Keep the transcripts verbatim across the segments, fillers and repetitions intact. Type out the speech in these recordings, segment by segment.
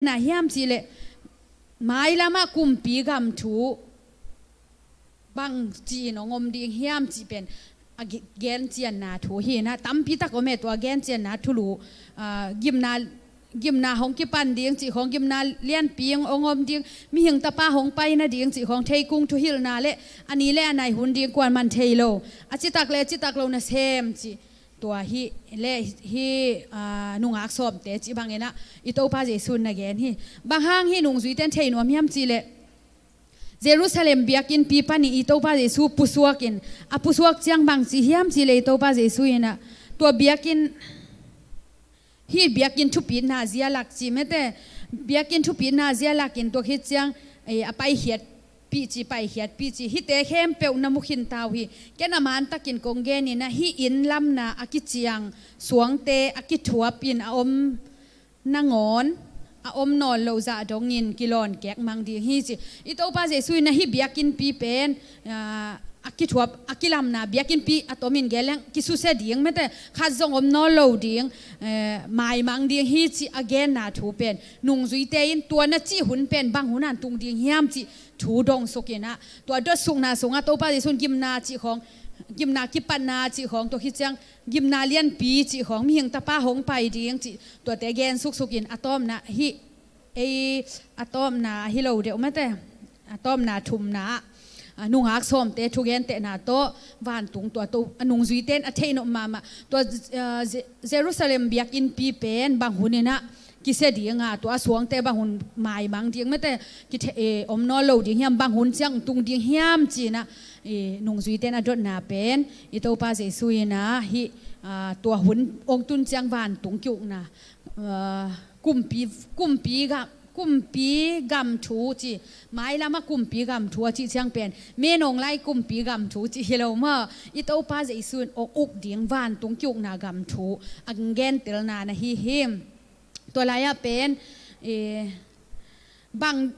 genna hiam cih leh, mailamah kumpi gam thu bang ci-in hong om ding hiam cih pen a gi-, gencianna thu hi-in ah, tampi tak om e, tua gencianna thulu, ah, gimna, gimna hong kipan ding cih khawng, gimna lianpi hong om ding, mihing tapa hong pai nading cih khawng, theikung thuhilhna le a ni le a nai hun ding kuaman thei lo, a citak le a citak lo nasem cih, tua hi le hi, ah, nungak sawmte cih bangin ah i Topa Jesu in na gen hi. Bang hang hih nungzuite in thei nuam hiam cih leh, Jerusalem biakinnpi panin i Topa Jesu pusuak in, a pusuak ciang bang ci hiam cih leh i Topa Jesu in ah, tua biakinn, hih biakinn thupitna zia lak ci mete, biakinn thupitna zia lak in tua khit ciang, eh, a paikhiatpih ci, paikhiatpih ci, hihte khempeuh na mu khin ta uh hi. Ken a man takin kong gen in ah, hih inn lamna a kiciang suangte a kithuap in a om nangawn, a om nawn loh zah dongin kilawn kek mang ding hi ci. I Topa Jesu in ah hih biakinnpi pen, ah, a kithuap, a kilamna biakinnpi a tomin gen leng kisusia ding mete, khat zong om nawn lo ding, eh, maimang ding hi cih a genna thu pen, nungzuite in tua na cih hun pen bang hun ah tung ding hiam cih thu dong suk in ah, tua dotsukna sungah Topa Jesu in gimna cih khawng, gimna kipatna cih khawng, tua khit ciang gimna lianpi cih khawng, mihing tapa hong pai ding cih, tuate gen suksuk in a tawpna hih, ei, a tawpna hi lo deuh mete, a tawpna thumna ah, a, nungak sawmte thugentehna tawh vantung tua to, a nungzuite in a theih nop mahmah. Tua, ah, Je-, Jerusalem biakinnpi pen bang hun in ah kisia ding a, tua a suangte bang hun maimang ding mete, kithe-, eh, om nawn lo ding hiam, bang hun ciang tung ding hiam ci-in ah, eh, nungzuite in a dotna pen i Topa Jesu in ah hih, ah, tua hun hong tun ciang vantung ki-ukna, ah, kumpi, kumpi gam, kumpi gam thu ci, mailamah kumpi gam thu a cih ciang pen, menawng lai kumpi gam thu cih hi lo maw. I Topa Jesu in hong uk ding vantung ki-ukna gam thu a gentelna na hi hi. Tua lai-ah pen, eh, bang,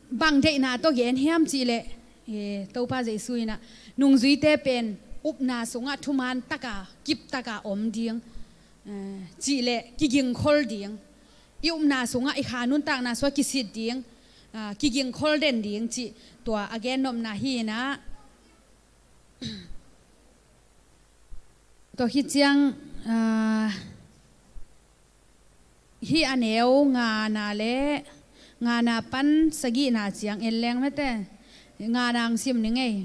bang deihna tawh gen hiam cih leh, eh, Topa Jesu in ah nungzuite pen upna sungah thuman taka, kip taka om ding, eh, cih leh kigingkhol ding. I upna sungah, i kha nuntakna sungah kisit ding, ah, kigingkhol den ding cih tua a gennopna hi-in ah, tua khit ciang, ah, hih a neu ngana le ngana pan sagihna ciang en leng mete, ngana hong sim ning ei.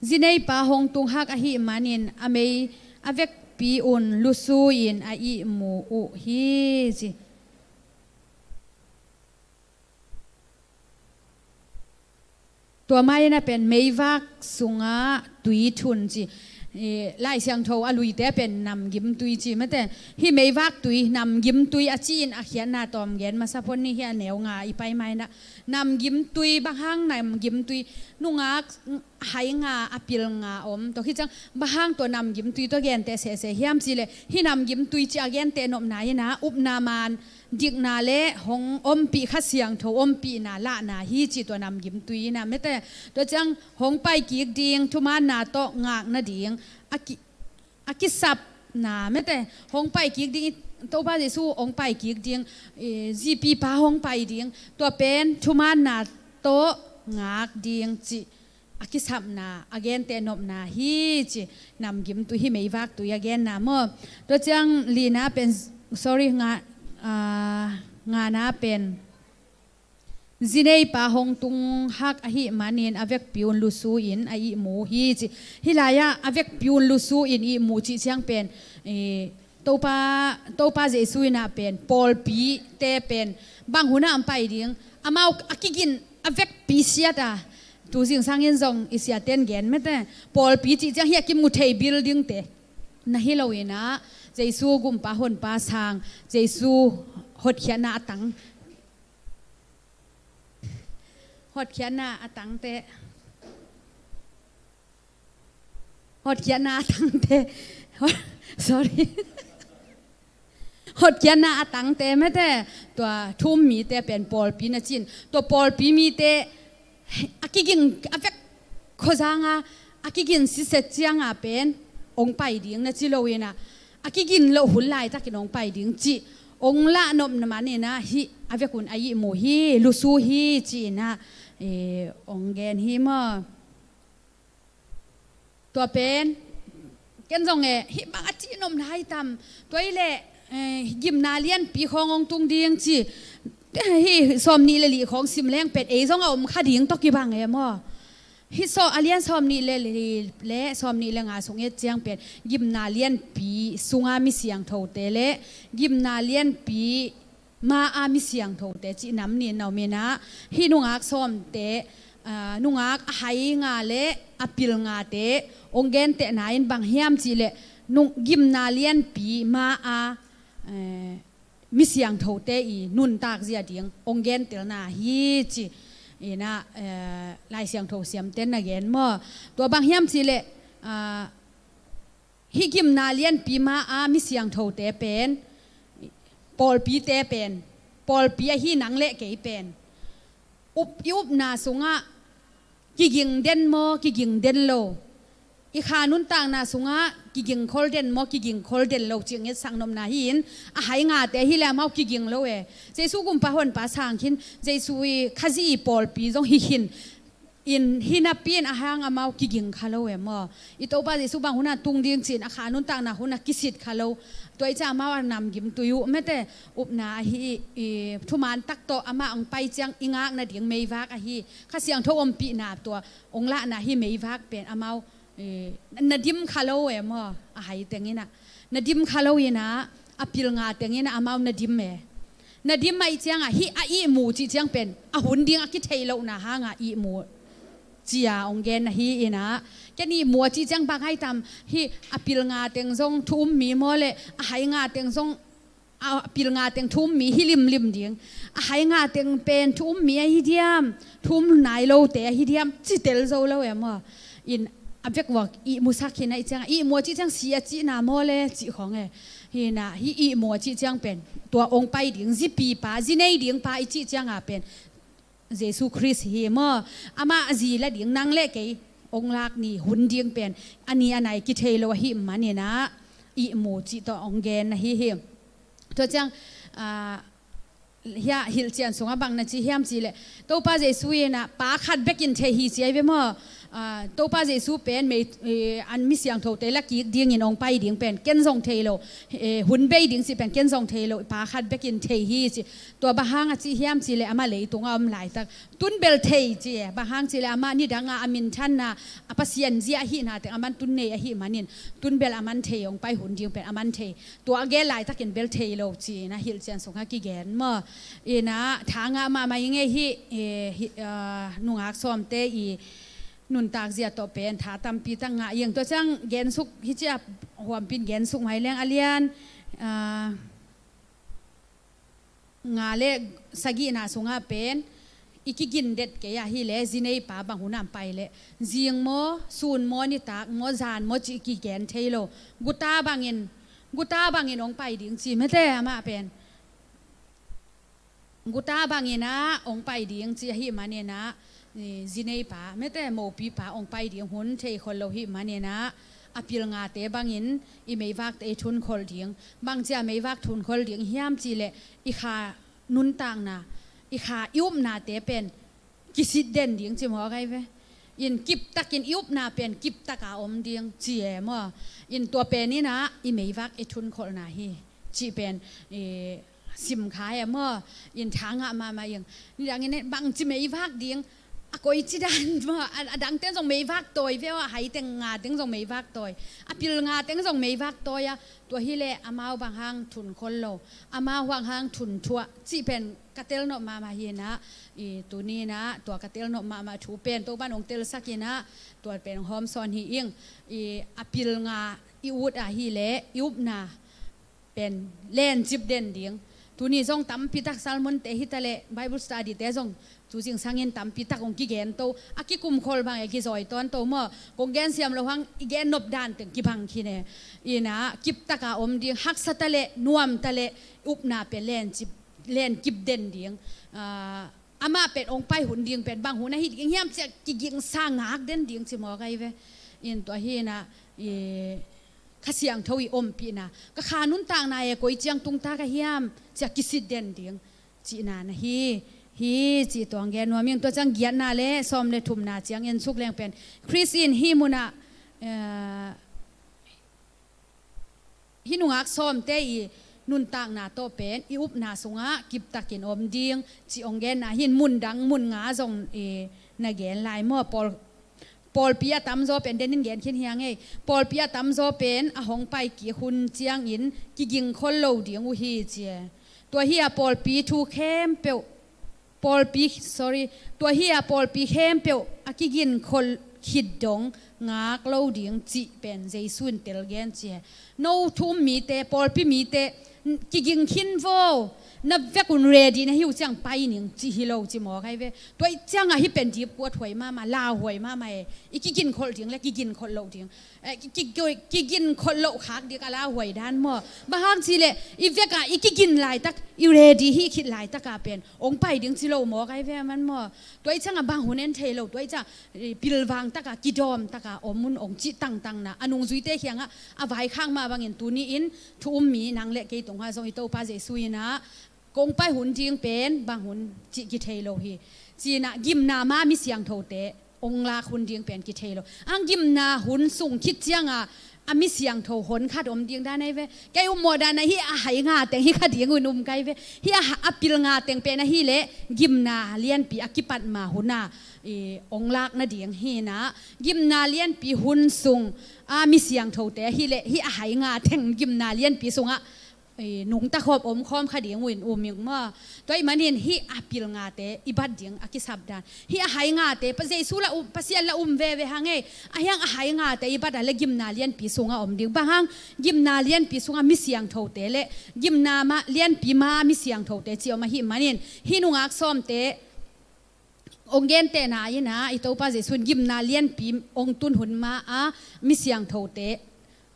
Zineipa hong tung hak ahih manin a mei a vekpi un lusu in a ihmu uh hi ci. Tua mai-ah pen meivak sungah tui thun ci. Eh, Lai Siangtho a luite pen namgim tui ci mete. Hih meivak tui, namgim tui a ci-in a khiatna tawm gen masa phot ni. Hih a neu nga i pai mai-ah namgim tui, bang hang namgim tui, nungak hai nga, a pil nga om. Tua khit ciang bang hang tua namgim tui tawh genteh sese hiam cih leh, hih namgim tui ci a genteh nopna in ah upna man dikna le hong ompih Kha Siangtho ompihna lahna hi ci tua namgim tui in ah mete. Tua ciang hong pai kik ding thumaanna tawh ngak nading a ki, a kisapna mete. Hong pai kik ding, Topa Jesu hong pai kik ding, eh, zipipa hong pai ding, tua pen thumaanna tawh ngak ding cih a kisapna, a genteh nopna hi ci. Namgim tui, hih meivak tui a genna maw. Tua ciang lina pen, sorry, nga, ah, ngana pen, zineipa hong tung hak ahih manin a vekpi un lusu in a ihmu hi ci. Hih lai-ah a vekpi un lusu in ihmu cih ciang pen, eh, Topa, Topa Jesu in ah pen pawlpite pen bang hun ah hong pai ding, amau a kigin a vekpi siat a, tu zingsang in zong i siate'n gen mete, pawlpi cih ciang hih a kimu thei buildingte na hi lo-in ah, Jesu gumpa honpa sang, Jesu hotkhiatna a tang, hotkhiatna a tangte, hotkhiatna a tangte, sorry. Hotkhiatna a tangte mete, tua thu-um mite pen pawlpi na ci-in, tua pawlpi mite a kiging a vek khuazang a, a kigin siset ciang a pen hong pai ding na ci lo-in ah, a kigin loh hun laitakin hong pai ding cih ong lahnopna man inah hih a vekun a ihmu hi, lusu hi ci-inah, eh, ong gen hi maw? Tua pen ken zong e, hih bang a cihnopna hai tam. Tua hileh, eh, gimna lianpi khawng ong tung ding ci. Hih sawm nih le lih khawng sim leng pen ei zong a om kha ding tawh kibang e maw? Hih sawm, a lian sawm nih le lih le sawm nih le nga sung et ciang pen gimna lianpi sunga mi siangthote le gimna lianpi ma-a mi siangthote cih nam nih na om inah, hih nungak sawmte, aa, nungak a hai nga le a pil ngate ong gentehna in bang hiam cihleh, nung, gimna lianpi ma-a, eh, mi siangthote i nuntak zia ding ong gentelna hi ci inah, eh, Lai Siangtho siamten na gen maw? Tua bang hiam cihleh, aa, hih gimna lianpi ma-a mi siangthote pen pawlpite pen, pawlpi ahi nang le kei pen, up, i upna sungah kiging den maw, kiging den lo, i kha nuntakna sungah kiging khol den maw, kiging khol den lo cih ngetsak nopna hi-in, a hai ngate hileh amau kiging lo e. Jesu gumpa honpa sang khin, Jesu i Khazih i pawlpi zong hi khin, in hi napi in a hang amau kiging kha lo e maw? I Topa Jesu bang hunah tung ding ci-in a kha nuntakna hunah kisit kha lo. Tua i ciah amau a namgim tui uh mete, upna ahi i, thuman tak tawh amah ong pai ciang i ngak nading meivak ahi, Kha Siangtho ompihna tua ong lahna hi meivak pen amau, eh, na dim kha lo e maw? A hai teng inah na dim kha lo inah, a pil nga teng inah amau na dim e. Na dim ahih ciangah hih a ihmu cih ciang pen a hun ding a kithei lohna hangah ihmu cia ong gen ahi inah, ken ihmu a cih ciang bang hai tam, hih a pil nga teng zong thu um mi maw le a hai nga teng zong, a pil nga teng thu um mi hi limlim ding, a hai nga teng pen thu um mi ahi diam, thu um nai lote ahi diam, ci tel zo lo e maw? In a vekvak ihmusak hi na i ciangah, ihmu a cih ciang si a cihna maw le cih khawng e. Hi na, hih ihmu a cih ciang pen tua ong pai ding, zipi pa, zi nei ding pa i cih ciangah pen Jesu Khrist hi maw? Amah a zi la ding, nang le kei ong lak ni hun ding pen a ni a nai kithei lo ahih man inah ihmu cih tawh ong gen ahi hi. Tua ciang, ah, hiah hilhcian sungah bang na ci hiam cihleh, Topa Jesu inah pa khat bekin thei hi ci ahi ve maw? Ah, Topa Jesu pen mei, eh, an mi siangthote la kik dingin ong pai ding pen ken zong thei lo, eh, hun bei ding cih pen ken zong thei lo, pa khat bekin thei hi ci. Tua bang hang a cih hiam cihleh amah leitungah om laitak tun bel thei ci e. Bang hang cihleh amah nidangah a minthanna, a Pasian zia ahihna teng aman tun nei ahih manin tun bel aman thei, ong pai hun ding pen aman thei. Tua a gen laitakin bel thei lo ci-inah hilhcian sungah kigen maw? Inah tha ngah mahmah i ngei hi, eh, hi, ah, nungak sawmte i nuntak zia tawh pen tha tampi tak ngah ing. Tua ciang gensuk hi ciah, huampin gensuk mai leng a lian, ah, nga le sagihna sungah pen i kigin det kei ahi le, zi nei pa bang hunah pai le, zing maw, sun maw, nitak maw, zan maw cih kigen thei lo. Guta bangin, guta bangin ong pai ding ci mete amah pen. Guta bangin ah ong pai ding ci ahih manin ah, i, zi nei pa, mete mopi pa ong pai ding hun thei khol lo hih manin ah, a pil ngate bangin i meivakte i thun khol ding. Bang cia meivak thun khol ding hiam cihleh, i kha nuntakna, i kha i upnate pen kisit den ding ci maw kai ve. In kiptakin i upna pen kiptaka om ding ci e maw. In tua pen inah i meivak i thun kholna hi cih pen, eh, sim kha e maw. In tha ngah mahmah ing. Nidangin bangci meivak ding, a koici dan maw, a, a dangten zong meivak tawi ve aw, a haiteng ngateng zong meivak tawi, a pil ngateng zong meivak tawi a, tua hileh amau bang hang thun khol lo, amau bang hang thun thuah cih pen ka telnop mahmah hi inah, i, tuni inah tua ka telnop mahmah thu pen Topan ong telsak inah, tua pen ong hawmsawn hi ing. I, a pil nga i ut ahileh i upna pen lencip den ding. Tuni zong tampi tak sermon-te hi taleh Bible study-te zong tu zingsangin tampi tak ong kigen to, a kikum khol bang e, kizawi tawn to maw. Kong gen siam lo hang i gen nop dan teng kibang khin e. Inah kiptaka om ding, haksa taleh nuam taleh upna pen lencip, lenkip den ding. Ah, amah pen ong pai hun ding pen bang hun ahi ding hiam cia kigingsa ngak den ding ci maw kai ve. In tua hi inah, i, Kha Siangtho i ompihna, ka kha nuntakna e koi ciang tungta ka hiam, cia kisit den ding cihna na hi hi, cih tuang gen nuam ing. Tua ciang giatna le sawm le thumna ciang en suk leng pen Khrist in hih munah, eh, hih nungak sawmte i nuntakna tawh pen i upna sungah kiptakin om ding cih hong genna hin, mun dang mun nga zong i na gen lai maw. Paul Pawlpi a tamzaw pen, den in gen khin hiang ei. Pawlpi a tamzaw pen a hong pai kik hun ciangin kigingkhol lo ding uh hi ci e. Tua hi a pawlpi thu khempeuh, pawlpi, sorry, tua hi a pawlpi khempeuh a kigingkhol khit dong ngak lo ding cih pen Jesu in tel gen ci e. No thu um mite, pawlpi mite, kiging khin vo, na vekun ready na hi uh ciang pai ning cih hi lo ci mawk ai ve. Tua i ciangah hih pen dipkuat huai mahmah, lauhuai mahmah e. I kigingkholh ding le kigingkholh loh ding, eh, ki, ki, kigingkholh loh khak ding a lauhuai dan maw. Bang hang cih leh i vekah i kigin laitak, i ready hih khit laitakah pen hong pai ding ci lo mawk ai ve a man maw. Tua i ciangah bang hun en thei lo, tua i ciangah, eh, pilvang takah, kidawm takah om un hong cih tangtangna a nungzuite kiangah a vaikhak mah bangin tuni-in thu um mi nang le kei tungah zong i Topa Jesu in ah kong pai hun ding pen bang hun cih kithei lo hi. Ci-in ah gimna ma mi siangthote hong lak hun ding pen kithei lo. Ang gimna hun sung khit ciangah a mi siangtho honkhat om ding dan ai ve. Kei upmawh dan ah hih a hai nga teng hi kha ding un um kai ve. Hih a ha-, a pil nga teng pen ahih leh gimna lianpi a kipat ma hun ah i hong lak nading hi-in ah, gimna lianpi hun sung a mi siangthote ahih leh hih a hai nga teng gimna lianpi sungah, eh, nungta khawm om khawm kha ding uh in um ing maw. Tua ahih manin hih a pil ngate i bat ding a kisap dan, hih a hai ngate, Pa Jesu la um, Pasian la um veve hang ei. Ahi hang a hai ngate i bat a le gimna lianpi sungah om ding. Bang hang, gimna lianpi sungah mi siangthote le gimna ma, lianpi ma mi siangthote ci om ahih manin hih nungak sawmte hong gentehna in ah i Topa Jesu in gimna lianpi hong tun hun ma a mi siangthote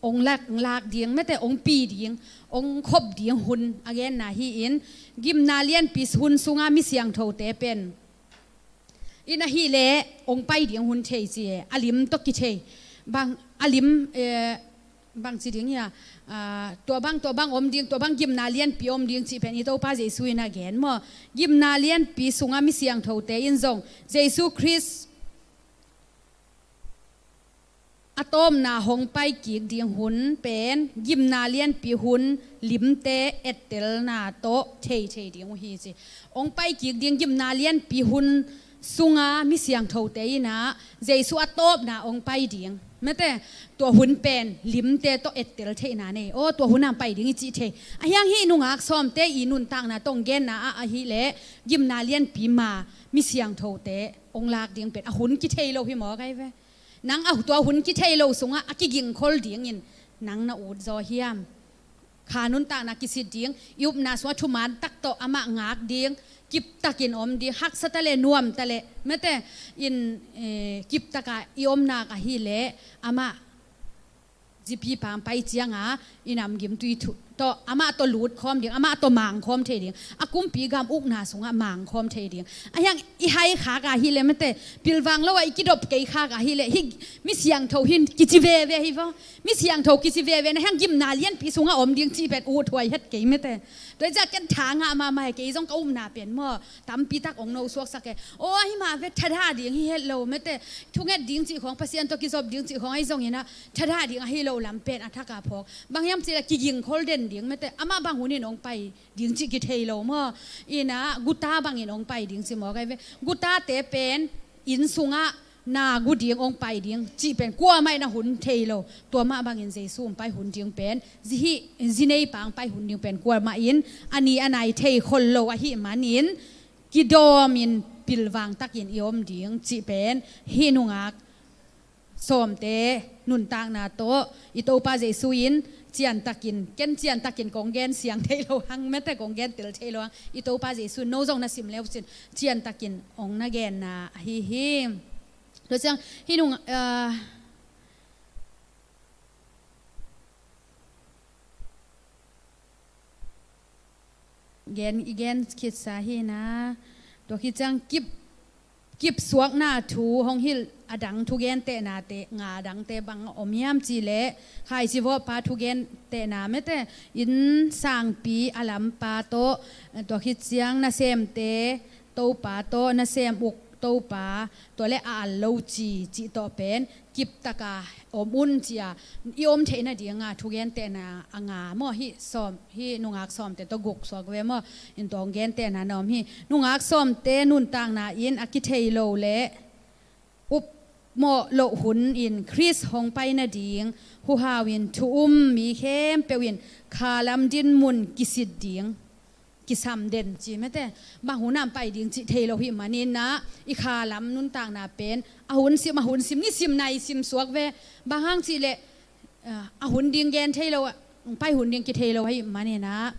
hong lak, lak ding, mete hong pi ding, hong khop ding hun a genna hi-in, gimna lianpi hun sunga mi siangthote pen in ahih leh hong pai ding hun thei ci e, a lim tawh kithei. Bang a lim, eh, bang ci ding hia, ah, tua bang, tua bang om ding, tua bang gimna lianpi om ding cih pen i Topa Jesu in a gen maw. Gimna lianpi sunga mi siangthote in zong Jesu Khrist a tawpna hong pai kik ding hun pen gimna lianpi hun limte ettelna tawh thei thei ding uh hi ci. Hong pai kik ding gimna lianpi hun sunga mi siangthote in ah Jesu a tawpna hong pai ding, mete, tua hun pen limte tawh ettel theihna nei. Aw, tua hun ah pai ding i cih thei. Ahi hang hih nungak sawmte i nuntakna tawh hong genna ah ahih leh gimna lianpi ma mi siangthote hong lak ding pen a hun kithei lo hi mawk ai ve. Nang a tua hun kithei lo sungah a kigingkhol dingin nang na ut zaw hiam? Kha nuntakna kisit ding, i upna sungah thuman tak tawh amah ngak ding, kiptakin om ding, haksa ta le nuam ta le, mete, in, eh, kiptaka i om nak ahih leh amah zipi pang pai cianga i namgimtui thu tawh, amah tawh lut khawm ding, amah tawh mang khawm thei ding, a kumpi gam ukna sungah mang khawm thei ding. Ahi hang i hai khak ahih leh, mete, pilvang lo ah i kidop kei khak ahih leh, hih mi siangtho hi kici veve hi vaw. Mi siangtho kici veve na, ahi hang gimna lianpi sungah om ding cih pen ut huai het kei, mete. Tua i ciah ken tha ngah mahmah hi, kei zong ka upna pen maw, tampi tak hong no suaksak e. Aw, ahi mah ve, thadah ding hi het lo, mete. Thunget ding cih khawng, Pasian tawh kizop ding cih khawng ahi zongin ah, thadah ding ahi lo lam pen a thak a phawk. Bang hiam cih leh kigingkhol den ding, mete. Amah bang hunin hong pai ding cih kithei lo maw. In ah guta bangin hong pai ding ci mawk ai ve. Gutate pen inn sungah na gu ding hong pai ding cih pen kuamah in a hun thei lo. Tua mah bangin Jesu hong pai hun ding pen, zi hih, zi nei pang pai hun ding pen kuamah in a ni a nai thei khol lo ahih manin, kidawmin pilvang takin i om ding cih pen hih nungak sawmte nuntakna tawh i Topa Jesu in ciantakin, ken ciantakin kong gen siang thei lo hang, mete, kong gen tel thei lo hang, i Topa Jesu in no zong na sim le uh cin ciantakin hong na genna ahi hi. Tua ciang hih nung, ah, gen, i gen khitsa hi na. Tua khit ciang kip, kipsuakna thu hong hilh a dang thugentehnate nga dangte bang om hiam cih leh, Khaisivawhpa thugentehna mete, innsangpi a lampa tawh, tua khit ciang nasemte Topa tawh, nasem uk Topa, tua le a al lo ci, cih tawh pen kiptaka om un ci-a i om theih nadinga thugentehna a nga maw, hih sawm, hih nungak sawmte tawh guk suak ve maw, in tua hong gentehna na om hi. Nungak sawmte nuntakna in a kithei lo le upmawh loh hun in Khrist hong pai nading huhau in thu um mi khempeuh in khalam dinmun kisit ding, kisam den ci mete. Bang hun ah pai ding cih thei lo hih manin ah, i khalam nuntakna pen a hun sim, a hun sim, nisim naisim suak ve. Bang hang cih leh, ah, a hun ding gen thei lo, pai hun ding kithei lo ahih manin ah,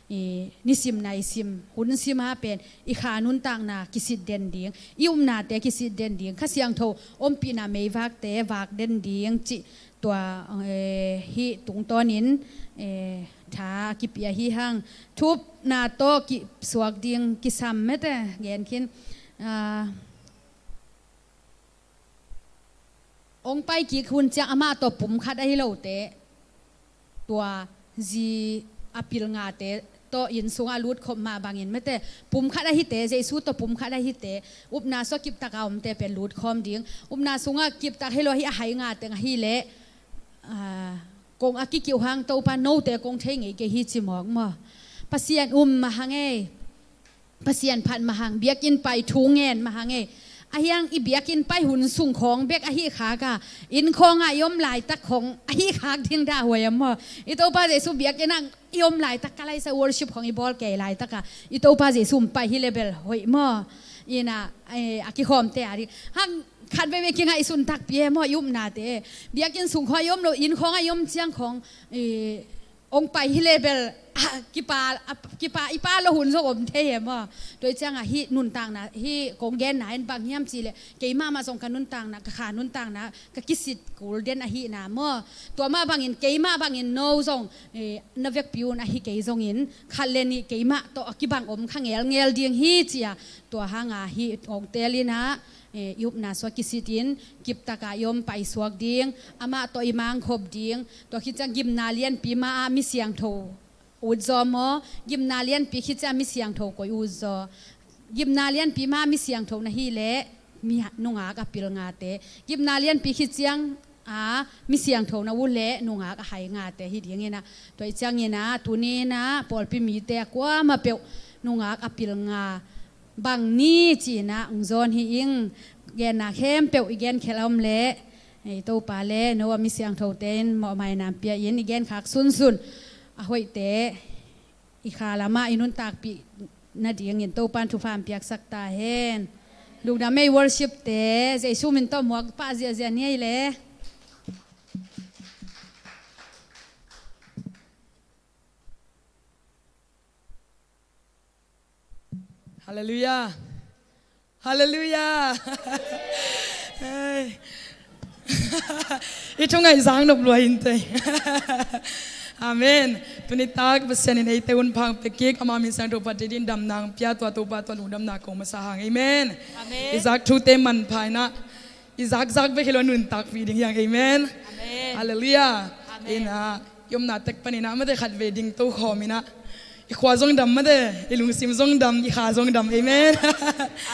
i nisim naisim, hun sim a pen i kha nuntakna kisit den ding, i upnate kisit den ding, Kha Siangtho ompihna meivakte vak den ding cih tua, eh, hih tungtawnin, eh, tha kipia hi hang. Thu upna tawh kisuak ding kisam mete gen khin. Ah, hong pai kik hun ciang amah tawh pumkhat ahi lote, tua zi a pil ngate tawh inn sungah lutkhop mah bangin mete, pumkhat ahite, Jesu tawh pumkhat ahite, upna sua kiptaka omte pen lutkhawm ding. Upna sungah kiptak hei lo ahi a hai nga teng ahih leh, ah, kong a kikiuh hang Topa note kong thei ngei kei hi ci mawk maw. Pasian um mah hang ei. Pasian phat mah hang, biakinn pai thu ngen mah hang ei. Ahi hang i biakinn pai hun sung khawng bek ahi khak a, inn khawngah i om laitak khawng ahi khak ding dah huai a maw. I Topa Jesu biakinn ah i om laitak, ka laisa worship khawng i bawl kei laitak a, i Topa Jesu hong pai hi le bel hoih maw. Ina, eh, a kikhawmte a ding hang khat veivei kingaihsun takpi e maw, i upnate. Biakinn sung khawng i om lo, inn khawngah i om ciang khawng, eh, hong pai hi le bel, ah, kipa, ah, kipa, i pa lo hun zong om thei e maw. Tua hi ciangah hih nuntakna, hih kong genna in bang hiam cih leh, keimah mah zong ka nuntakna, ka kha nuntakna ka kisit kul den ahihna maw. Tua mah bangin, keimah bangin no zong, eh, na vekpi un ahi kei zongin, khat le nih keimah tawh a kibang om kha ngelngel ding hi ci-a, tua hanga hih hong teelin ah, eh, i upna sua kisitin, kiptaka i om paisuak ding, amah tawh i mangkhop ding. Tua khit ciang gimna lianpi mah ah mi siangtho ut zaw maw, gimna lianpi khit ciang mi siangtho koi ut zaw. Gimna lianpi mah ah mi siangtho na hih leh, mi ha-, nungak a pil ngate. Gimna lianpi khit ciang a mi siangtho na ut leh nungak a hai ngate hi dingin ah. Tua hi ciangin ah, tuni-in ah, pawlpi mite a kuamah peuh nungak a pil nga bang ni ci-in ah hong zawn hi ing. Genna khempeuh i genkhelh a om leh, ei Topa le no a mi siangthote in mawhmaina pia-in i genkhak sunsun a hoihte i kha lamah i nuntakpih nadingin Topa in thupha hong piaksak ta hen. Lungdam ei, worship-te Jesu min tawh muak pah ziahziah ni ei le. Halleluiah. Halleluiah. Hei. I thungaih zang nop lua inteh. Amen. Tuni tak Pasian in eite hun pha hong pia kik, ama min siangtho phat dingin damna hong pia, tua Topa tungah lungdamna ko masa hang. Amen. Amen. I zak thute manpha in ah, i zakzak bek hi lo, nuntakpih ding hi hang. Amen. Amen. Halleluiah. Amen. In ah, i omna tek panin ah mate, khatvei ding tokhawm in ah, i khua zong dam mate, i lungsim zong dam, i kha zong dam. Amen.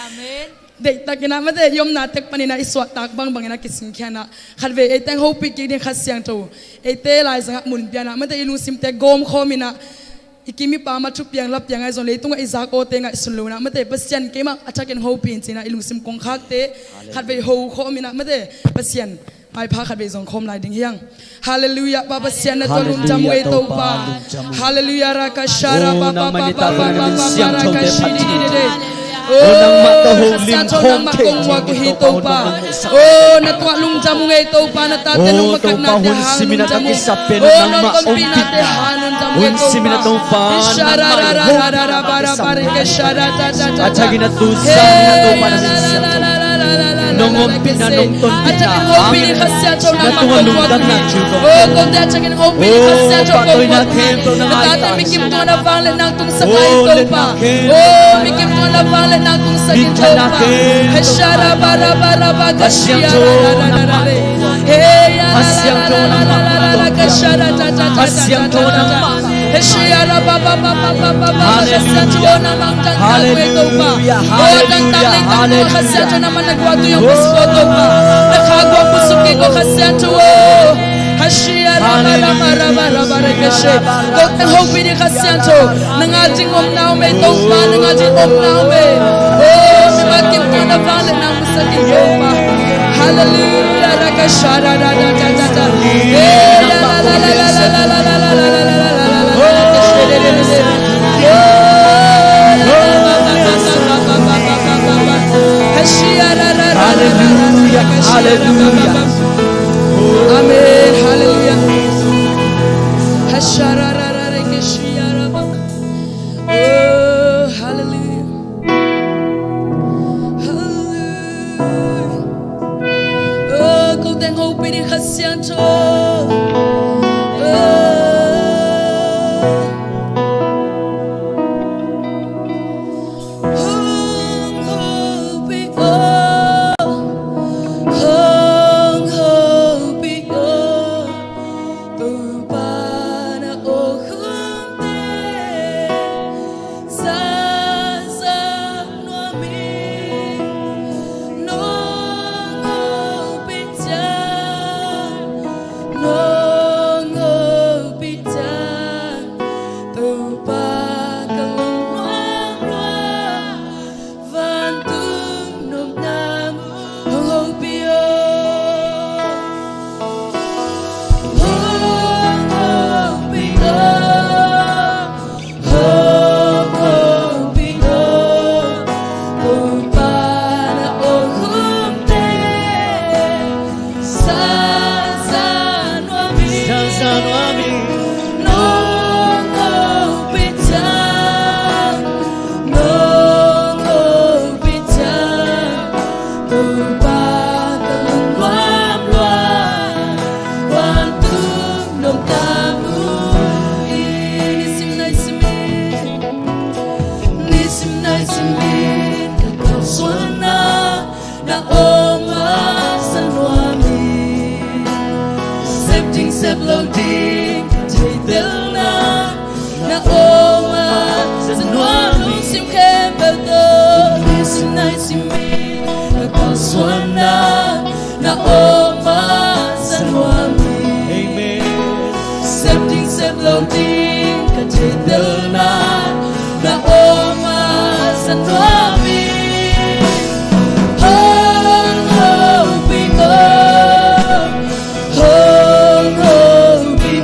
Amen. Deihtakin ah mate, i omna tek panin ah i suahtak bangbang in ah kisingkhia in ah, khatvei eite hong hopih kik ding Kha Siangtho eite laizangah mun pia in ah mate, i lungsimte gawmkhawm in ah, i kim i pam ah thupiang lapiang ahi zong, leitungah i zak awte ngaihsun lo in ah mate, Pasian keimah a thakin hong hopih in ci-in ah i lungsim kongkhakte khatvei hokhawm in ah mate, Pasian maipha khatvei zong khawm lai ding hi hang. Halleluiah. Pa Pasian, na tungah lungdam uh ei Topa. Halleluiah. Rakashara pa pa pa pa pa pa pa rakashidi di di di. Oh, nangmah tawh holim khawm thei ding hi Topa. Oh, na tungah lungdam uh ei Topa, na tate nong makatnate hang lungdam uh. Oh, nong kompihnate hang lungdam uh ei Topa. Ishara ra ra ra ra ra ba ra ba re ke shara ta ta ta ta. A thakin a tuzan na Topa na min siangtho. Nong ompihna, nong tonpihna, amen. Na tungah lungdamna thu kong, oh, kote a thakin hong ompih ding Kha Siangtho, oh, pahtawi na khempeuh nang a hi ta. Na tate mi kim tungah na vangliatna tungsak in, Topa. Oh, mi kim tungah na vangliatna tungsak in, Topa. Heshara bara bara ba, Kha Siangtho nang mah. Hey, ya, Kha Siangtho nang mah. Kha Siangtho nang mah. Hallelujah. Hallelujah. Hallelujah. Hallelujah. Hallelujah. Nang hong ompih ding Kha Siangtho. Nang ading omna om ei, Topa. Nang ading omna om ei. Oh, mi kim tungah na vangliatna tungsak in, Topa. Hallelujah. Rakashara da da da da da. Hey, la la la la. Hallelujah, hallelujah. Amen, hallelujah. Oh, hallelujah. Hallelujah. Oh, kote hong ompih ding Kha Siangtho. Oh. Hong ompih aw, hong ompih aw, Topa na aw khumte. Za za nuam ing, nong ompih ciang, nong ompih ciang, Topa ka lungnuam lua. Vantung nopna mun hong ompih aw. Hong ompih aw. Hong ompih aw. Topa na aw khumte. Za za nuam ing, za za nuam ing, nong ompih ciang, nong ompih ciang, Topa ka lungnuam lua, vantung nopna mun. Nisim nai simin, nisim nai simin ka kalsuanna na aw masa nuam ing. Sep ding sep lo ding ka theihtelna na aw masa nuam ing. Lungsim khempeuh tawh nisim nai simin ka kalsuanna na aw masa nuam ing. Amen. Sep ding sep lo ding ka theihtelna na aw masa nuam ing. Hong ompih aw, hong ompih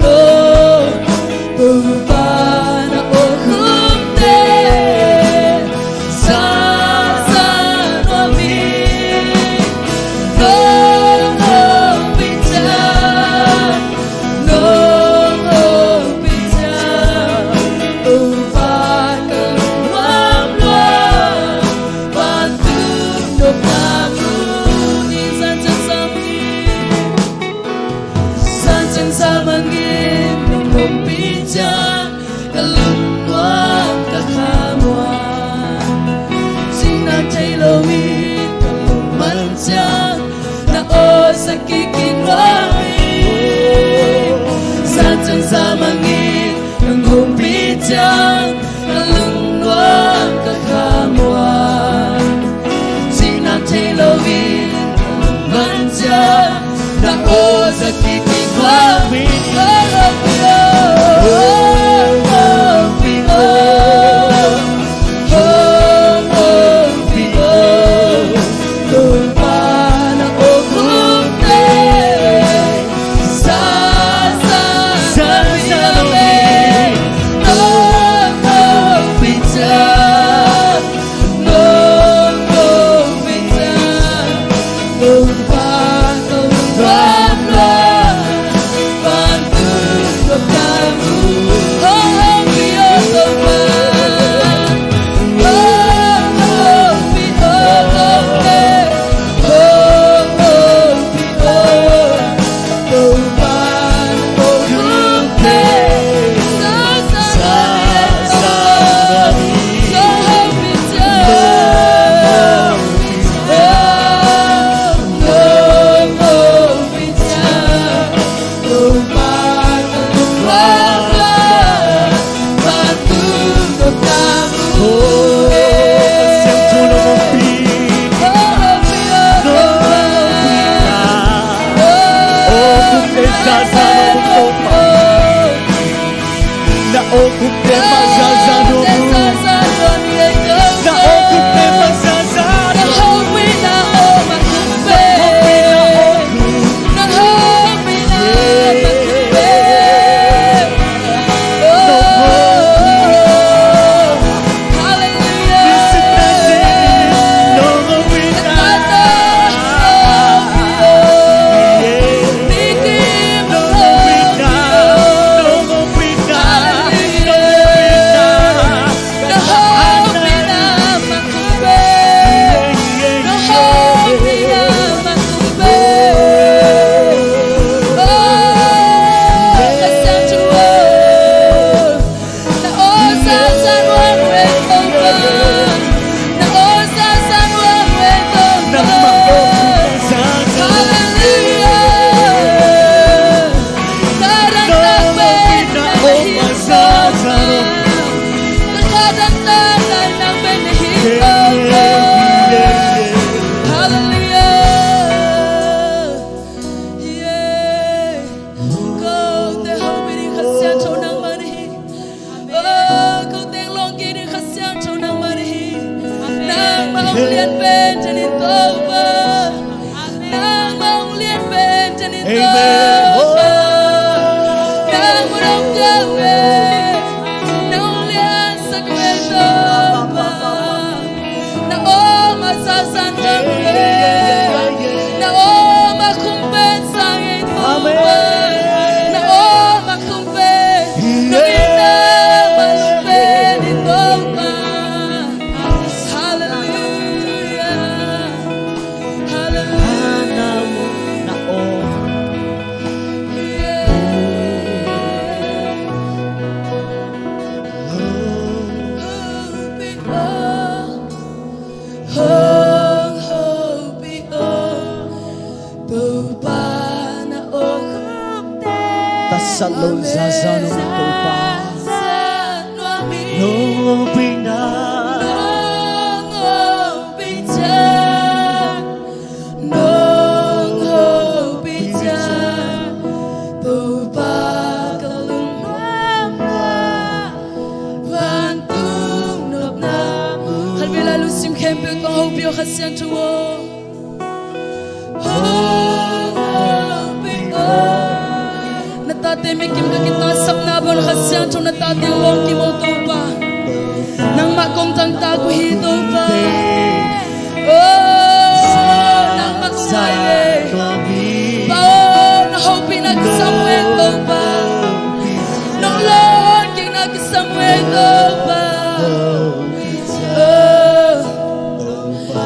Na awkukte mah zazan nuam uh. Na awkukte mah zazan nuam uh. Hallelujah. Yeah. Kote hopih ding Kha Siangtho nangmah na hi. Oh, kote lawngkik ding Kha Siangtho nangmah na hi. Nangmah hong lian pen tenin Topa. Nangmah hong lian pen tenin Topa. Nangmah hong kau pen. Nang hong liansak pen Topa. Na om a zazan nuam hi. Na om a khum pen sang hi Topa. Na om a khum pen. Na om a khum pen hi Topa. Hallelujah. Hallelujah. Yeah. Hopih, oh. Hong hopih, oh. Topa na awkukte. Tasat lo zazan nuam Topa. Nong hopih na. Nong hopih ciang. Nong hopih ciang. Topa ka lungnuam lua. Vantung nopna. Khatvei lai lungsim khempeuh tawh hopih aw Kha Siangtho aw. Hong hopih aw. Na tate mikim ka kitaksapna bang Kha Siangtho na tate lawngkim aw Topa. Nangmah kong tangtak uh hi Topa. Oh, nangmah kong ngai ve. Pa aw, na hopihna kisam uh e Topa. Nong lawngkikna kisam uh e Topa. Oh,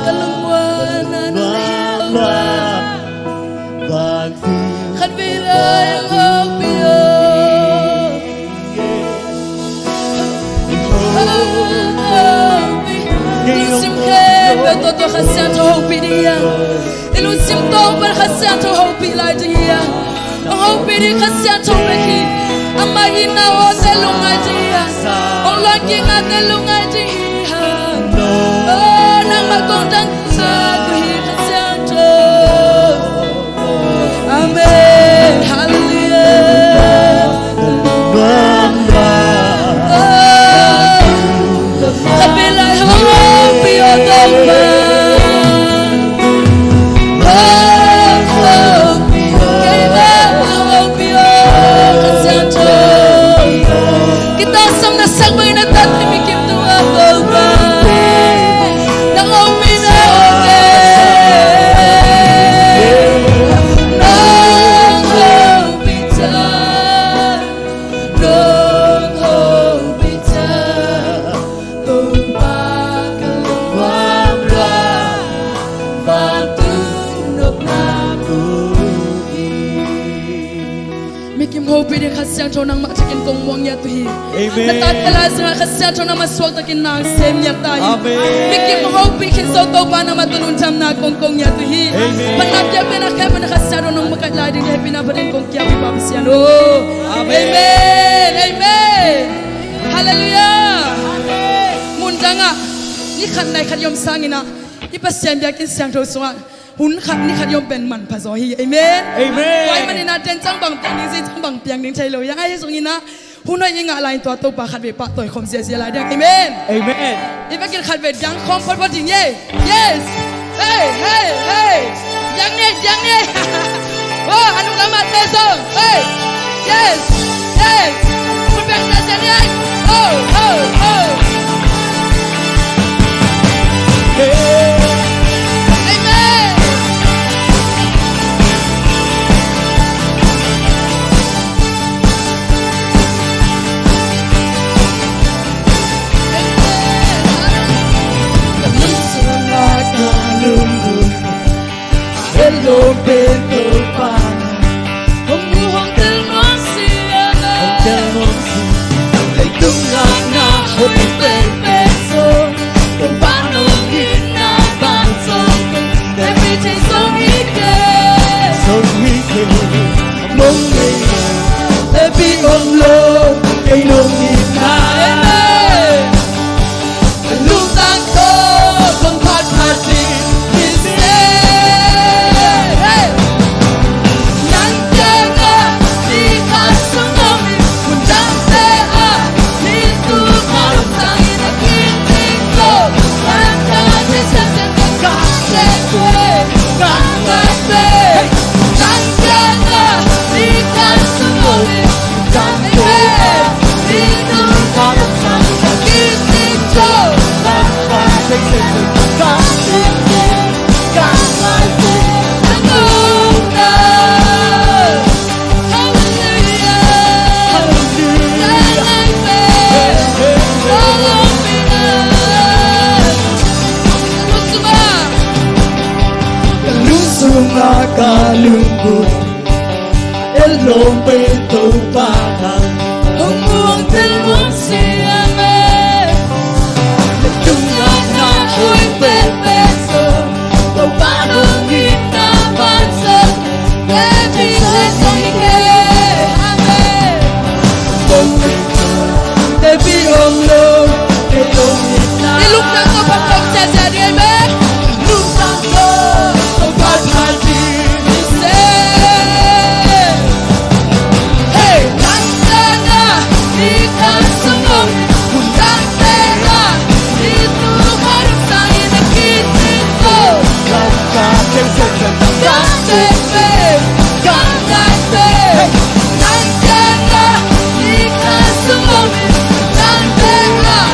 ka lungmuanna na hi Topa. Khatvei lai hong hopih aw. Hong hopih. Lungsim khempeuh tawh Kha Siangtho hopih ding hi hang. I lungsim tawh pan Kha Siangtho hopih lai ding hi hang. Hong hopih ding Kha Siangtho bek hi. Amah itna awte lungngai ding hi hang. Hong lawngkiknate lungngai ding hi hang. Oh, nangmah kong tangtak uh hi Kha Siangtho. Amen. Hallelujah. Khatvei lai hong hopih aw Topa. Hong hopih aw. Keimah hong hopih aw Kha Siangtho. Kitaksapna sak bangin na tate mikim tungah Topa. Nang hopihna hong kem. Nang hopih ciang. Nong hopih ciang. Topa ka lungnuam lua. Vantung nopna uh hi. Mikim hopih ding Kha Siangtho nangmah takin kong muang ngiat uh hi. Amen. Na tate laizangah Kha Siangtho nangmah suaktakin nang sem ngiat ta in. Amen. Mikim hopih khin zo Topa nangmah tawh lungdamna kong kong ngiat uh hi. Amen. Pan na piak pen a khempeuh na Kha Siangtho nong makaih lai ding hehpihna bangin kong kiam hi Pa Pasian aw. Amen. Amen. Amen. Hallelujah. Amen. Mundangah ni khat nai khat i om sangin ah i Pasian biakinn siangtho sungah hun khat ni khat i om pen manpha zaw hi. Amen. Amen. Tua ahih manin ah, ten ciang bang piang ding, zing ciang bang piang ding thei lo hi hang. Ahi zongin ah, hun hoih i ngah lai-in tua Topa khatvei pahtawi khawm ziahziah lai ding. Amen. Amen. I vekin khatvei diang khawm photphot ding e. Yes. Hey, hey, hey. Diang e, diang e. Oh, a nung lam ah te zong. Hey. Yes. Yes. Khut beng ziahziah ni. Oh, oh, oh. Amen. Hello, Bento Pana. Hong mu hong tel nuam sia. Hong tel nuam sia. Leitung ngakna hong pen pen song. Hong pan hong hinna ban song. Tepi thei song hi kei. Song hi kei. Mong nei na. Tepi om lo. Kei nong hinna. Amen. Lungtang tawh kong phat phat ding hi se. Hey. Nang kiangah nitak sung om in, mun dangte ah nitak sung om in, nang kiangah nitak sung om in, nang kiangah nitak sung om in, Lungsim ah ka lungkut. El lawm pen Topa ka hong muang tel muang siam e. Leitung ngakna hoih pen pen song, Topa nong hinna ban song, tepi thei song hi kei. Amen. Tepi om lo, kei nong hinna. I lungtang tawh pan kong ciahciah ding, amen. Lungtang tawh kong pan pan ding hi se. Hey, nang kiangah nitak sung om in, mun dangte ah nitak sung om in, nang kiangah nitak sung om in, nang kiangah nitak sung om in, nang kiangah nitak sung om in, nang kiangah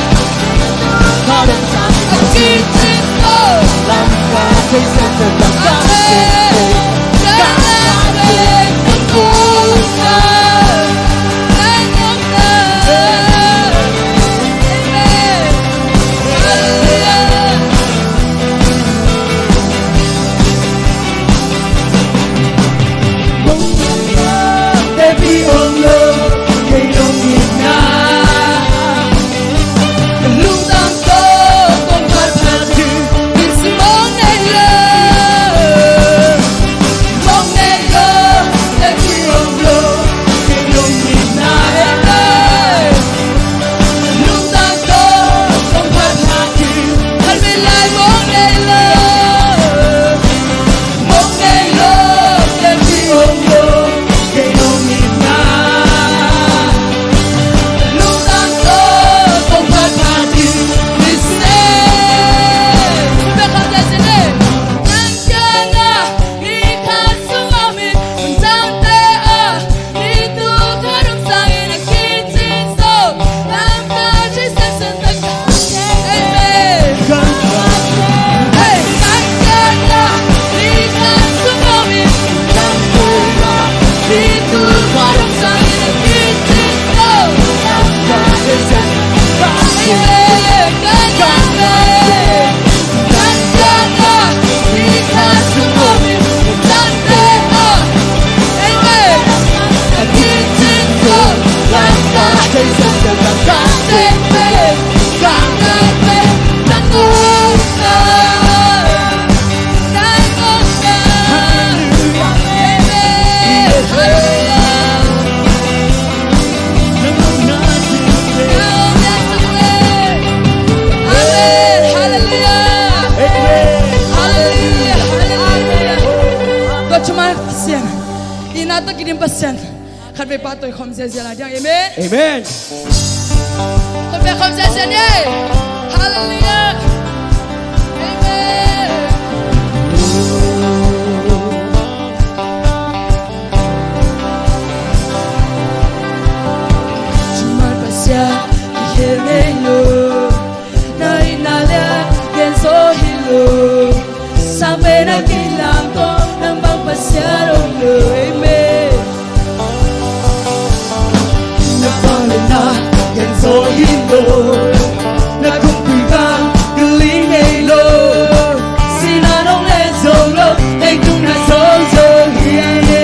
Itna tawh kidim Pasian khatvei pahtawi khawm ziazia lai ding. Amen. Amen. Khawm pia khawm ziazia ni. Halleluiah. Amen. Thuman Pasian i hel ngei lo. Na itna lian gen zo hi lo. Sang pen a kilam tawh nang bang Pasian om lo. Amen. Na pau le na gen zo hi lo. Na kumpi bang kiling ngei lo. Sinan hong len zo lo. Leitung na zo zo hi a ni.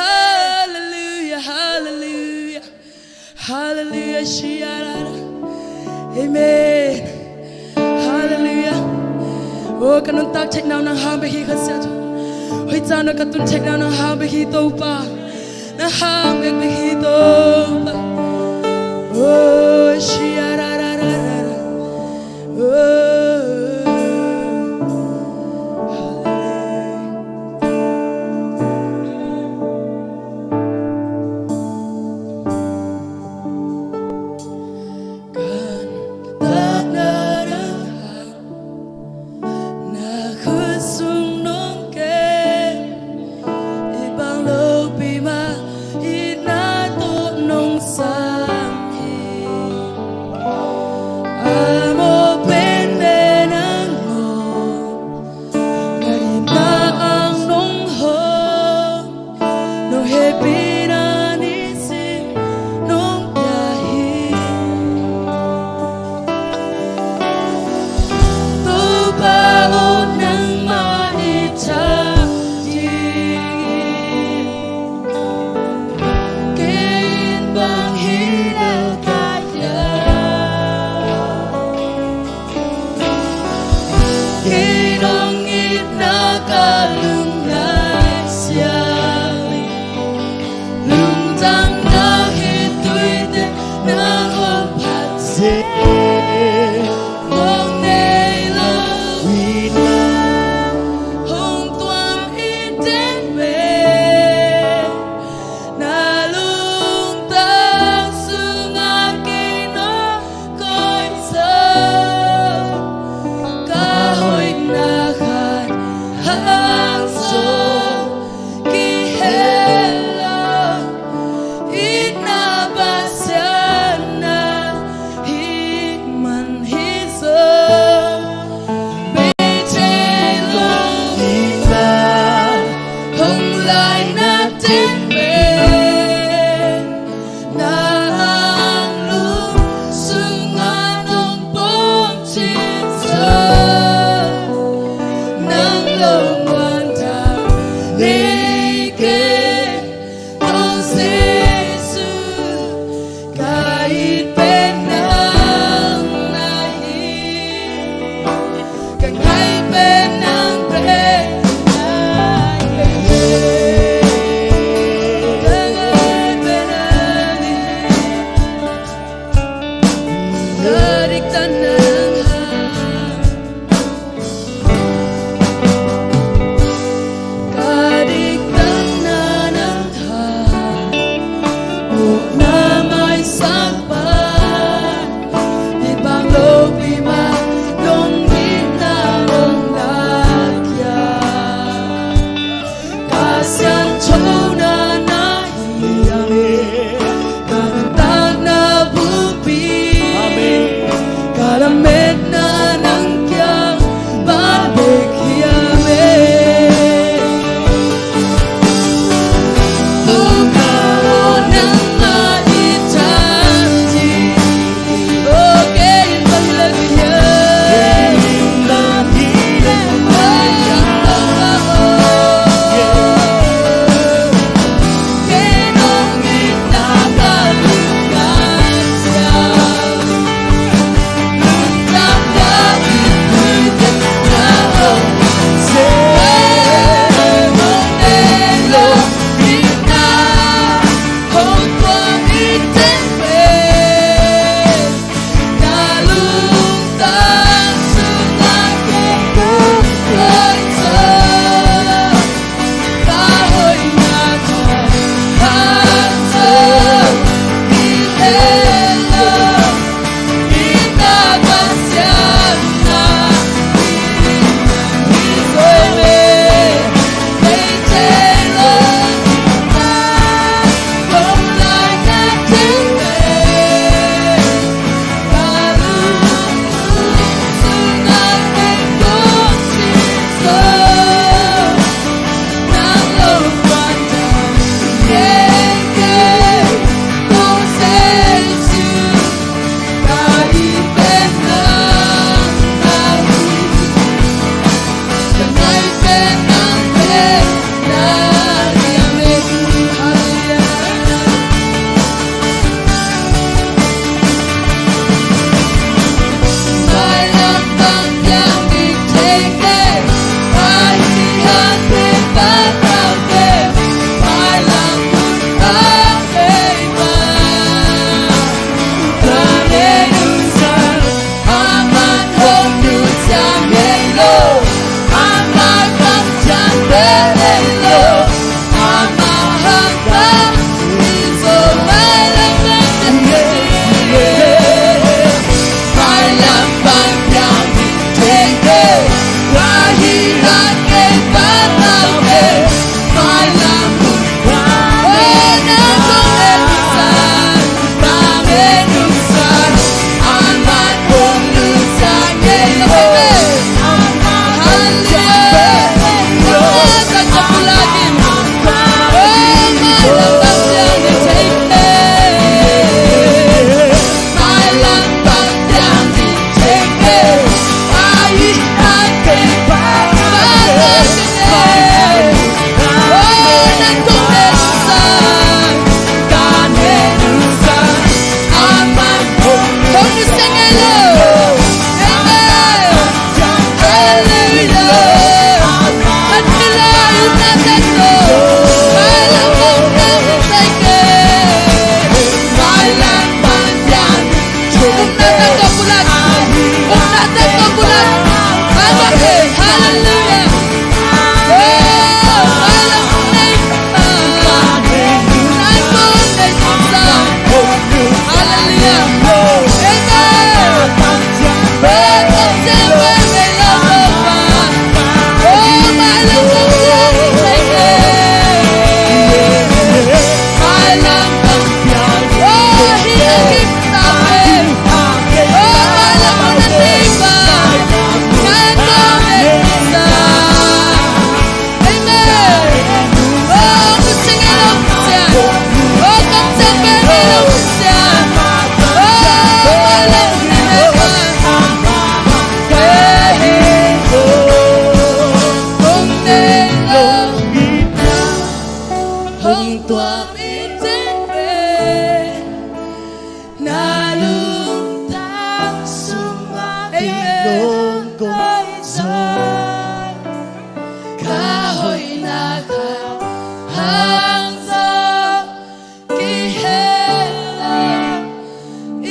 Hallelujah, hallelujah. Hallelujah, shiarara. Amen. Hallelujah. Oh, ka nuntak theihna uh nang hang bek hi, Kha Siangtho. Hoih caan ah ka tun theihna uh nang hang bek hi, Topa. Nang hang bek bek hi, Topa. Oh, shiarara. Oh, hallelujah. Kan takna dang hang, na khut sung nong kem, i bang lopi mah itna tawh nong sam hi. A mawh pen pen ang maw, na itna ang nong hawm, nong hehpihna nisim nong pia hi. Topa aw, nangmah i tha ding hi. Kei in bang hi lel ka hiam? Kei nong itna ka lungngaih siang, lungtang na khitui teh nang hong phat zel. Mawh nei lo itna hong tuam in teh pen, na lungtang sungah kei nong koih zo. Ka hoihna khat hang zong kihel lo, itna Pasian na hi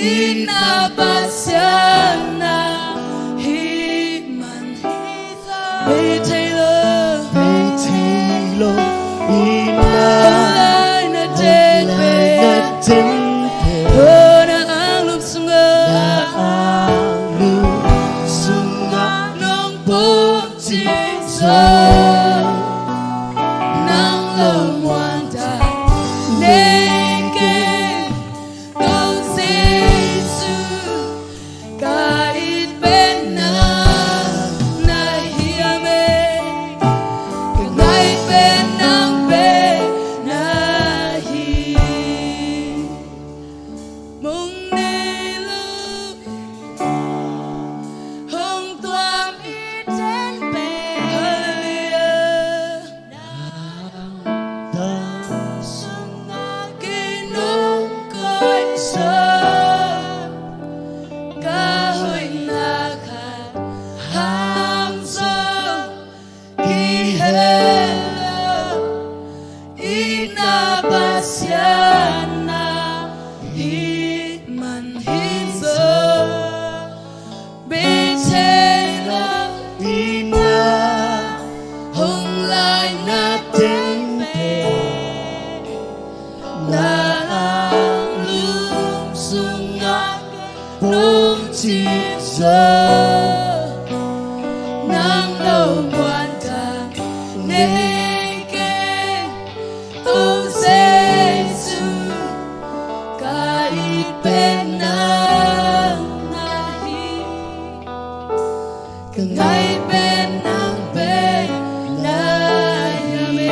i na Pasian na hih man hi zaw. Bei thei lo, bei thei lo i na, hong lai na teng pen, hong lai na teng pen, oh, na anglum sungah, na anglum sungah nong pom cih zaw. Nang lo muan tak nei keng, Topa Jesuh, ka it pen nang na hi hiam e. Ka ngai pen nang pen na hi. Mong nei lo, hong tuam i teng pen. Hallelujah. Nang sungah kei nong koihsak, ka hoihna khat hang zong kihel lo, i na Pasian na hih man hi zaw. Bei thei lo i na, hong lai na teng pen, na anglum sungah nong cih zaw. Nang lo muan tak nei keng, Topa Jesuh, ka it pen nang na hi, ka ngai pen nang pen na hi.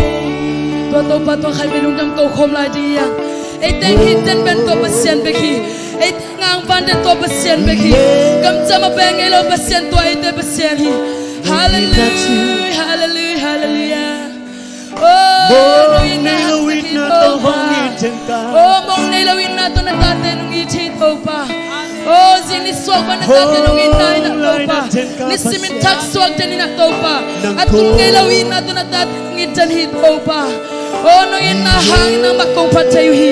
Tua Topa tua khatvei lungdam ko khawm lai ding hi hang. Eite hih ten pen tua Pasian bek hi. Eite ngangvante tua Pasian bek hi. Kamciam a pia ngei lo Pasian tua eite Pasian hi. Hallelujah, hallelujah, hallelujah. Oh, nong itna, nong itna tawh hong it hi Topa. Oh, mong nei lo itna tawh na tate nong it hi Topa. Oh, zing ni suak pan na tate nong itna hi na Topa. Nisimin thak suak den hi na Topa. A tung ngei lo itna tawh na tate nong it den hi Topa. Oh, nong itna hangin nangmah kong phat thei uh hi.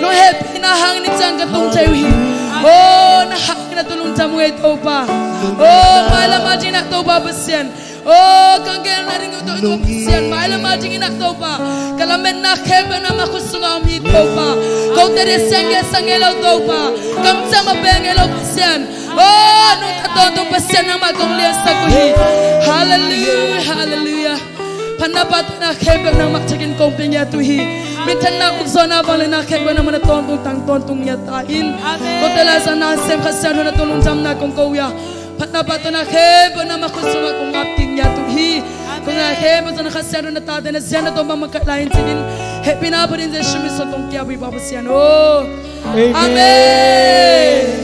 Nong hehpihna hangin ni ciang ka tung thei uh hi. Oh, na hangin a tung lungdam uh hi Topa. Oh, mailam a ding na Topa Pasian. Oh, ka geelna ding uh Topa Pasian, mailam a dingin ah Topa, ka lametna khempeuh nangmah khut sungah om hi Topa. Kote ding siang gen sa ngei lo Topa, kamciam a pia ngei lo Pasian. Oh, nungta tawntung Pasian nangmah kong liansak uh hi. Halleluiah, halleluiah. Phatna pahtawina khempeuh nangmah thakin kong pia ngiat uh hi. Minthanna ukzawhna vangliatna khempeuh nangmah na tawntung tang tawntung ngiat ta in. Kote laizang na sem Kha Siangtho na tung lungdamna kong ko uh hi. Phatna pahtawina khempeuh nangmah khut sungah kong ap kik ngiat uh hi. Kong ngai khempeuh zong na Kha Siangtho na tate na zian na tawm bang makaih lai in ci-in hehpihna phat in Jesuh min suang kong kiap uh hi Pa Pasian aw. Amen. Amen.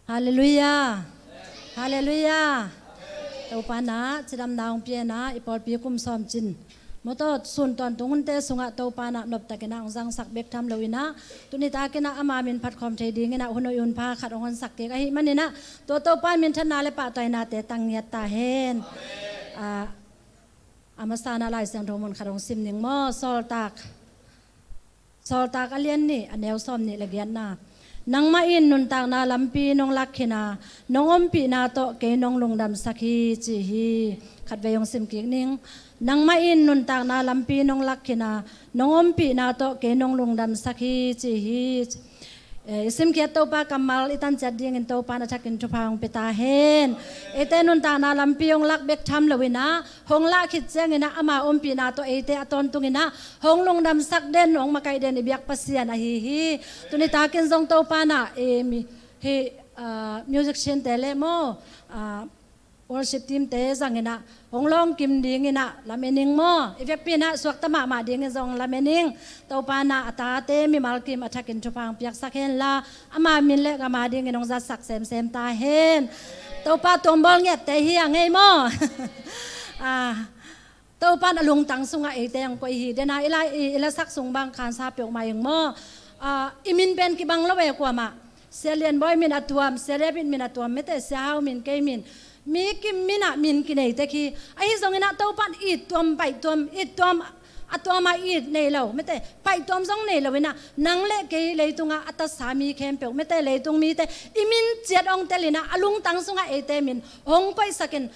Halleluiah. Halleluiah. Topa in ah cidamna hong pia in ah i pawlpi kum sawm cin mawtaw sun tawntung hunte sungah Topa in ah noptakin ah hong zangsak bek tham loin ah tuni takin ah ama min phat khawm thei dingin ah hun hoih hun pha khat hong honsak kik ahih manin ah tua Topa in minthanna le pahtawinate tang ngiat ta hen. Ah, a masa in ah Lai Siangtho mun khat hong sim ning maw. Sawltak Sawltak a lian nih, a neu sawm nih le giatna. Nangmah in nuntakna lampi nong lak khin a, nong ompihna tawh kei nong lungdamsak hi ci hi. Khatvei hong sim kik ning. Nangmah in nuntakna lampi nong lak khin a, nong ompihna tawh kei nong lungdamsak hi ci hi. Eh, i simkhiat Topa kammal i tanciat dingin Topa in a thakin thupha hong pia ta hen. Eite nuntakna lampi hong lak bek tham loin ah hong lah khit ciangin ah ama ompihna tawh eite a tawntungin ah hong lungdamsak den, hong makaih den i biak Pasian ahi hi. Tuni takin zong Topa in ah, eh, mi, hi, ah, musician te le maw, ah, worship team te zangin ah hong lawng kim dingin ah lamen ing maw. I vekpi in ah suakta mahmah dingin zong lamen ing. Topa in ah a tate mimal kim a thakin thupha hong piaksak hen la, ama min le gam a dingin hong zatsak semsem ta hen. Topa tuambawl ngiatte hi a ngei maw. Ah, Topa in a lungtang sungah eite hong koih hi. Dena i la, i, i lasak sung bang khansa peuhmah ing maw. Ah, i min pen kibang lo e kuamah. Sia Lian Bawi min a tuam, Sia David min a tuam, mete Sia Hau min, kei min. Mi kim min ah min kinei tek hi. Ahi zongin ah Topa in it tuam, paih tuam, it tuam, a tuam a it nei lo, mete paih tuam zong nei lo in ah nang le kei leitungah a tatsa mi khempeuh, mete leitung mite i min ciat hong tel in ah a lungtang sungah eite min hong koihsak in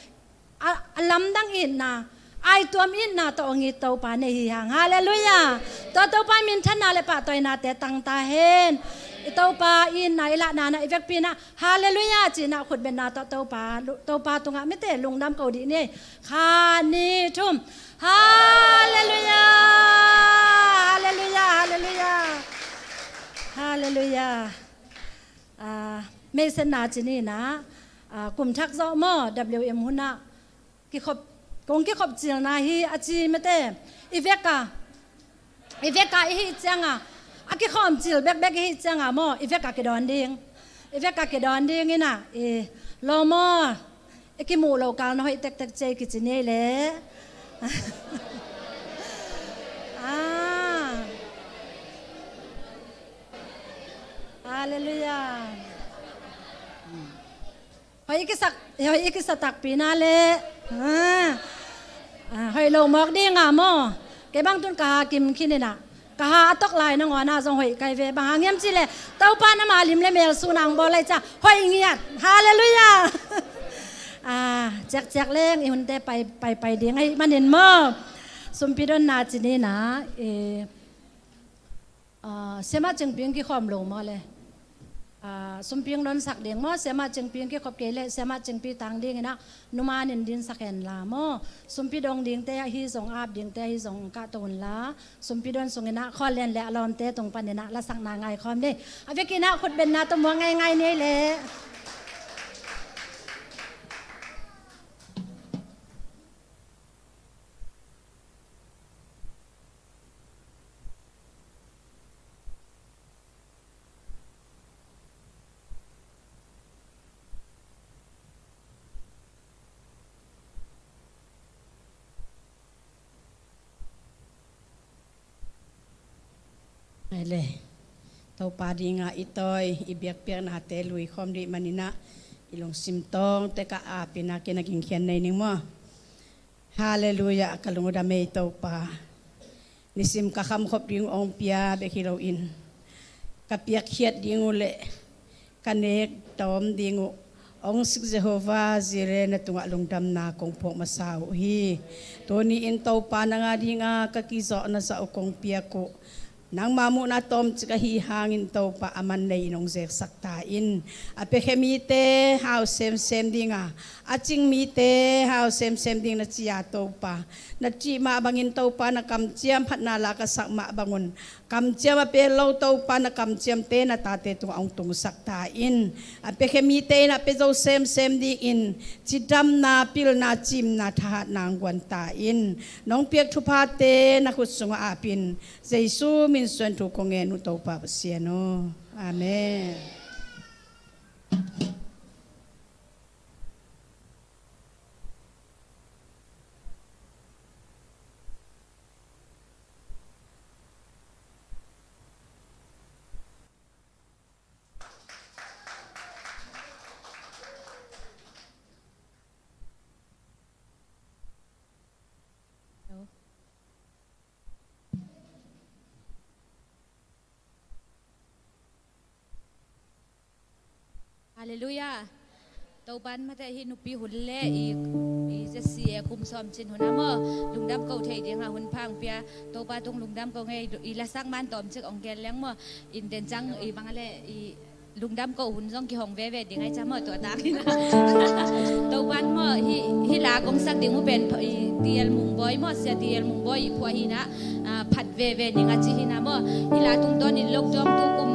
a, a lamdang itna, ai tuam itna tawh hong it Topa nei hi hang. Halleluiah. Tua Topa minthanna le pahtawinate tang ta hen. I Topa itna i lahna na i vekpi in ah halleluiah ci in ah khutbetna tawh Topa, Topa tungah mite lungdam ko dih ni. Khat, nih, thum. Halleluiah. Halleluiah. Halleluiah. Halleluiah. Ah, meisena ci ni in ah, ah, kum thak zawh maw, W M hun ah kikhop, kong kikhop cilna hi a ci mete. I veka, i veka i hih cianga, a kikhawm cil bekbek i hih cianga maw, i veka kidawn ding. I veka kidawn ding in ah, i lawm aw, i kimuh loh kal na hoih tektek ci ei kici ni ei le. Ah. Halleluiah. Hoih i kisak, hoih i kisa takpi na le. Ah. Ah, hoih lo mawk ding a maw. Kei bang tun ka ha kim khin in ah, ka ha a tok lai nangawn ah zong hoih kai ve. Bang hang hiam cih leh Topa in ama lim le mel sun a hong bawl lai ciang hoih ngiat. Halleluiah. Ah, ciakciak leng i hunte pai, pai, pai ding ahih manin maw. Sumpi donna ci ni in ah, eh, ah, Siamah Cingping kikhawm lo maw le. Ah, sumpi hong donsak ding maw, Siamah Cingping kikhop kei leh Siamah Cingping tang dingin ah numan in dinsak hen la maw. Sumpi dong dingte ahi zong, ap dingte ahi zong kahto un la, sumpi don sungin ah Khawl Lian le a lawmte tung panin ah lasakna ngaikhawm ni. A vekin ah khutbetna tawh muak ngaingai ni ei le. Ai le, Topa dinga i tawi, i biakpiaknate luikhawm dih manin ah i lungsim tawng tekah apin a kin a gingkhian nei ning maw. Halleluiah, ka lungdam ei Topa. Nisim ka khamkhop ding uh hong pia bek hi loin, ka piakkhiat ding uh le ka nek tawm ding uh hong sik Jehovah Jireh na tungah lungdamna kong phuak masa uh hi. Tuni in Topa nang a dinga ka kizawh na zah uh kong piak uh nangma muhna tawmcik ahi hangin Topa a man nei in hong zeksak ta in. A piakhia mite hau semsem dinga, a cing mite hau semsem ding na ci a Topa, na cih mah bangin Topa na kamciam phatna la ka sak mah bangun, kamciam a pel lo Topa na kamciamte na tate tungah hong tungsak ta in. A piakhia mite in a pia zo semsem dingin cidamna, pilna, cimna, thahatna hong guan ta in. Nong piak thuphate na khut sungah apin Jesu min suang thu kong ngen uh Topa Pasian aw. Amen. Halleluiah. Topan mate hi nupi hun le i, i Z C A kum sawm cin hun a maw, lungdam ko thei dinga hun pha hong pia Topa tung lungdam ko ngei. I lasak man tawmcik hong gen leng maw. In den cang i bang a le i lungdam ko hun zong kihong veve ding ai ca maw, tua tak hi na. Topan maw, hi, hi la kong sak ding uh pen i T L Mungbawi maw, Sia T L Mungbawi i phuah hi na, ah, phat veve ning a ci hi na maw. Hi la tungtawn in lockdown tu kum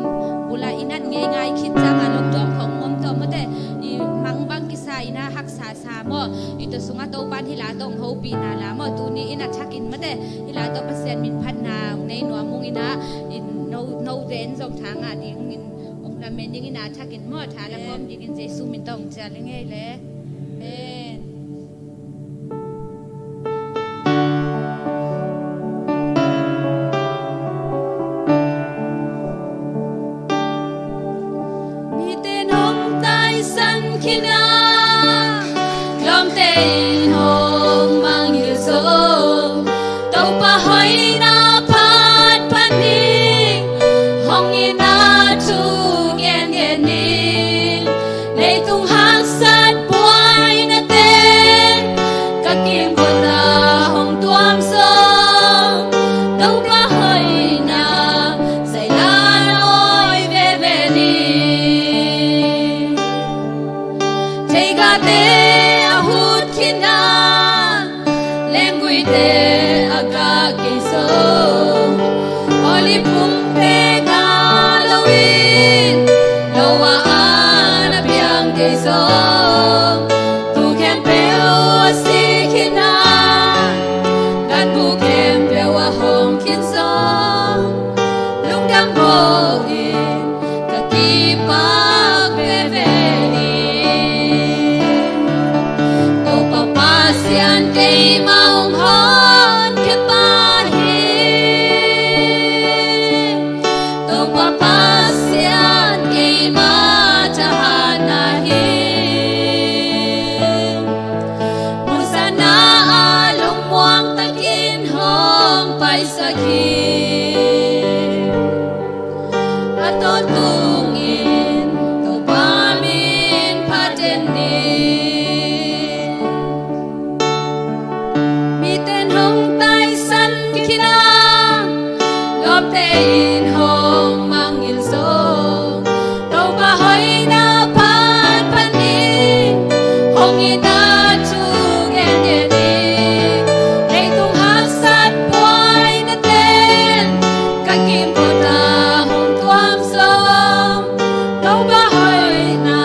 bula i nat ngeingai khit cianga lockdown khong om tawh mawte i mang bang kisa i na haksa sa maw, i tawh sungah Topa'n hih la tawh hong hopihna la maw, tuni in a thakin mate, hih la tawh Pasian min phatna hong nei nuam ung in ah, i no, note in zong tha ngah dingin hong lamen dingin a thakin maw, tha la kawm dingin Jesu min tawh hong cial ing ei le. Amen. Mite in hong taisan khin a, lawmte in hong mangngilh zong, Topa hoihna phat phat ni, hong itna thu gengen ni. Leitung haksat buainate ka kimkot ah hong tuam zong, Topa hoihna zai la nawi veve ni. Theigate a hut khin a, lengguite a gah kei zong, olive pumte gah lo in, Noah an a piang kei zong, thu khempeuh a si khin a, ganbu khempeuh a hawng khin zong, lungdam ko in ka kipak veve ni. Topa Pasian keima hong honkhia pa hi. Topa Pasian keima thahatna hi. Muanhuai a lungmuang takin hong paisak hi. A tawntungin Topa min phat den ni. Mite in hong taisan khin a, lawmte in hong mangngilh zong, Topa hoihna phat phat ni, hong itna thu gengen ni. Leitung haksat buainate'n ka kimkot ah hong tuam zong, Topa hoihna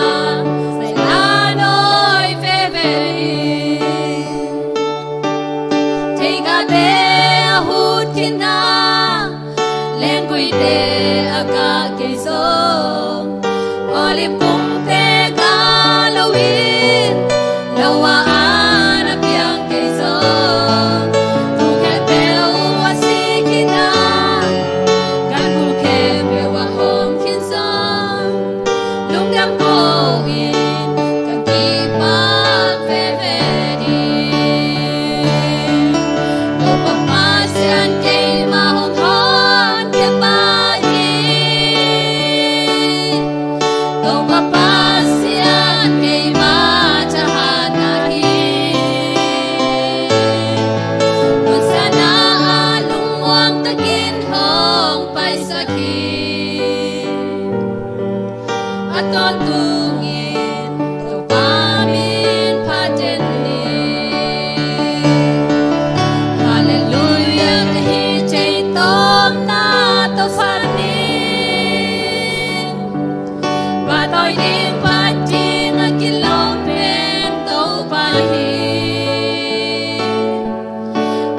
zai la nawi veve ni. Theigate a hut khin a, lengguite a gah kei zong, olive pumte gah lo in, Noah an a piang kei zong, thu khempeuh a si khin a, ganbu khempeuh a hawng khin zong, lungdam ko in ka kipak veve ni. Topa Pasian keima hong honkhia pa hi. Topa Pasian keima thahatna hi. Muanhuai a lungmuang takin hong paisak hi. A tawntungin Topa min phat den ni. Halleluiah, ka hih thei tawpna Topa ni. Pahtawi ding phat ding a kilawm pen Topa hi.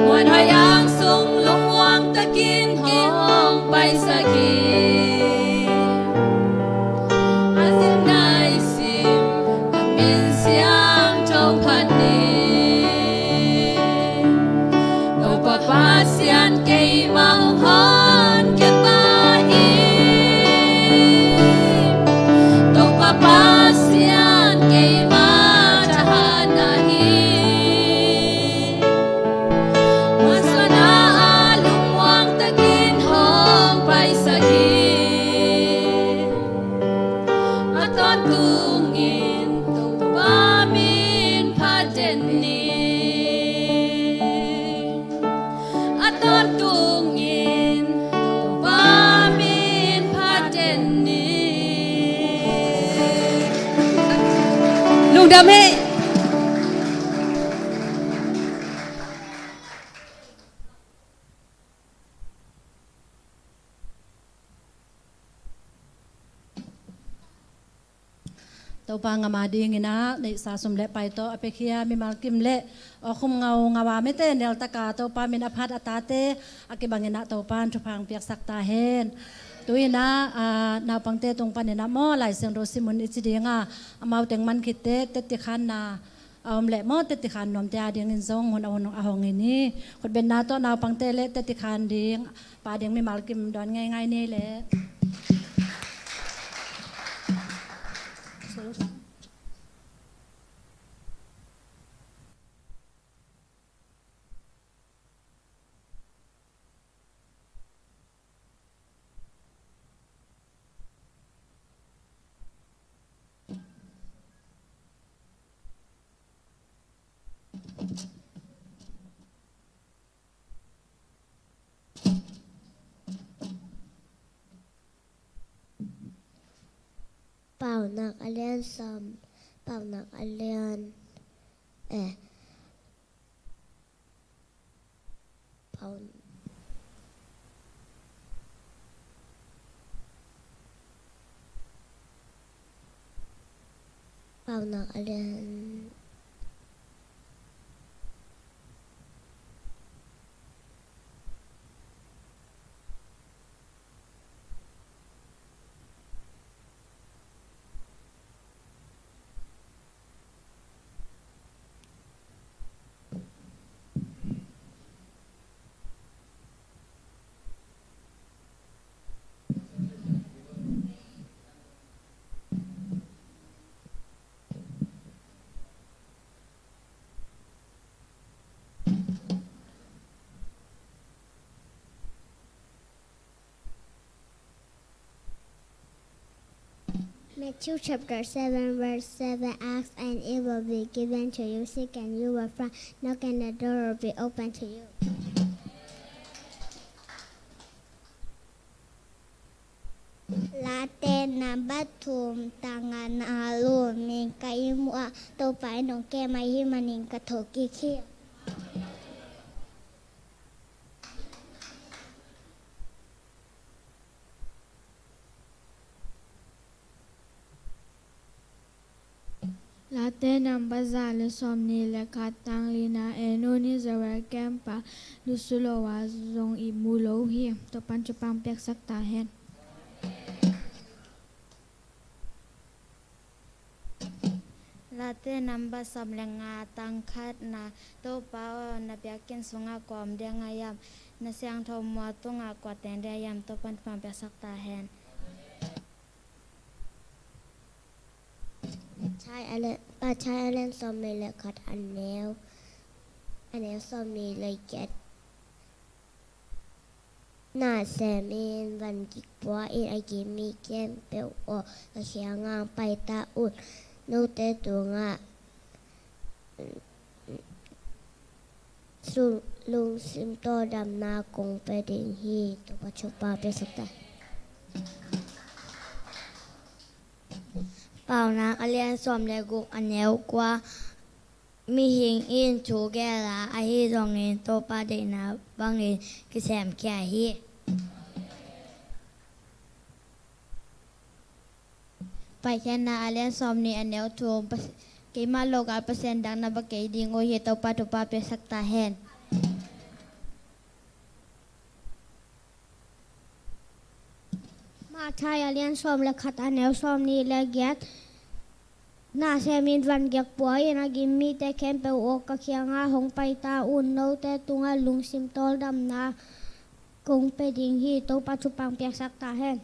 Muanhuai ang sung lungmuang takin hong paisak hi. A sim nai sim a min siangtho phat ni. Topa Pasian keima hong honkhia pa hi. Topa Pasian keima thahatna hi. Muanhuai a lungmuang takin hong paisak hi. A tawntungin Topa min phat den ni. A tawntungin Topa min phat den ni. Lungdam hi. Topa ngam a dingin ah neihsa sum le pai tawh a piakhia mimal kim le awkhum ngaungau a mite neltaka Topa min a phat a tate a kibangin ah Topa in thupha hong piaksak ta hen. Tu-in ah, ah, naupangte tung panin ah maw Lai Siangtho sim un i ci ding a, amau teng man khitte tetti khanna a om leh maw tetti khan nuamte a dingin zong hun a hun a hong in hi. Khutbetna tawh naupangte le tetti khan ding pa ding mimal kim dawn ngeingai ni leh. Paunak a lian sawm, Paunak a lian, eh, Pau-, Paunak a lian. Matthew chapter seven, verse seven, ask and it will be given to you, seek and you will find, knock and the door will be open to you. Late nambat thum, tang nga na lum in ka ihmu a, Topa in hong kem ahih manin ka thokik hi. Late nambat za le sawmnih le khat, tang li na, en un, Israel kempa lusu lo a zong ihmu lo hi. Topan thupha piaksak ta hen. Late nambat sawm le nga, tang khat na, Topa aw, na biakinn sungah kua om ding a hiam? Na siangtho mual tungah kua teng ding a hiam? Topan thupha piaksak ta hen. Pathai a lian, Pathai a lian sawmnih le khat, a neu, a neu sawmnih le giat. Na sem in, van gik pua in, a gim mi khempeuh aw, ka kiangah hong pai ta un. Note tungah lungsim tawldamna kong pia ding hi. Topa thupha piaksak ta. Paunak a lian sawm le guk, a neu kua. Mihing in thu gel a, ahi zongin Topa deihna bangin kisem khia hi. Paikhiatna a lian sawmnih, a neu thum, Pas-, keimah lo gal Pasian dang na va kei ding uh hi. Topa thupha piaksak ta hen. Mathai a lian sawm le khat, a neu sawmnih le giat. Na sem in, van gik pua in, a gim mite khempeuh aw, ka kiangah hong pai ta un. Note tungah lungsim tawldamna kong pia ding hi. Topa thupha piaksak ta hen.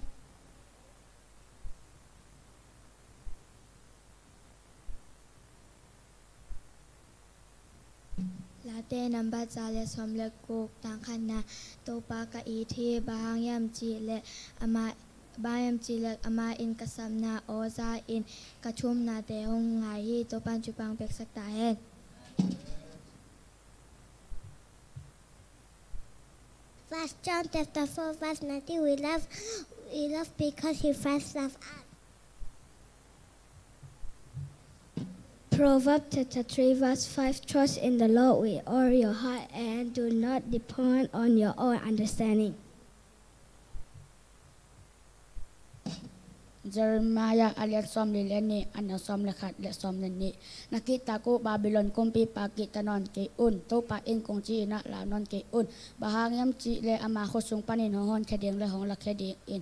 Late nambat za le sawm le guk, tang khatna, Topa ka it hi, bang hang hiam cih leh amah, bang hang hiam cih leh amah in ka sapna aw za in ka thumnate hong ngai hi. Topan thupha piaksak ta hen. First John chapter four, verse nineteen, we love, we love because he first loved us. Proverbs chapter three, verse five, trust in the Lord with all your heart and do not depend on your own understanding. Jeremiah a lian sawmli le nih, a neu sawm le khat le sawm le nih. Na kihtak uh Babylon kumpipa kihta nawn kei un. Topa in kong ci in ah lau nawn kei un. Bang hang hiam cih leh ama khut sung panin hong honkhia ding le hong lakhia dingin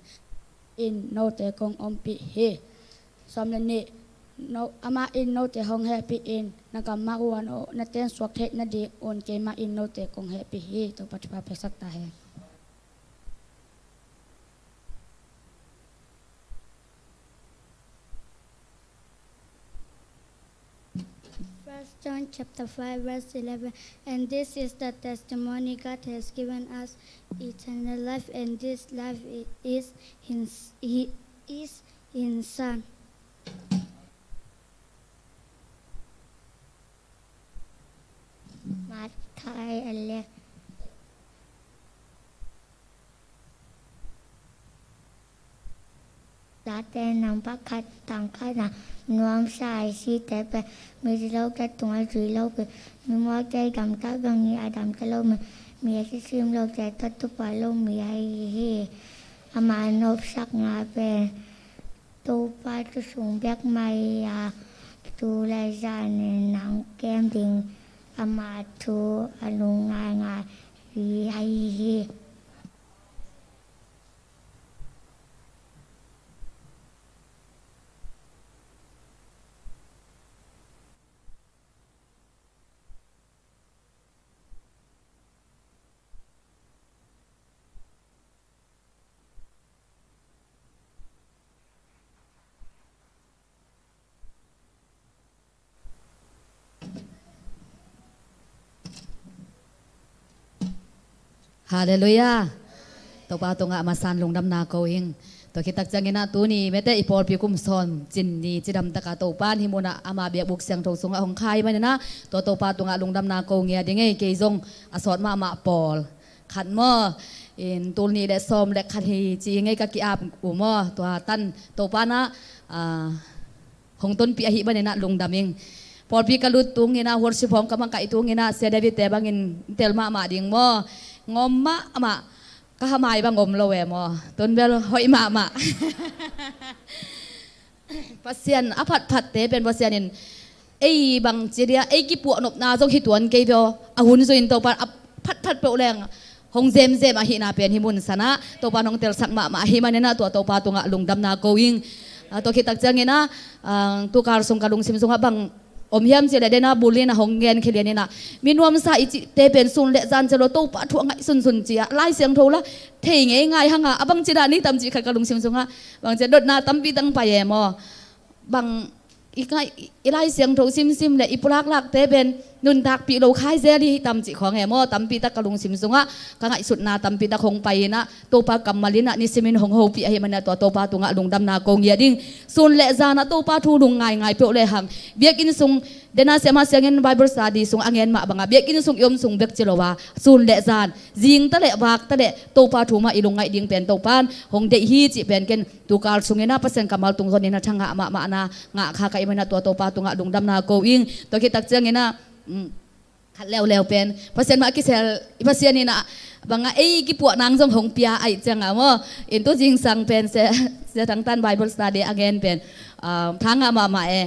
in note kong ompih hi. Sawm le nih. No, amah in note hong hehpih in, na gam mah uh a na teensuak theih nadingun keimah in note kong hehpih hi. Topa thupha piaksak ta hen. First John chapter five, verse eleven. And this is the testimony God has given us, eternal life, and this life i-, is in, he is in Son. Matthai a lian Late nang pakhat tang khat na nuamsa a i site pen mi ci lote tungah zui lo pen mi muakte i gamta bangin a damta lo mi, mi a sisim lote tawh tupa lo mi ahi hi. Ama nopsakna pen Topa thu sung bek mah hi a, tu le zan in nang kem ding ama thu a lungngaingai hi ahi hi. Halleluiah. Topa tungah a masa in lungdamna ko ing. Tua khit tak ciangin ah tuni mete i pawlpi kum sawm cin ni cidam taka Topa in hih munah ama biakbuk siangtho sungah hong kha ahih manin ah tua Topa tungah lungdamna ko ngia ding ei. Kei zong a sawt mahmah pawl khat maw, in tul nih le sawm le khat hi ci ing ei, ka ki-ap uh maw. Tua tan Topa in ah, ah, hong tonpih ahih manin ah lungdam ing. Pawlpi ka lut tungin ah, worship hong ka makaih tungin ah, Sia David te bangin tel mahmah ding maw. Ngawm mahmah, ka hamai bang om lo e maw. Tun bel hoih mahmah. Pasian a phatphatte pen Pasian in ei bangci dia ei kipuahnopna zong hi tuan kei ve aw. A hun zui in Topa a phatphat peuh leng hong zemzem ahihna pen hih mun sanah Topa in hong telsak mahmah ahih manin ah tua Topa tungah lungdamna ko ing. Ah, tua khit tak ciangin ah, ah, tukal sung ka lungsim sungah bang om hiam cih leh dena bulin ah hong gen khia lianin ah mi nuamsa i cihte pen sun le zan ci lo Topa thu a ngaihsunsun ci-ah Lai Siangtho la thei ngeingai hang a, a bangci dah ni tam cih khat ka lungsim sungah bangci dotna tampi tang pai e maw. Bang i, i Lai Siangtho simsim le i pulaklakte pen nuntakpih lo khai zel hi tam cih khawng e maw. Tampi tak ka lungsim sungah ka ngaihsutna tampi tak hong pai in ah Topa kammal in ah nisimin hong hopih ahih manin ah tua Topa tungah lungdamna ko ngia ding. Sun le zan ah Topa thu lungngaingai peuh lehang biakinn sung dena siamah siangin Bible study sung a ngen mah bangah biakinn sung i om sung bek ci lo a sun le zan zingta le vakta le Topa thu mah i lungngaih ding pen Topa in hong deih hi cih pen ken tukal sungin ah Pasian kammal tungtawnin ah thangah mahmahna ngah kha ka hih manin ah tua Topa tungah lungdamna ko ing. Tua khit tak ciangin ah, mm, khat leuleu pen Pasian mah a kisel i Pasian in ah bangah ei kipuah nang zong hong pia ahih ciangah maw. In tu zingsang pen Sia, Sia Thang Tan Bible study a ngen pen, ah, thangah mahmah e.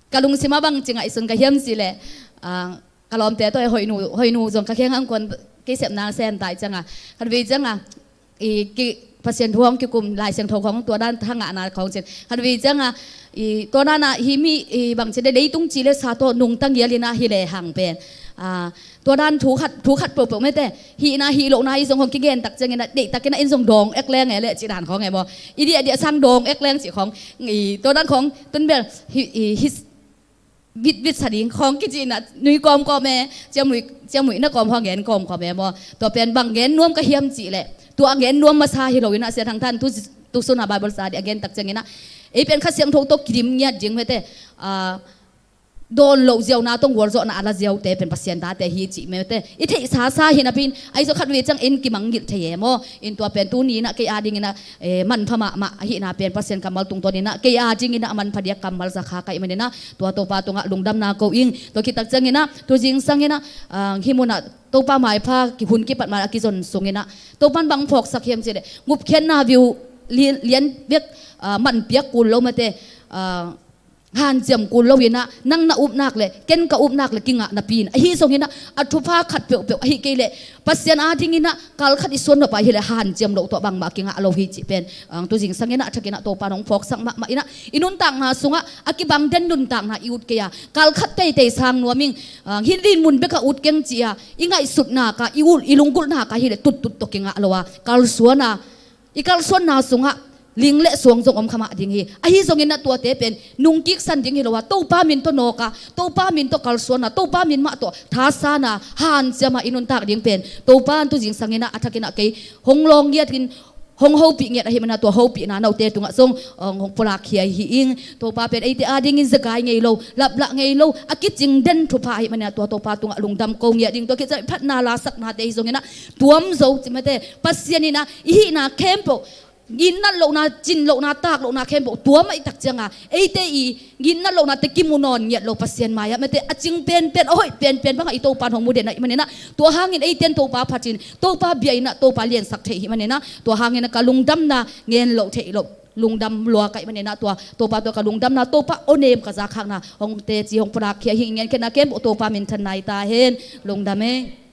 Ka lungsim ah bangci ngaihsun ka hiam cih leh, ah, ka lawmte tawh hoihnu, hoihnu zong ka kheng hang kuan kei sepna sem ta ahih ciangah khat vei ciangah i ki Pasian thu hong kikum Lai Siangtho khawng tua dan thangahna khawng cin khat vei ciangah i tua dan ah hih mi i bangci le leitung ci le sa tawh nungta ngial in ah hi lehang pen, ah, tua dan thu khat, thu khat peuhpeuh mete hihna hih lohna i zong hong kigen tak ciangin ah deihtakin ah in zong dawng ek leng e leh cih dan khawng e maw. I diahdiah sang dawng ek leng cih khawng i tua dan khawng tun bel hi, hi, hi vitvit sa ding khawng kici in ah nui kawmkawm e, ciamnuih, ciamnuihna kawm hong gen kawmkawm e maw. Tua pen bang gen nuam ka hiam cih leh tua a gen nuam masa hi lo in ah Sia Thang Tan tu, tu sun ah Bible study a gen tak ciangin ah ei pen Kha Siangtho tawh kidim ngiat ding mete, ah, dawn loh ziauna tawh gualzawhna a la ziaute pen Pasian tate hi cih mete i theihsasa hi napi in ahi zong khat vei ciang in kimangngilh thei e maw. In tua pen tuni in ah kei a dingin ah, eh, manpha mahmah ahihna pen Pasian kammal tungtawnin ah kei a dingin ah a manpha dia kammal za kha ka hih manin ah tua Topa tungah lungdamna ko ing. Tua khit tak ciangin ah tu zingsangin ah, ah, hih munah Topa maipha ki hun kipat mal a kizon sungin ah Topa in bang phawksak hiam cih leh ngupkhiatna viu li-, lian bek, ah, man piak kul lo mate, ah, hanciam kul lo inah, nang na upnak le ken ka upnak le kingah napi in, ahi zong inah a thupha khat peuhpeuh ahi kei leh Pasian ading inah kal khat i suan nop ahih leh hanciam loh tawh bangmah kingah lo hi cih pen, ah, tu zingsang inah a thak inah Topa nong phawksak mahmah inah i nuntakna sungah a kibang den nuntakna i ut kei a, kal khat teitei sang nuam ing, ah, hih dinmun bek a ut keng ci a i ngaihsutna ka, i ul, i lunggulhna ka hileh tuttut tawh kingah lo a, kalsuan a, i kalsuanna sungah ling le suang zong om kha mah ding hi. Ahi zongin a tuate pen nungkiksan ding hi lo a, Topa min tawh nawk a, Topa min tawh kalsuan a, Topa min mah tawh thasan a, hanciam a i nuntak ding pen Topa in tu zingsang inah a thak inah kei hong lawng ngiat in, hong hopih ngiat ahih manin a tua hopihna note tungah zong, ah, hong pulak khia hi ing. Topa pen eite adingin zekai ngei lo, laplah ngei lo, a kicing den thupha ahih manin a tua Topa tungah lungdam ko ngiat ding, tua khit ciang phatna lasaknate hi zongin a tuam zo ci mate, Pasian inah i hihna khempeuh nginnat lohna, cin lohna, tak lohna khempeuh tuam ahih tak ciang a, eite i nginnat lohnate kimu nawn ngiat lo Pasian mai-ah mate, a cing penpen, a hoih penpen bangah i Topa in hong mu den ahih manin a, tua hangin eite in Topa phat in, Topa bia inah Topa liansak theih ahih manin a, tua hangin a ka lungdamna ngen loh theih loh, lungdam lua ka hih manin a, tua Topa tawh ka lungdamna, Topa awnem ka zakkhakna hong teci, hong pulak khia hi. Ngen khenna khempeuh Topa minthanna hi ta hen. Lungdam e.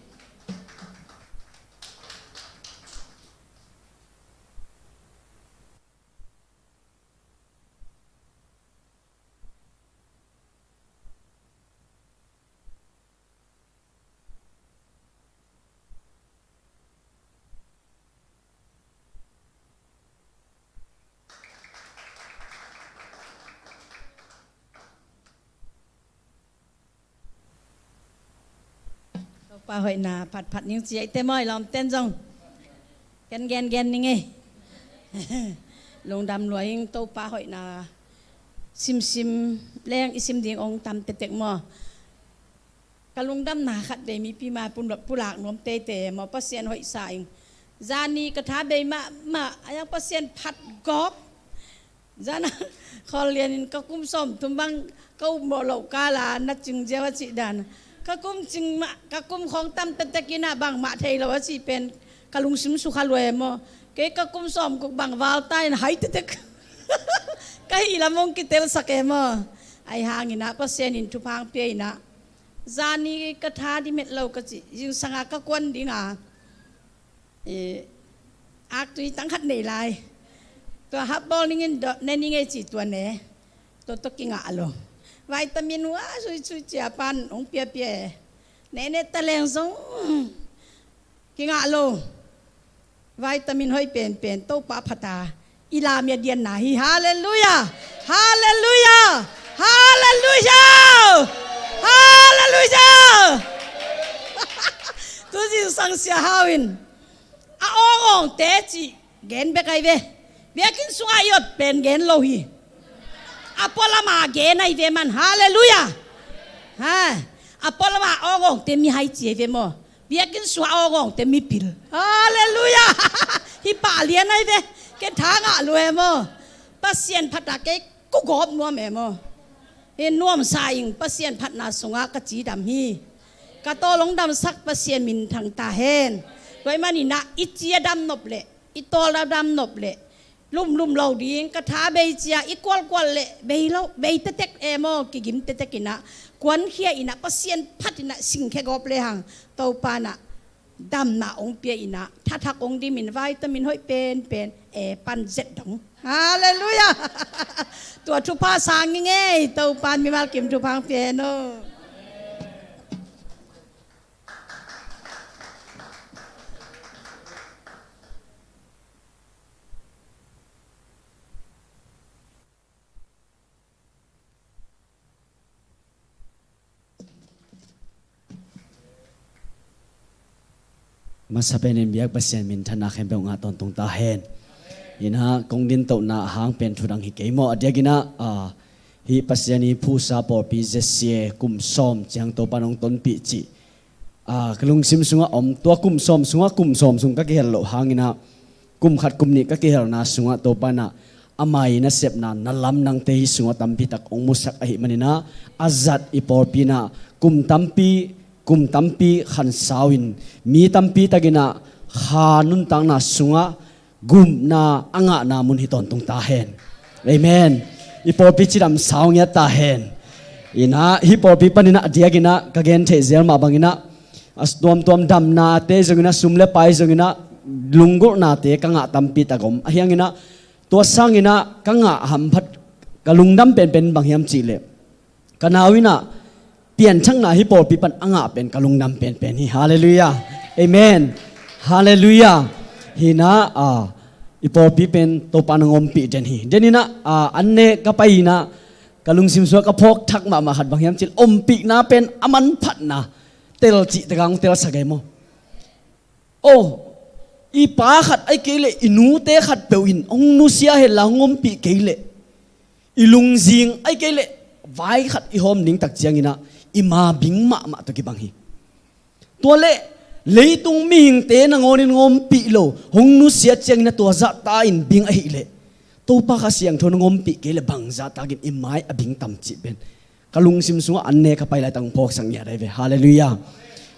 Topa hoihna phatphat ning ci eite maw, i lawmten zong ken gengen ning ei. Lungdam lua ing. Topa hoihna simsim leng i sim ding hong tam tektek maw. Ka lungdamna khat vei mipi mai pulak nuam teitei maw, Pasian hoihsa ing. Zani ka tha bei mahmah a, yang Pasian phat gawp. Zan a khawl lianin ka kum sawmthum bang ka upmawh loh kal a na cing ziau a cih dan. Ka kum cing mah, ka kum khawng tam tektek inah bangmah thei lo a cih pen ka lungsim sukha lua e maw. Kei ka kum sawmguk bang val ta in hai tektek ka hih lam hong kitelsak e maw. Ahi hang inah Pasian in thupha hong pia inah, zani ka tha dim het lo ka cih, zingsang a ka kuan ding a, eh, aktui tang khat nei lai. Tua hap bawl ning in dawh ne ning ei ci, tua ne. Tua tawh kingah lo. Vitamin hua sui sui cia pan hong piapia e. Ne ne ta leng zong kingah lo. Vitamin hoih penpen Topa phat a i lam i a dianna hi. Halleluiah! Halleluiah! Halleluiah! Halleluiah! Tu zingsang Sia Hau in a awngawngte cih gen bek ahi ve. Biakinn sungah i ot pen gen lo hi. A pualam a gen ahi ve man. Halleluiah! Ha. A pualam a awngawngte mihai ci ahi ve maw. Biakinn sungah awngawngte mipil. Halleluiah! Hih pah lian ahi ve. Ken tha ngah lua e maw. Pasian phat a kei kugawp nuam e maw. Hi nuamsa ing, Pasian phatna sungah ka cidam hi. Ka tawl hong damsak Pasian minthang ta hen. Tua ahih manin ah i ci a dam nop leh, i tawl a dam nop leh lumlum lo ding, ka tha bei cia i kualkual leh bei lo, bei tektek e maw, kigim tektek in ah, kuankhia in ah, Pasian phat in ah singkhia gawp lehang Topa in ah damna hong pia in ah, thathak hong dim in, vitamin hoih penpen e pan zet dong. Halleluiah! Tua thupha sang ing ei, Topa in mimal kim thupha hong pia hen aw. Masa penin biak Pasian minthanna khempeuh ngah tawntung ta hen. In ah kong dintohna hang pen thudang hi kei maw, a diakin ah, ah, hih Pasian ii phuhsa pawlpi Z C A kum sawm ciang Topa in hong tonpih cih, ah, ka lungsim sungah om. Tua kum sawm sungah, kum sawm sung ka kihel loh hangin ah, kum khat kum nih ka kihelna sungah Topa in ah ama ii nasepna na lamdangte hih sungah tampitak hong musak ahih manin ah, a zat i pawlpi in ah kum tampi, kum tampi khansau in, mi tampi takin ah kha nuntakna sungah gupna a ngahna mun hi tawntung ta hen. Amen. I pawlpi cidam sau ngiat ta hen. Inah hih pawlpi paninah a diakinah ka gen theih zel mah banginah a tuamtuam damnate zonginah, sum le pai zonginah, lunggulhnate ka ngah tampi tak om. Ahi hanginah tua sanginah ka ngah hamphat ka lungdam penpen bang hiam cihleh, ka nau inah pianthakna hih pawlpi pan a ngah pen ka lungdam penpen hi. Halleluiah. Amen. Halleluiah. Hinah a, i pawlpi pen Topa nang ompih den hi. Deninah a, an ne ka pai inah ka lungsim sungah ka phawk thak mahmah khat bang hiam cihleh, ompihna pen a manphatna tel cih takah hong telsak ei maw? Oh, i pa khat ai kei leh i nute khat peuh in hong nusia henla hong ompih kei leh, i lungzing ai kei leh vai khat i hawm ding tak cianginah i ma bing mahmah tawh kibang hi. Tua leh leitung mihingte nangawnin hong ompih lo, hong nusia cianginah tua zahta in bing ahileh, Topa Kha Siangtho nang ompih kei leh bang zahtakin i mai a bing tam cih pen ka lungsim sungah an ne ka pai laitak hong phawksak ngiat ahi ve. Halleluiah.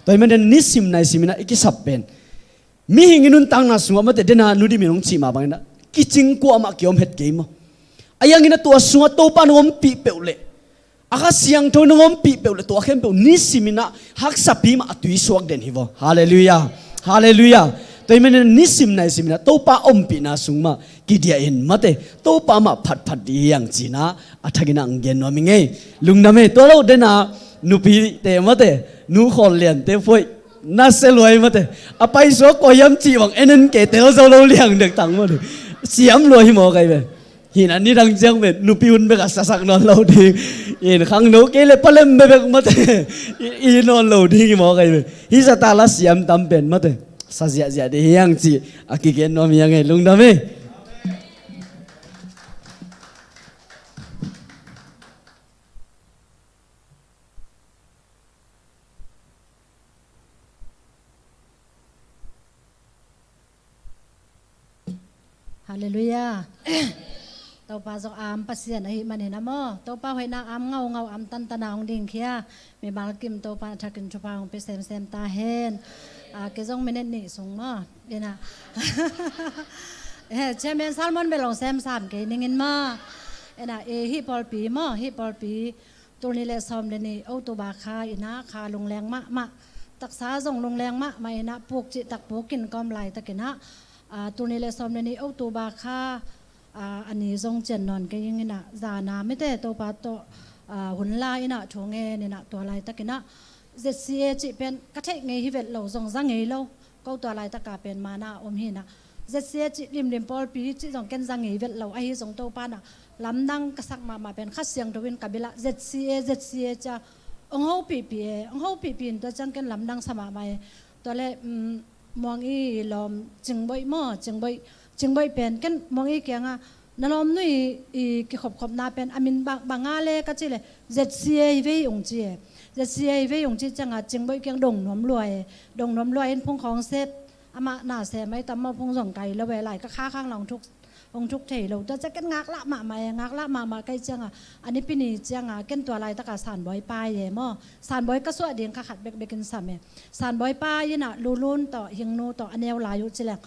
Tua hi manin nisim naisiminah i kisap pen mihing i nuntakna sungah mate, dena Nu Dim in hong cih mah banginah kicing kuamah kiom het kei maw? Ahi hanginah tua sungah Topa nang ompih peuh leh, a Kha Siangtho nang ompih peuh leh tua khempeuh nisiminah haksapi mah a tuisuak den hi vaw. Halleluiah. Halleluiah. Tua hi manin nisim naisiminah Topa ompihna sung mah kidiah in mate, Topa mah phatphat dih hi hang cinah a thakinah ang gen nuam hi ngei. Lungdam ei. Tua lo dena nupite mate, nu khawl liante phuai, na sia luai mate, a paisuak kua hiam cih bang en en kei, tel zo lo liang dek tang mate, siam luai hi mawk ahi ve. Hinah nidang ciang pen nupi hun bek a sasak nawn lo ding, in khangno kei leh palem bebek mate, i, i nawn lo ding hi mawk ahi ve. Hih zahta la siam tam pen mate, sa ziahziah dih hi hang cih a kigen nuam hi hang ei. Lungdam ei. Halleluiah. Topa zong a om Pasian ahih manin a maw, Topa hoihna a om ngaungau, a om tantana hong dingkhia mimal kim Topa a thakin thupha hong pia semsem ta hen. A, kei zong minute nih sung maw, inah eh, Chairman Salmon bel hong semsam kei ning in maw. Inah, eh, hih pawlpi maw, hih pawlpi tul nih le sawm le nih October kha inah kha lungleng mahmah, taksa zong lungleng mahmah inah puk cihtak pukin kawm laitakinah, a, tul nih le sawm le nih October kha, a, a ni zong cian nawn kei inginah zana mite Topa tawh, a, hun la inah thu ngen inah tua laitakinah Z C A cih pen ka theih ngei hi vet lo, zong za ngei lo. Ko tua laitaka pen mana a om hinah Z C A cih limlim pawlpi cih zong ken za ngei vet lo. Ahi zong Topa nah lamdang ka sak mahmah pen Kha Siangtho in ka bilah Z C A, Z C A cia hong hopihpih e, hong hopihpih in tua ciang ken lamdang sa mahmah e. Tua le, um, Muang i lawm Cingboih maw, Cingboih, Cingboih pen ken Muang i kianga na lawmnu i, i kikhopkhopna pen a min bang, bang a le ka cih le Z C A hi vei ung ci e. Z C A hi vei ung cih cianga Cingboih kiang dong nuam lua e. Dong nuam lua in phung khawng set, amah na sem ai tam maw, phung zong kai lo e, lai ka kha khang la hong thuk, hong thuk thei lo. Tua ciang ken ngaklah mahmah e, ngaklah mahmah kai cianga a nipi ni cianga ken tua laitaka Sanbawi pai e maw. Sanbawi ka suah ding kha khat bekbek in sam e. Sanbawi pai inah Lulun tawh Hingnu tawh a neu lai uh ci leng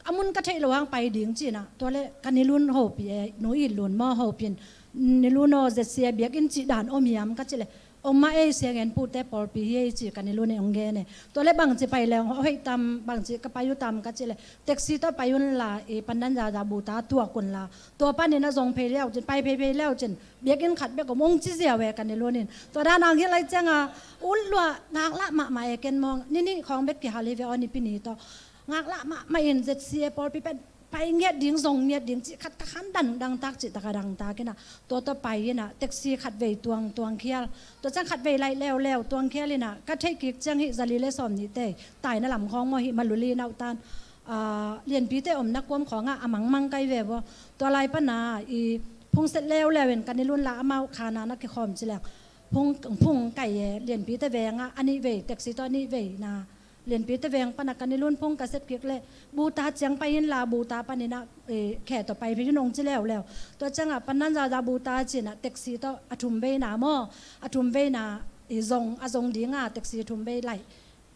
a mun ka theih loh hang pai ding ci inah, tua le ka Nilun hopih e, Nu It Lun maw hopih in, Nilun aw, Z C A biakinn cih dan om hiam ka cih le, om mah ei, Siangen pute pawlpi hi ei ci ka Nilun in hong gen e. Tua le bangci pai le hong hoih tam, bangci ka pai uh tam ka cih le, taxi tawh pai unla, i pandan zaza buta tuak unla, tua panin a zong phei leu cin, pai phei phei leu cin, biakinn khat bek om hong ci ziau e ka Nilun in. Tua dan hang hi lai cianga ut lua, ngaklah mahmah e ken maw, ni nih khawng bek kihal hi ve aw, nipi ni tawh. Ngaklah mahmah in Z C A pawlpi pen pai ngiat ding, zong ngiat ding cih khat ka khan dangdangtak, cih taka dangtak inah tua tawh pai inah taxi khat vei tuang, tuang khial. Tua ciang khat vei laih leuleu tuang khial inah ka theih kik ciang hih zali le sawm nih tei taina lam khawng maw, hih Maluli nauhtan, ah, Lianpite omna kuam khawngah a mangmang kai ve vua. Tua lai pana i phung set leuleu in ka Nilun la amau khana na kikhawm ci leng phung, phung kai e, Lianpite vengah a nih vei, taxi tawh a nih vei na Lianpite veng pana ka Nilun phung ka set kik le, buta ciang pai inla, buta paninah, eh, khe tawh pai phei un hong ci leuleu. Tua ciangah pandan zaza buta cinah taxi tawh a thum veina maw, a thum veina, eh, zong, a zong dinga taxi thum vei laih.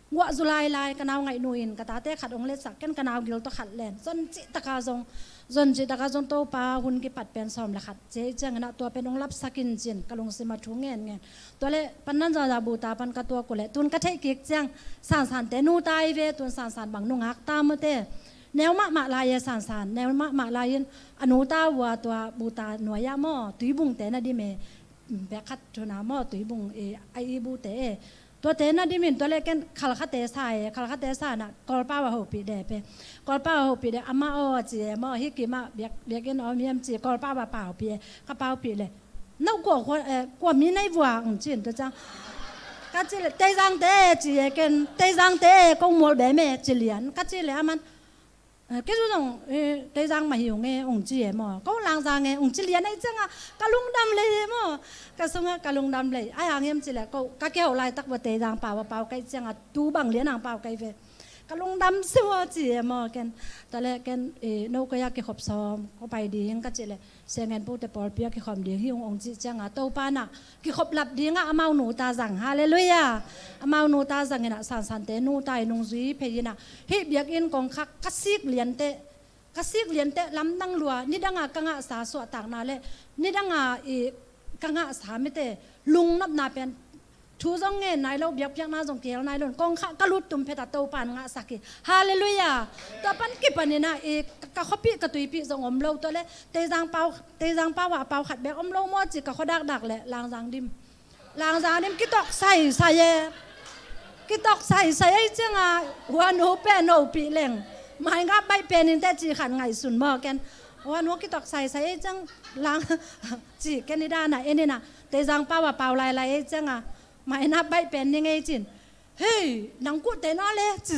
guah zu lailai ka nau ngaihnu in ka tate khat hong letsak, ken ka nau gil tawh khat len. Zon cih taka zong, zon cih taka zong Topa hun kipat pen sawm le khat ci hi ciangin ah tua pen hong lapsak in cin ka lungsim ah thu ngen ngen. Tua leh Pandan Zaza buta pan ka tuak uh leh tun ka theih kik ciang Sansante nu ta hi ve, tun Sansan bang nungak ta maw te. Neu mahmah lai e Sansan, neu mahmah lai in a nu ta uh a tua buta nuai ah maw, tuibungte na dim e, bek khat thuna maw, tuibung e, a i bute e. Tuate na dim in tua leh ken khalkhate sa e, khalkhate sa na Kawlpau a hopih de pe. Kawlpau a hopih de, amah aw ci e maw, hih kimah biak, biakinn a om hiam ci, Kawlpau a paupih e, ka paupih leh. No kua, kua, eh, kua mi nei vua, ong cin tua ciang. Ka ci leh, Teizangte e ci e ken, Teizangte e, kong mual be me ci lian. Ka ci leh aman, eh, kei zu zong, eh, Teizang mah hi ung e, ong ci e maw. Ko Langzang e, ong ci lian ahi ciangah, ka lungdam lei e maw. Ka sungah ka lungdam lei. Ai hang hiam ci leh, ko, ka kihau laitak vua Teizang pau a pau ka hih ciangah, tu bang lian hang pau ka hih ve. Ka lungdam siu a ci e maw ken. Tua leh ken, eh, no koi a kikhop sawm, ko pai ding ka ci leh. Sia Ngen Pu te pawlpi a kikhawm ding hi ung ong cih ciangah Topa nah kikhop lap dingah amau nu ta zang. Halleluiah. Amau nu ta zang inah Sansante nu ta i nungzui phei inah hih biakinn kongkhak ka sik liante, ka sik liante lamdang lua, nidanga ka ngahsa suahtakna le nidanga i ka ngahsa mite lungnopna pen thu zong ngen nai lo, biakpiakna zong kihel nai lo, kongkhak ka lut tum phet a Topa in ngahsak hi. Halleluiah. Tua pan kipan inah i ka, ka khuapih ka tuipih zong om lo, tua leh Teizang pau, Teizang pau ah a pau khat bek om lo maw ci ka khua dakdak leh Langzang dim. Langzang dim kitok saisai e. Kitok saisai e ciangah huan hu pen hopih leng. Mai ngap baih pen in te ci khat ngaihsun maw ken. Huan hu kitok saisai e ciang lang ci ken i dana en inah Teizang pau a pau lailai e ciangah. Mai na baih pen ni ngei cin. Hei, nang kuate na le ci.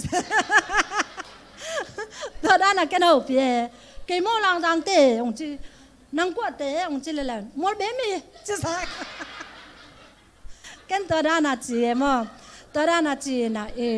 Tua dana ken hopih e. Kei maw Langzangte ong ci. Nang kuate ong ci leh len. Mual be mi ci sa. Ken tua dana ci e maw. Tua dana ci inah e.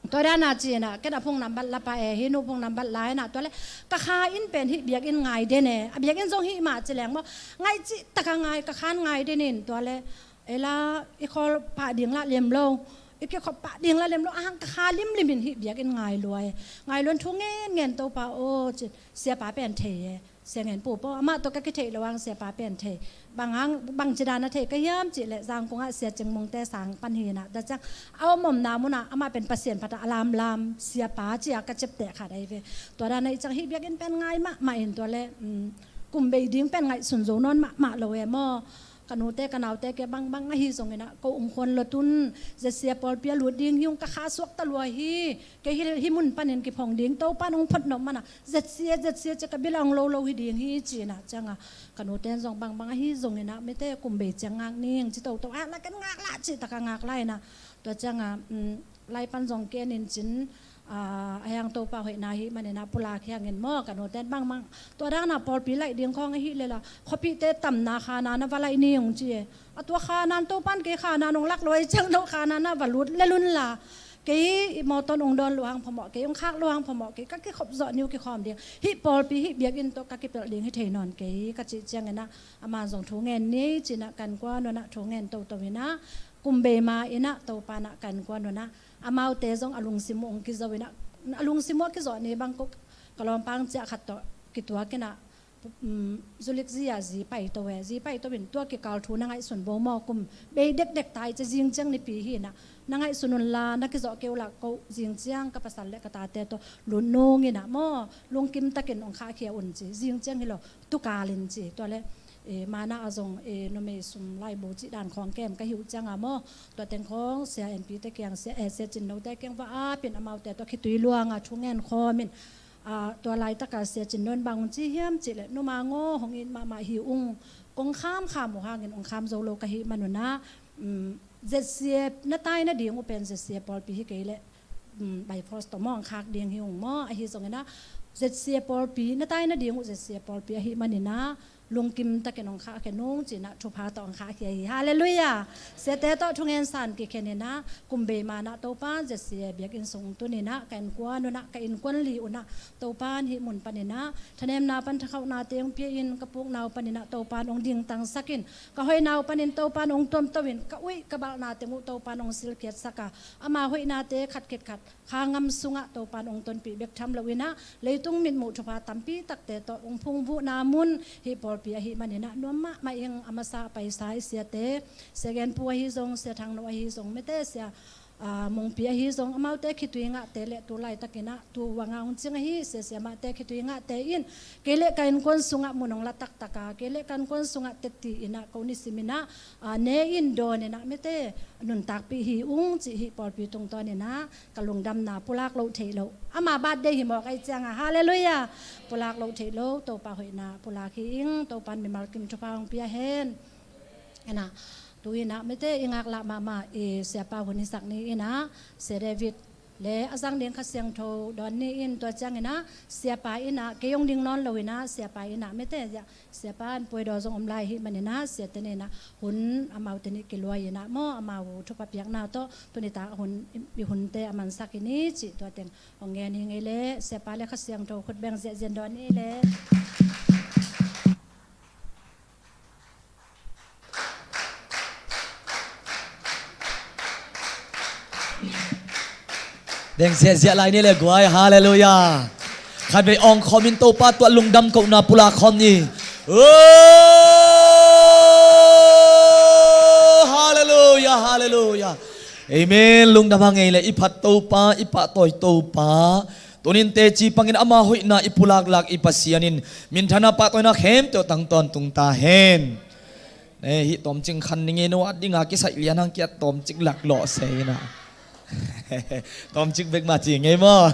Tua dana ci inah ken a phung nambat la pah e, hih nu phung nambat la inah tua leh ka kha inn pen hih biakinn ngai den e. A biakinn zong hih mah ci leng maw. Ngai cih taka ngai, ka khan ngai den in tua leh. Ei la i khawl pah ding lah lem lo, i kikhop pah ding lah lem lo, a hang ka kha limlim in hih biakinn ngai lua e. Ngai lua in thu ngen ngen Topa aw ci, siapa pen thei e. Sia Ngen Pu paw amah tawh ka kitheih lo hang siapa pen thei. Bang hang, bangci dana thei ka hiam cih leh Zangkong ah Sia Cing Mung te sang pan hi inah. Tua ciang a om omna munah amah pen Pasian phat a lamlam siapa ci a ka ciapteh khat ahi ve. Tua dana i ciang hih biakinn pen ngai mahmah in tua leh, um, kum bei ding pen ngaihsun zo nawn mahmah lo e maw. Ka nute ka naute ke bangbang ahi zong inah ko ung khuan lo tun, Z C A pawlpi a lut ding hi ung, ka kha suak ta lua hi. Kei hi, hih mun panin kiphong ding Topa in ung phot nop mana Z C A, Z C A ci ka bil a ung lo lo hi ding hi ci inah ciangah ka nute in zong bangbang ahi zong inah mite kum bei ciang ngak ning ci toto a la ken ngak lah ci taka ngak lai inah. Tua ciangah, um, lai pan zong ken in cin, a, a hiang Topa hoihna hi maninah pulak hiangin maw ka nuten bangbang. Tua dana pawlpi laih ding khawng ahi lela khuapihte tamna khana na va laih ni ung ci e. A tua khana Topan kei khana nong lak lo ahi ciang no khana na va lut lel un la. Kei i mawtaw ong dawn lo hang phamawh, kei ong khak lo hang phamawh, kei ka kikhop zawh ni uh kikhawm ding. Hih pawlpi hih biakinn tawh ka kipelh ding hi thei nawn kei ka cih cianginah aman zong thu ngen ni cinah kan kua nunah thu ngen toto inah kum bei ma inah Topa nah kan kua nunah amaute zong a lungsim uh ong kizo inah, a lungsim uh a kizawh ni bang ko ka lawmpang ciah khat tawh kituak inah, um, zulik zi ah zi paito e, zi paito in tua kikal thu na ngaihsun bo maw, kum bei dekdek tai cia zing ciang nipi hi inah na ngaihsun un la na kizawh kei uh lah ko zing ciang ka pasal le ka tate tawh lut nung inah maw, lungkim takin ong khahkhia un ci, zing ciang hi lo, tukal in ci, tua le, eh, mana a zong, eh, numei sum laibu cih dan khawng kem ka hi uh cianga maw, tua teng khawng Sia Enpi te kiang, Sia, eh, Sia Cinno te kiang va apin amaute tawh khitui luanga thu ngen khawmin, ah, tua laitaka Sia Cinno in bang un ci hiam cih le, numa ngaw hong it mahmah hi ung, kong khamkham uh hangin ong kham zo lo ka hih manunah, um, Z C A na tai nading uh pen Z C A pawlpi hi kei le, um, by force tawh maw ong khak ding hi ung maw, ahi zonginah Z C A pawlpi na tai nading uh Z C A pawlpi ahi maninah, lungkim takin hong khahkhia nung ci-in ah thupha tawh hong khahkhia hi. Halleluiah. Siate tawh thungen san kikhen in ah kum bei man ah Topa J C A biakinn sung tun in ah ka innkuan un ah, ka innkuan li un ah Topa'n hih mun panin ah thanemna pan thakhauhnate hong pia in, ka pukna uh panin ah Topa'n hong dingtangsak in, ka hoihna uh panin Topa'n hong tuamto in, ka uih ka balhna teng uh Topa'n hong silkhiatsak a, ama hoihnate khat khit khat kha ngam sungah Topa'n hong tonpih bek tham lo in ah leitung mitmuh thupha tampi takte tawh hong phungvuhna mun hih pawlpi ahih manin ah nuam mahmah ing. A masa a paisa i siate, Sia Gen Pu ahi zong, Sia Thang No ahi zong, mete Sia, aa, Mungpi ahi zong, amaute khitui ngahte le tu laitakin ah tu uang a hong cing ahi Sia Siamahte khitui ngahte in kei le ka innkuan sungah mun hong la taktak a, kei le ka innkuan sungah teti in ah ko nisim in ah, aa, ne in dawn in ah mete nuntakpih hi ung cih hih pawlpi tungtawn in ah ka lungdamna pulak loh theih loh. Ama birthday hi mawk ahih ciangah, halleluiah, pulak loh theih loh Topa hoihna pulak hi ing. Topa'n mimal kim thupha hong pia hen. In ah tu in ah mete i ngaklah mahmah i Siapa hun i sak ni in ah Sia David le a zang ding Kha Siangtho dawn ni in, tua ciangin ah Siapa in ah kei hong ding nawn lo in ah Siapa in ah mete Siapa'n puaidaw zong om lai ahih manin ah Siate nih in ah hun amaute nih kiluai in ah maw, amau thupha piakna tawh tuni tak hun, i hunte a mansak hi ni cih tua teng hong ngen hi ing ei leh. Siapa le Kha Siangtho khut beng ziahziah in dawn ni ei leh. Beng ziahziah lai ni ei leh guai, halleluiah. Khatvei awng khawm in Topa tungah lungdam kohna pulak khawm ni. Oh, halleluiah, halleluiah. Amen. Lungdam hang ei leh i phat Topa, i pahtawi Topa. Tunin teci pangin ama hoihna i pulaklak i Pasian in minthanna pahtawina khempeuh tangtawn tung ta hen. Eh, hih tawmcik khan ni ngei, no a dinga kisaih lian hang kiat tawmcik laklawh se in ah. Tawmcik bek mah ci ngei maw.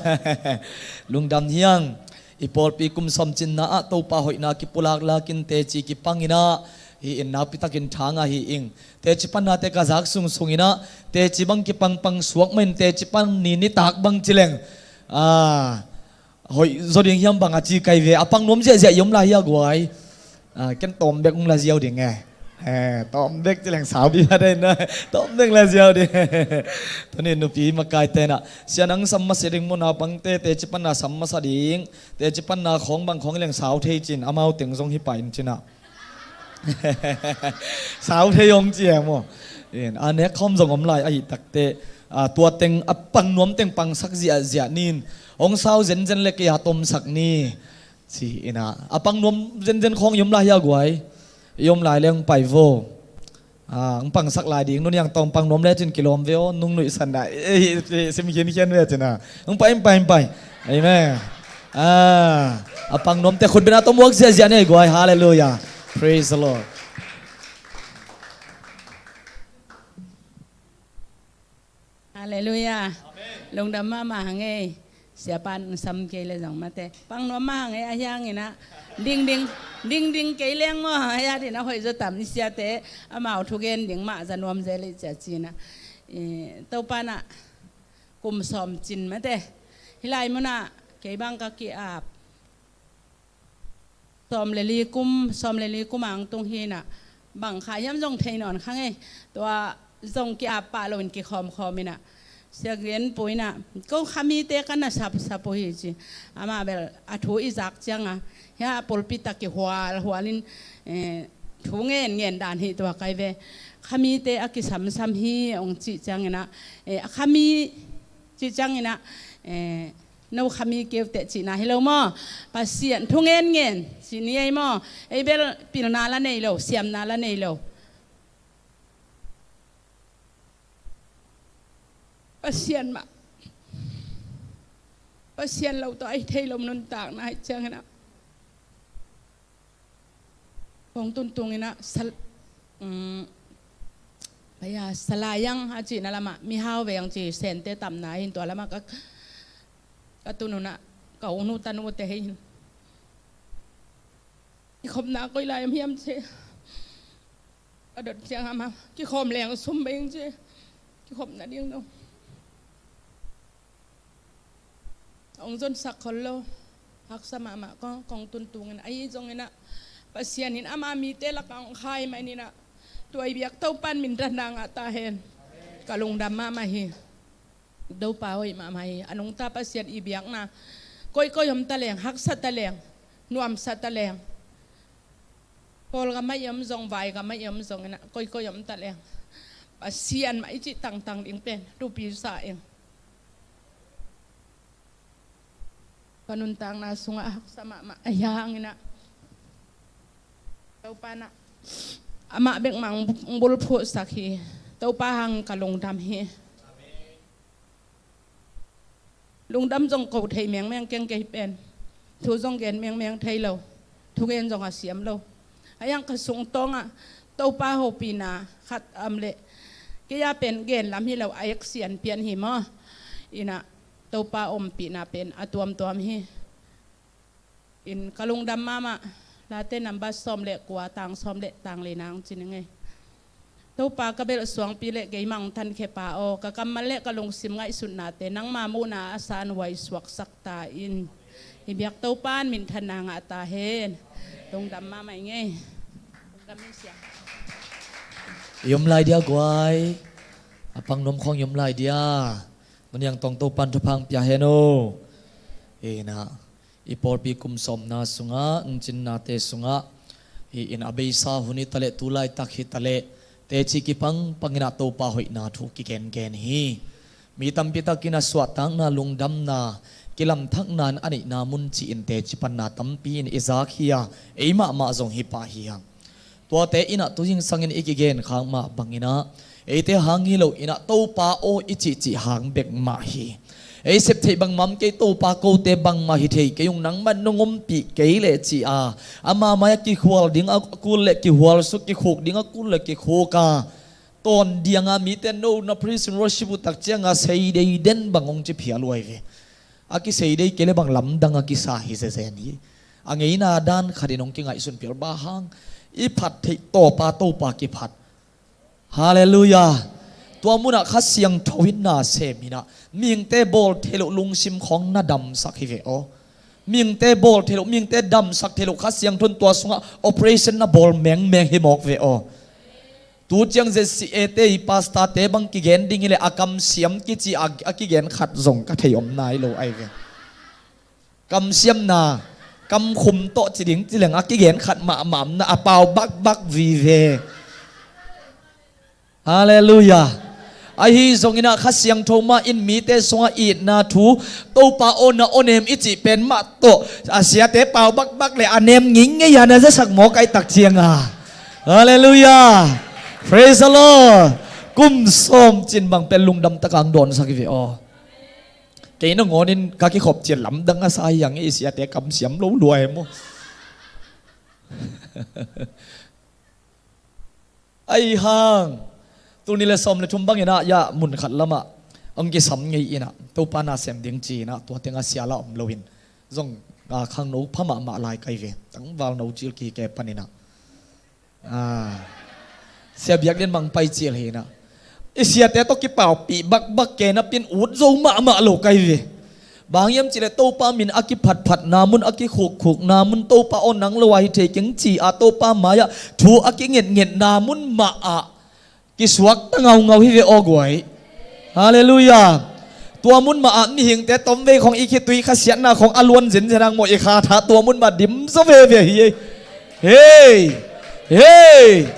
Lungdam hi ing. I pawlpi kum sawm cinna ah Topa hoihna kipulaklak in teci kipang in ah, hih in nakpi takin thang ahi ing. Teci pannate ka zak sungsung in ah teci bang kipangpang suak mah in, teci pan ni nitak bang ci leng, ah, hoih zaw ding hiam bang a ci kai ve. A pang nuam ziahziah i om lai hia guai? Ah, ken tawm bek hong la ziau ding e. Eh, tawm bek ci leng sau pi pha dai na. Tawm bek la ziau ding. Tuni nupi makaite in ah, Sia, nang sam masa ding maw, naupangte teci panna sam masa ding, teci panna khawng bang khawng leng sau thei ci-in amau teng zong hi pah in ci-in ah. Sau thei hong ci e maw. In, a nek khawm zong om lai ahih takteh, ah, tua teng a pang nuam teng pangsak ziahziah ni in, hong sau zenzen le kei a tomsak ni. Ci in ah, a pang nuam zenzen khawng i om lai hia guai? I om lai leh hong pai vo. Ah, hong pangsak lai ding, nu Niang Tawng pang nuam lecin kilawm ve aw, nung nuihsan lai. Eh, eh, sim khinkhian ve cin ah. Hong pai, hong pai, hong pai. Amen. Ah, a pang nuamte khut beng a tom uak ziahziah ni ei guai. Halleluiah. Praise the Lord. Halleluiah. Amen. Lungdam mahmah hang ei. Siapa'n sam kei leh zong mate pang nuam mah hang ei, ahi hangin ah dingding, dingding kei leng maw, hang ei a din a hoih zaw tam i siate, amau thugen ding mah za nuam zel ei cia ci-in ah. Eh, Topa'n ah kum sawm cin mate hih lai mun ah kei bang ka ki-ap sawm le li kum, sawm le li kum a hong tung hi in ah, bang kha hiam zong thei nawn kha ngei. Tua zong ki-ap pah loin kikhawmkhawm in ah, Sia Gen Pu in ah, ko kha mite ka na sapsap uh hi ci. Amah bel a thu i zak ciangah, hia a pulpit ah kihualhual in, eh, thu ngenngen dan hi tua kai ve. Kha mite a kisamsam hi hong cih ciangin ah, eh, a kha mi cih ciangin ah, eh, no kha mi kei uh teh cihna hi lo maw. Pasian thu ngenngen cih ni ei maw. Ei bel pilna la nei lo, siamna la nei lo. Pasian mah, Pasian lo tawh a hi thei lo nuntakna ahih ciangin ah, kong tuntung in ah sal-, um, aya, Salai Yang a cihna lamah, mihau veng ci Sente tamna hi in, tua lamah ka, ka tun un ah, ka unu tanute hi in. Kikhopna koi lai om hiam ci. Ka dot ciang amah, kikhawm leng sum bei ing ci. Kikhopna ding no. Hong zonsak khol lo. Haksa mahmah kong, kong tuntung in ah. Ahi zongin ah, Pasian in ama mite lakah hong khai manin ah, tua i biak Topa'n minthanna ngah ta hen. Ka lungdam mahmah hi. Topa hoih mahmah hi. A nungta Pasian i biakna koikoi om ta leng, haksa ta leng, nuamsa ta leng, Kawlgam ah i om zong, Vaigam ah i om zong in ah, koikoi om ta leng, Pasian mah i cih tangtang ding pen thupi sa ing. Ka nuntakna sungah haksa mahmah a hiang in ah, Topa in ah amah bek mah hong bulphuhsak hi. Topa hang ka lungdam hi. Lungdam zong ko thei mengmeng keng, kei pen thu zong gen mengmeng thei lo, thugen zong a siam lo. A hiang ka sungtawngah Topa hopihna khat a om leh, kei a pen gen lam hi lo, a ek sian pian hi maw. In ah Topa ompihna pen a tuamtuam hi. In ka lungdam mahmah. Late number sawm le kua, tang sawm le tang li nang ci ning ei. Topa, ka belh suangpi le keimah hong thankhia pa aw, ka kammal le ka lungsim ngaihsutnate nangma muhna a sanhuai suaksak ta in. I biak Topa'n minthanna ngah ta hen. Lungdam mahmah ing ei. Lungdam ing sia. I om lai dia guai. A pang nuam khawng i om lai dia. Nuniang tawng Topa'n thupha hong pia hen aw. Ina, i pawlpi kum sawmna sungah, hong cinnate sungah, hi in a beisa hun hi taleh, tu laitak hi taleh, teci kipangpang in ah Topa hoihna thu kigengen hi. Mi tampi takin a suahtakna, lungdamna, kilamthakna in a neihna mun ci-in teci panna tampi in i zak hi a, ei mahmah zong hi pah hi hang. Tuate in ah tu zingsangin i kigen khak mah bangin ah, eite hang hi lo in ah Topa aw i cihcih hang bek mah hi. Ei sep theih bangmah om kei, Topa, kote bangmah hi thei kei ung, nangman nong ompih kei leh ci a, ama mai-ah kikhual ding a kul leh kihual suk, kikhuk ding a kul leh kikhuk a, tawn diang a, mite no na praise and worship uh tak ciang a, sei dei den bang hong ci phial uh ahi ve. A kisei dei kei leh bang lamdang a kisa hi zezen hi. A ngeina dan khatin hong kingaihsun phial, bang hang, i phat theih tawpa Topa kiphat. Halleluiah. Tua munah Kha Siangtho in na sem in ah, mihingte bawl theih loh lungsim khawng na damsak hi ve aw. Mihingte bawl theih loh, mihingte damsak theih loh Kha Siangtho in tua sungah operation na bawl mengmeng hi mawk ve aw. Tu ciang Z C A te i pastor te bang kigen ding hi leh, a kamsiam kici a, a kigen khat zong ka thei om nai lo ahi ve. Kamsiamna, kamkhum tawh ci ding ci leng a kigen khat mahmah om na, a pau bakbak vive. Halleluiah. Ahi zongin ah Kha Siangtho mah in mite sungah itna thu, Topa aw na awnem i cih pen mah tawh, a siate pau bakbak leh a nem ngingngei a na zasak mawk ahih tak ciang a. Halleluiah. Praise the Lord. Kum sawm cin bang pen lungdam takin hong dawnsak hi ve aw. Kei nangawnin ka kikhop ciang lamdang a sa hi hang, i siate kamsiam lo lua hi maw. Ahi hang, tul nih le sawm le thum bangin ah, ya, mun khat lamah hong kisam ngei in ah, Topa na sem ding ci-in ah, tua teng a sia lah om loin zong, a, khangno pha mahmah lai ka hi ve. Tangvalno cil kike panin ah. Ah. Sia Biak Lian Mang pai cil hi na. I siate tawh kipaupih bakbak ke napi-in ut zo mahmah lo ka hi ve. Bang hiam cih leh Topa min a kiphatphatna mun, a kikhukkhukna mun, Topa aw nang lo a hi thei keng ci-a Topa mai-ah thu a kingetngetna mun mah ah kisuakta ngaungau hi ve aw guai. Halleluiah. Tua mun mah ah mihingte tomvei khawng i khitui khasiatna khawng a luan zenzen hang maw, i kha tha tua mun mah dim zaw veve hi. Hei! Hei!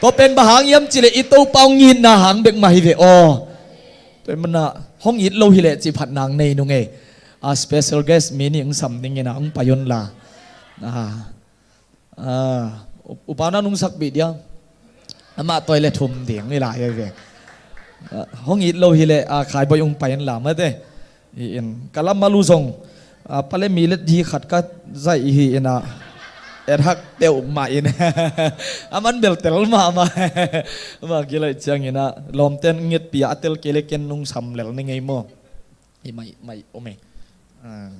Tua pen bang hang hiam cih leh i Topa hong itna hang bek mah hi ve aw. Tua hi manah hong it lo hi leh cih phat nang nei nung ei. A special guest mi nih hong sam dingin ah hong pai un la. Ah. Ah, u-, upa na nungsakpih dia. Amah toilet hum ding hi lai ve. Ah, hong it lo hi leh, ah, Khai Bawi hong pai in la mate. Hi in, ka lam malu zong, ah, pale mi let di khat ka zaih hi in ah. Et hak teuh mah in. A man bel tel mahmah. Mah kilaih ciangin ah, lawmten ngetpi a tel kei leh ken nungsam lel ni ngei maw. Hi mai, mai, om ei. Ah.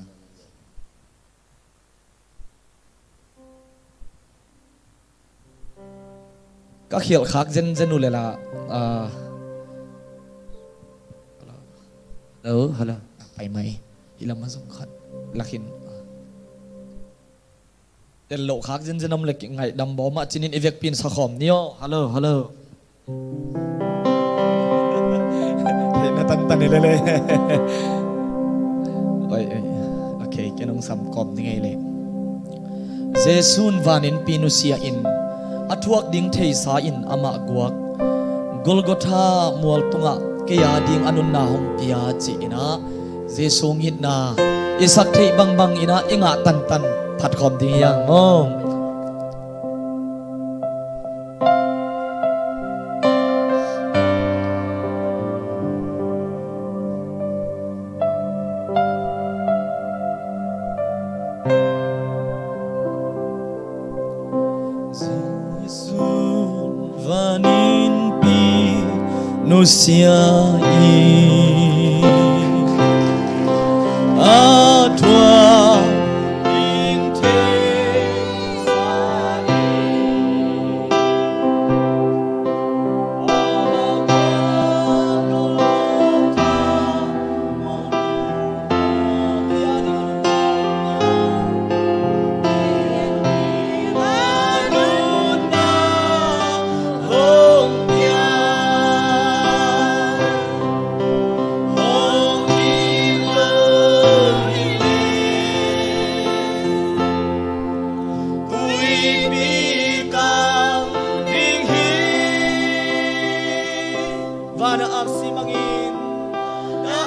Ka khialh khak zenzen uh leh la, ah, hello, hello. Pai mai. Hi lam ah zong khat. Lakhin. Tel loh khak zinzin om le ki ngaihdam bawm ah cinin i vekpi in sa khawm ni aw. Hallo, hallo. Theihna tantan hi lele. Oi, oi. Okay, ken hong sam kawm ni ngei le. Jesu'n vaninnpi nusia in, a thuak ding theisa in amah guak. Golgotha mual tungah kei a ding a nunna hong pia ci-in ah, Jesu hong itna i sak theih bangbang in ah i ngah tantan phat khawm ding hi hang maw. Jesu'n vaninnpi nusia in, a thuak ding theisa in, Van a aksi bangin, na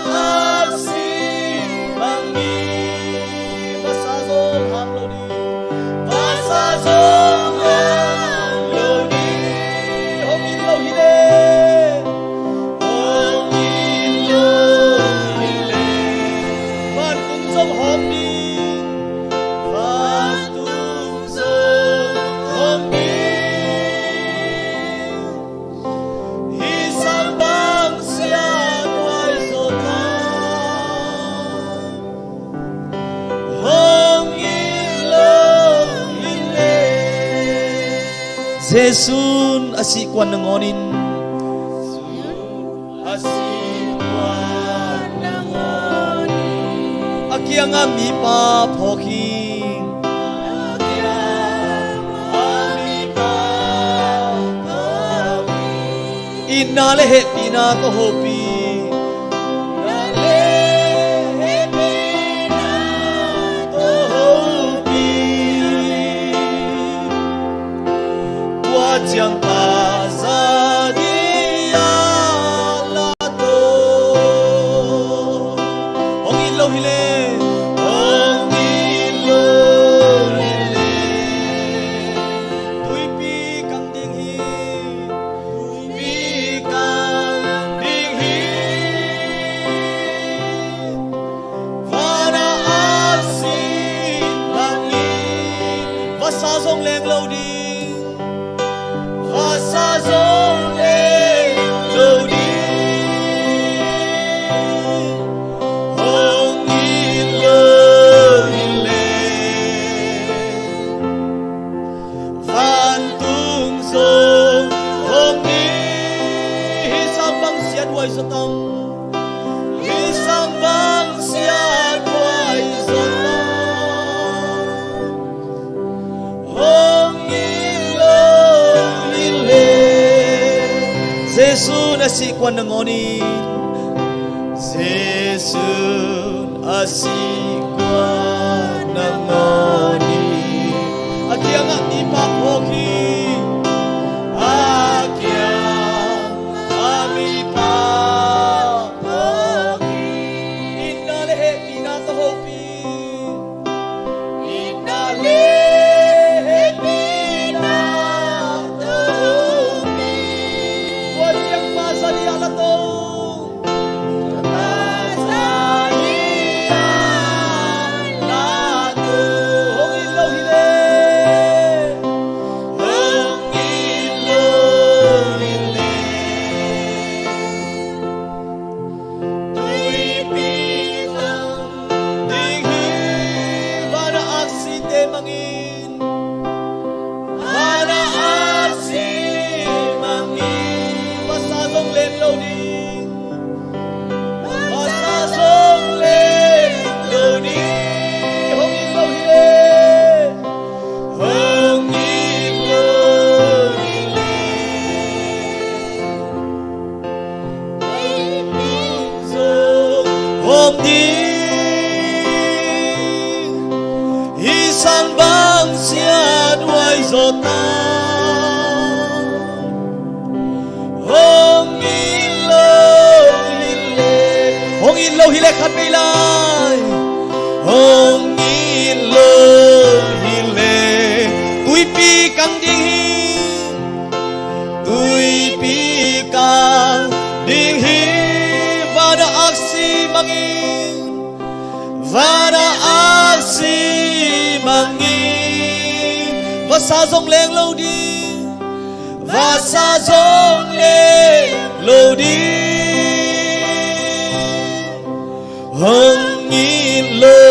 aksi bangin, vasa zong hang lo ding, vasa zong hang lo ding. Hong it lo hi le, hong it lo hi le, vantung zong hawm ding, vantung zong hawm ding. Hih sang bang siathuai zawh ta, hong it lo hi le. Jesu'n a sih kuan nangawnin, a sih kuan nangawnin, a kiangah mipa phawk hi. Itna le hehpihna tawh hopih. Itna le hehpihna tawh hopih. Tua ciang Pasian i a la to. Hong it lo hi le, hong it lo hi le, tuipi kang ding hi, tuipi kang ding hi. Van a aksi bangin, vasa zong leng lo ding, vasa zong leng lo ding. Hong it lo hi le, vantung zong hong it. Hih sang bang siathuai zawh ta, hih sang bang siathuai zawh ta. Hong it lo hi le. Jesu'n a sih kuan nangawnin, Jesu'n a sih kuan nangawnin, a kiangah mipa phawk hi. A kiangah mipa phawk hi. Itna le hehpihna tawh hopih. Itna le hehpihna tawh hopih. Tua ciang Pasian i a la to. Pasian i a la to. Hong it lo hi le, hong Hih sang bang siathuai zawta hong it lo hi leh, hong it lo hi leh khat vei lai. Hong it lo hi leh tuipi kang ding hi. Tuipi kang ding hi. Van ah aksi mang in, van ah aksi mang in. Vasa zong leng lo ding, vasa zong leng lo ding. Hong it lo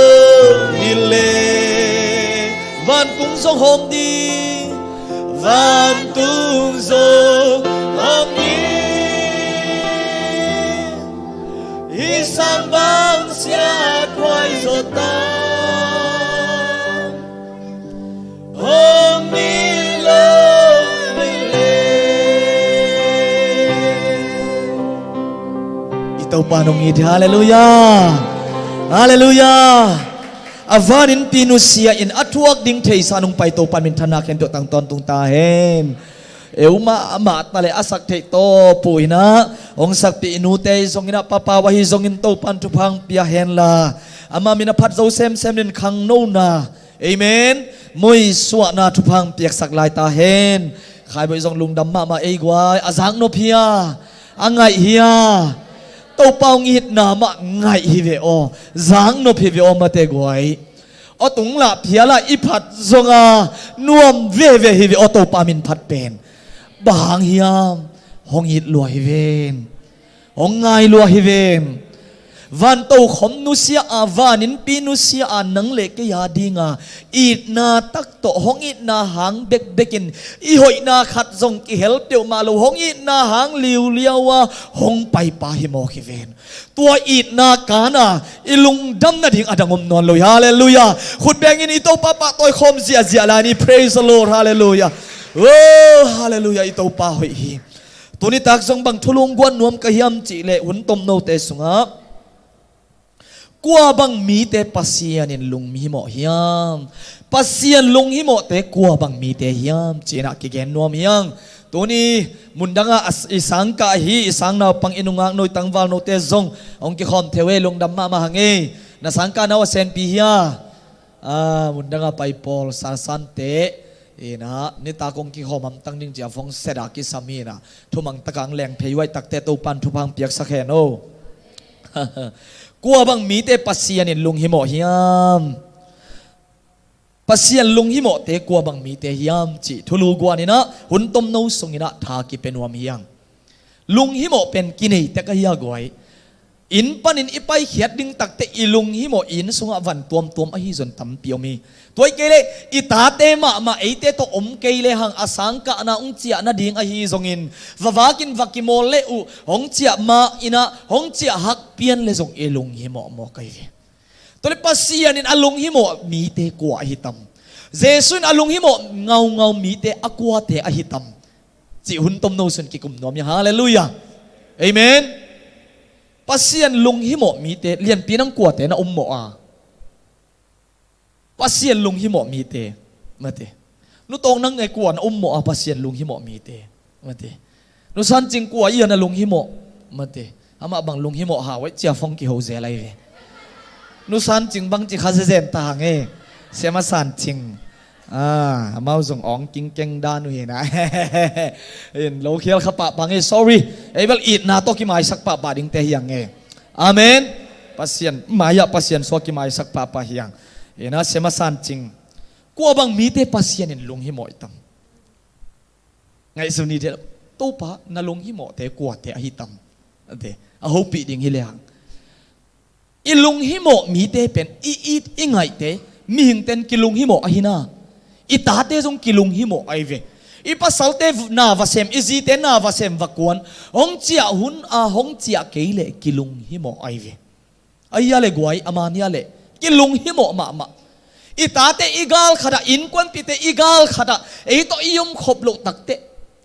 hi leh vantung zong hawm ding, vantung zong hawm ding. Hih sang bang siathuai zawta hong it lo hi leh. I Topa nong it hi. Halleluiah. Halleluiah. A van innpi nusia in a thuak ding theihsa nong pai Topa minthanna khempeuh tang tawntung ta hen. Eu mahmah ta leh a sak theih tawh pu in ah hong sakpih i nute zong in ah papa uh ahi zongin Topa in thupha hong pia hen la, ama min a phat zo semsem in khangnona, amen, muisuahna thupha hong piaksak lai ta hen. Khaiboih zong lungdam mahmah ei guai, a zaknop hi a, a ngaih hi a. Topa hong itna mah ngaih hi ve aw, zaknop hi ve aw mate guai. Aw tung lah phial ah i phat zong a nuam veve hi ve aw Topa min phat pen. Bang hang hiam? Hong it lua hi ven. Hong ngai lua hi ven. Vantokhom nusia a, van innpi nusia a, nang le kei a dinga itna tak tawh, hong itna hang bekbekin i hoihna khat zong kihel peuhmah lo, hong itna hang liuliau a hong paipa hi mawk hi ven. Tua itna kana i lungdam nading a dang om nawn lo hi. Halleluiah. Khut bengin i Topa pahtawi khawm ziahziah lai ni. Praise the Lord. Halleluiah. Oh, halleluiah. I Topa hoih hi. Tuni tak zong bang thulu hong guan nuam ka hiam cih leh hun tomnote sungah kua bang mite Pasian in lunghimawh hiam? Pasian lunghimawhte kua bang mite hiam? Ci-in ah kigen nuam hi hang. Tuni mundang ah i sangkah hi, i sang naupang, i nungak no, i tangval note zong hong kikhawm thei uh e, lungdam mahmah hang e. Na sangkah nau a senpi hia? Ah, mundang a pai pawl sansante in ah nitak hong kikhawm hamtang ding ci-a phone set a kisam hi in ah, thumang tak a hong leng phei uh ahih takteh Topa in thupha hong piaksak hen aw. Kua bang mite Pasian in lunghimawh hiam? Pasian lunghimawhte kua bang mite hiam cih thulu guan in ah hun tomno sung in ah tha kipia nuam hi hang. Lunghimawh pen kinei tek ahi a guai. Inn panin i paikhiat ding takteh i lunghimawh, inn sungah van tuamtuam ahi zong tampi om hi. Tua hi kei leh i tate mahmah eite tawh om kei lehang a sangkahna hong ciah nading ahi zongin, va vakin va kimawl le uh hong ciah mah in ah, hong ciah hak pian le zong i lunghimawh mawk ahi ve. Tua leh Pasian in a lunghimawh mite kua ahi tam? Jesu in a lunghimawh ngaungau mite a kuate ahi tam? Cih hun tomno sung kikum nuam hi. Halleluiah. Amen. Pasian lunghimawh mite lianpi nang kuate na ummawh a? Pasian lunghimawh mite. Mate. Nu Tawng nang e, kua na ummawh a Pasian lunghimawh mite? Mate. Nu San Cing kua i a na lunghimawh? Mate. Amah bang lunghimawh hau aih cia phone kiho zel ahi ve. Nu San Cing bang ci kha zezen ta hang e. Siama San Cing. Ah, amau zong awng kingkeng dan uh hi na. In lo khial kha pahpah nge, sorry. Ei bel itna tawh kimaisak pahpah dingte hi hang e. Amen. Pasian mai-ah Pasian suak kimaisak pahpah hi hang. Ina Siama San Cing. Kua bang mite Pasian in lunghimawh i tam? Ngaihsun ni dih, Topa na lunghimawhte kuate ahi tam? Ate, a hopih ding hi lehang, i lunghimawh mite pen i it i ngaihte, mihingten kilunghimawh ahi na. I tate zong kilunghimawh ahi ve. I pasalte na va sem, i zite na va sem va kuan, hong ciah hun a hong ciah kei leh kilunghimawh ahi ve. Ahi a le guai, a man hi a le kilunghimawh mahmah. I tate i gal khat ah, innkuanpihte i gal khat ah, ei tawh i om khop loh takteh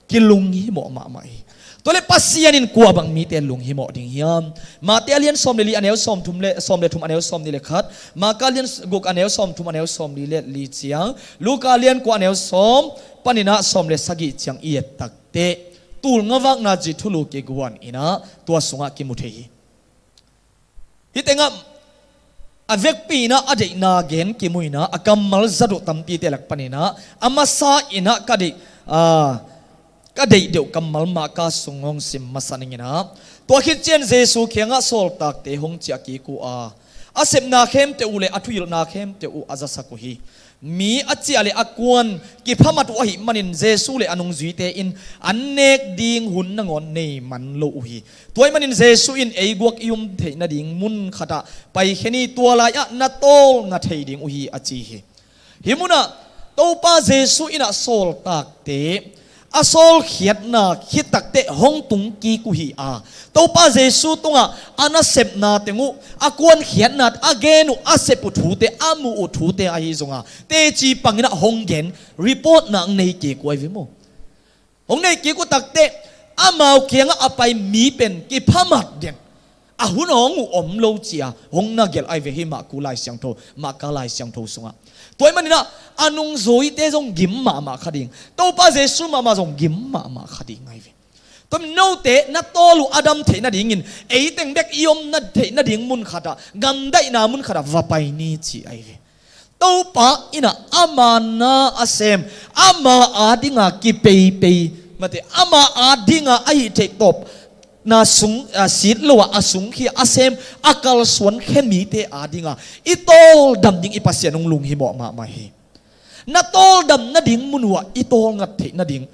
kilunghimawh mahmah hi. Tua le Pasian in kua bang mite lunghimawh ding hiam? Mate a lian sawm le li a neu sawm thum le, sawm le thum a neu sawm nih le khat, Maka lian guk a neu sawm thum a neu sawm li le li ciang, Luka lian kua a neu sawm paninah sawm le sagih ciang i et takteh, tul ngavakna cih thulu kiguan inah tua sungah kimu thei hi. Hih tengah a vekpi inah a deihna gen kimu inah a kammal zaduh tampite lak paninah a masa inah ka deih, aa, ka deih deuh kammal Maka sung hong sim masa ning inah, tua khit ciang Jesu kiangah sawltakte hong ciah kik uh a, a sepna khempeuh uh le a thuhilhna khempeuh uh a zasak uh hi. Mi a ciah le a kuan kiphamat uh ahih manin Jesu le a nungzuite in an nek ding hun nangawn nei man lo uh hi. Tua ahih manin Jesu in ei guak i um theih nading mun khatah paikhia ni, tua lai-ah na tawlnga thei ding uh hi, a ci hi. Hih munah Topa Jesu inah sawltakte a sawlkhiatna khit takteh hong tung kik uh hi a, Topa Jesu tungah a nasepna teng uh, a kuankhiatna, a gen uh, a sep uh thute, a muh uh thute ahi zongah teci panginah hong gen, report nak nei kik uh ahi ve maw. Hong nei kik uh takteh amau kiangah a pai mi pen kiphamat den, a hun hong uh om lo cia hong na gelh ahi ve hih Maku Lai Siangtho, Maka Lai Siangtho sungah. Tua ahih maninah a nungzuite zong gim mahmah kha ding, Topa Jesu mahmah zong gim mahmah kha ding ahi ve. Tua ahih manin note na tawl uh a dam theih nadingin ei teng bek i om na theih nading mun khatah, gamdaihna mun khatah va pai ni ci ahi ve. Topa inah ama na a sem, ama adinga kipeipei, mate, ama adinga a hih theih tawpna sung, a, sit lo-ah a sungkhia a sem, a kalsuan khia mite adinga i tawldam ding i Pasian hong lunghimawh mahmah hi. Na tawldam nading mun uh ah i tawlngat theih nading,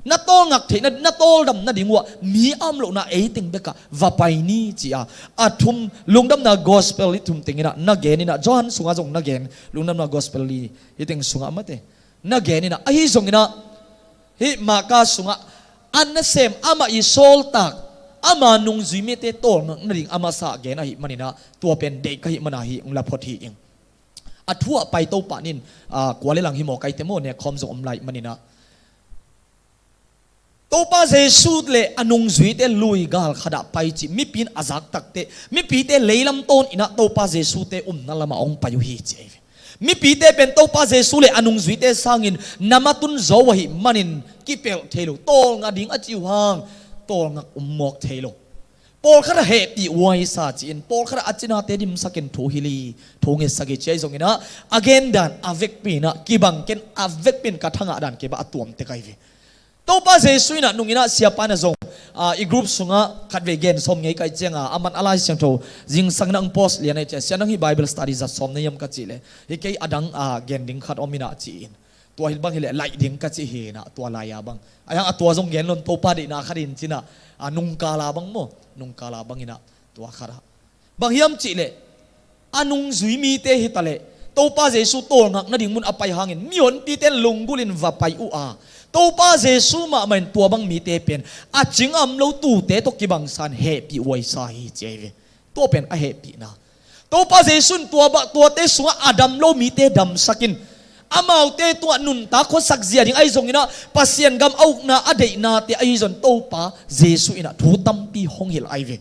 na tawlngat theih na, na tawldam nading uh ah mi a om lohna ei teng bekah va pai ni ci-a, a thum, Lungdamna Gospel hih thum teng inah na gen inah, Johan sungah zong na gen, Lungdamna Gospel hih teng sungah mate na gen inah, ahi zong inah hih Maka sungah a nasem, amah i sawltak, ama nungzui mite tawlngat nading a masa gen ahih maninah tua pen deih ka hih mana hih hong la phot hi ing. A thu ah pai Topa nin, aa, kua le lang hi maw, kaite maw, nekkhawm zong om lai maninah Topa Jesu le a nungzuite lui gal khatah pai cih mipi in a zak takteh, mipite leilam tawn inah Topa Jesu te umna lamah hong pai uh hi ci ahi ve. Mipite pen Topa Jesu le a nungzuite sangin na matun zo ahih manin kipelh thei lo, tawlnga ding a ci uh hang tawlnga um mawk thei lo. Pawlkhat ah hehpih huaisa ci-in, pawlkhat ah a cinate dimsak in thu hilh hi, thu ngetsak hi ci ahi zong inah, a gen dan a vekpi inah kibang ken, a vekpi in ka thangah dan kei bah a tuam tek ahi ve. Topa Jesu inah nung inah siapa inah zong, aa, i group sungah khatvei gen sawm ngei ka hih ciangah, aman a Lai Siangtho zingsang inah hong post lian ahi ciah, sia nang hih Bible study zat sawm na hiam ka cih leh, hi kei a dang, aa, gen ding khat om inah ci-in, tua hi bang hileh laih ding ka cih hi inah, tua lai-a bang, a hiang a tua zong gen lo-in Topa deihna khat in ci inah, a, nungkala bang maw, nungkala bang inah tua khatah bang hiam cih leh, a nungzui mite hi taleh Topa Jesu tawlngak nading mun a pai hangin mihonpite in lunggulh in va pai uh a, Topa Jesu mahmah in tua bang mite pen a cing a om lo tute tawh kibangsa in hehpih huaisa hi ci ahi ve. Tua pen a hehpihna. Topa Jesu in tua bah, tuate sungah a dam lo mite damsak in, amaute tungah nuntak khuasak zia ding ahi zong inah, Pasian gam a ukna a deihnate ahi zong Topa Jesu inah thu tampi hong hilh ahi ve.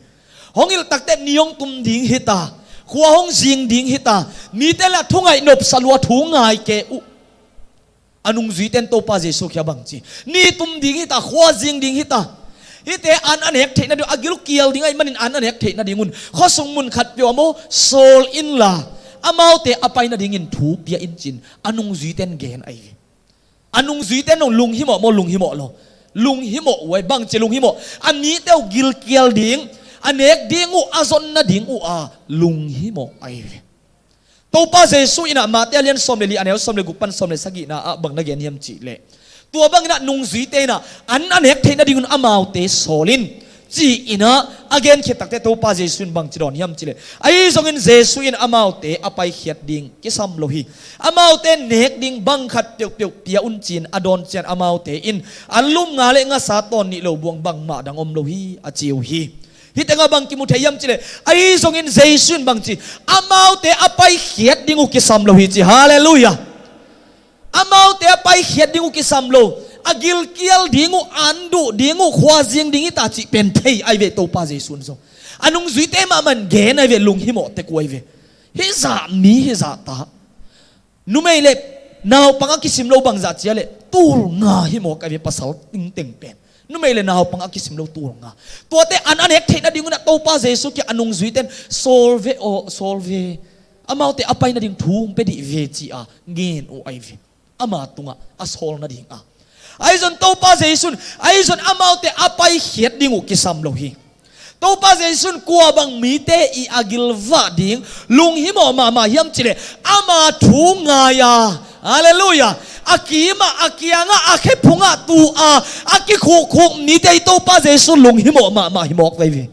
Hong hilh takteh ni hong tum ding hi ta, khua hong zing ding hi ta, mite lah thungaih nopsa lua thu ngai kei uh. A nungzuite in Topa Jesu kiang bang ci, ni tum ding hi ta, khua zing ding hi ta. Hihte an a nek theih nading, a gil uh kial ding ahih manin an a nek theih nadingun khuasung mun khatpeuh ah maw sawl inla, amaute a pai nadingin thu pia in ci-in a nungzuite in gen ahi ve. A nungzuite in lunghimawh maw, lunghimawh lo? Lunghimawh uh ahi, bangci lunghimawh? A mite uh gilkial ding, a nek ding uh, a zon nading uh a lunghimawh ahi ve. Topa Jesu inah Mate a lian sawm le li a neu sawm le guk pan sawm le sagihna ah bang na gen hiam cih leh, tua bang inah nungzuite inah an a nek theih nadingun amaute sawl in ci inah a gen khit takteh Topa Jesu in bangci dawn hiam cih leh, ahi zongin Jesu in amaute a paikhiat ding kisam lo hi. Amaute nek ding bang khat peuhpeuh pia un ci-in a dawn ciang amaute in an lum nga le ngasa tawn nih lo buang bangmah dang om lo hi a ci uh hi. Hih tengah bang kimu thei hiam cih leh, ahi zongin Jesu in bangci, amaute a paikhiat ding uh kisam lo hi ci. Halleluiah. Amaute a paikhiat ding uh kisam lo. A gilkial ding uh, an duh ding uh, khuazing ding hi ta cih pen thei ai ve Topa Jesu in zong. A nungzuite mahmah in gen ai ve, lunghimawh tek uh ai ve. Hih zah mi, hih zah ta. Numei le naupang a kisim lo bangzah cia le tul nga hi mawk ai ve, pasal tengteng pen. Numei le naupang a kisim lo tul nga. Tuate an a nek theih nading un ah Topa Jesu kiang a nungzuite in sawl ve aw, sawl ve. Amaute a pai nading thu hong pia dih ve ci-a ngen uh ai ve. Ama tungah a sawl nading a. Ahi zong Topa Jesu in, ahi zong amaute a paikhiat ding uh kisam lo hi. Topa Jesu in kua bang mite i a gilvah ding lunghimawh mahmah hiam cih leh ama thu ngai a, halleluiah, a kimah, a kiangah, a khephungah tu a, a kikhukkhuk mite i Topa Jesu lunghimawh mahmah hi mawk vei ve.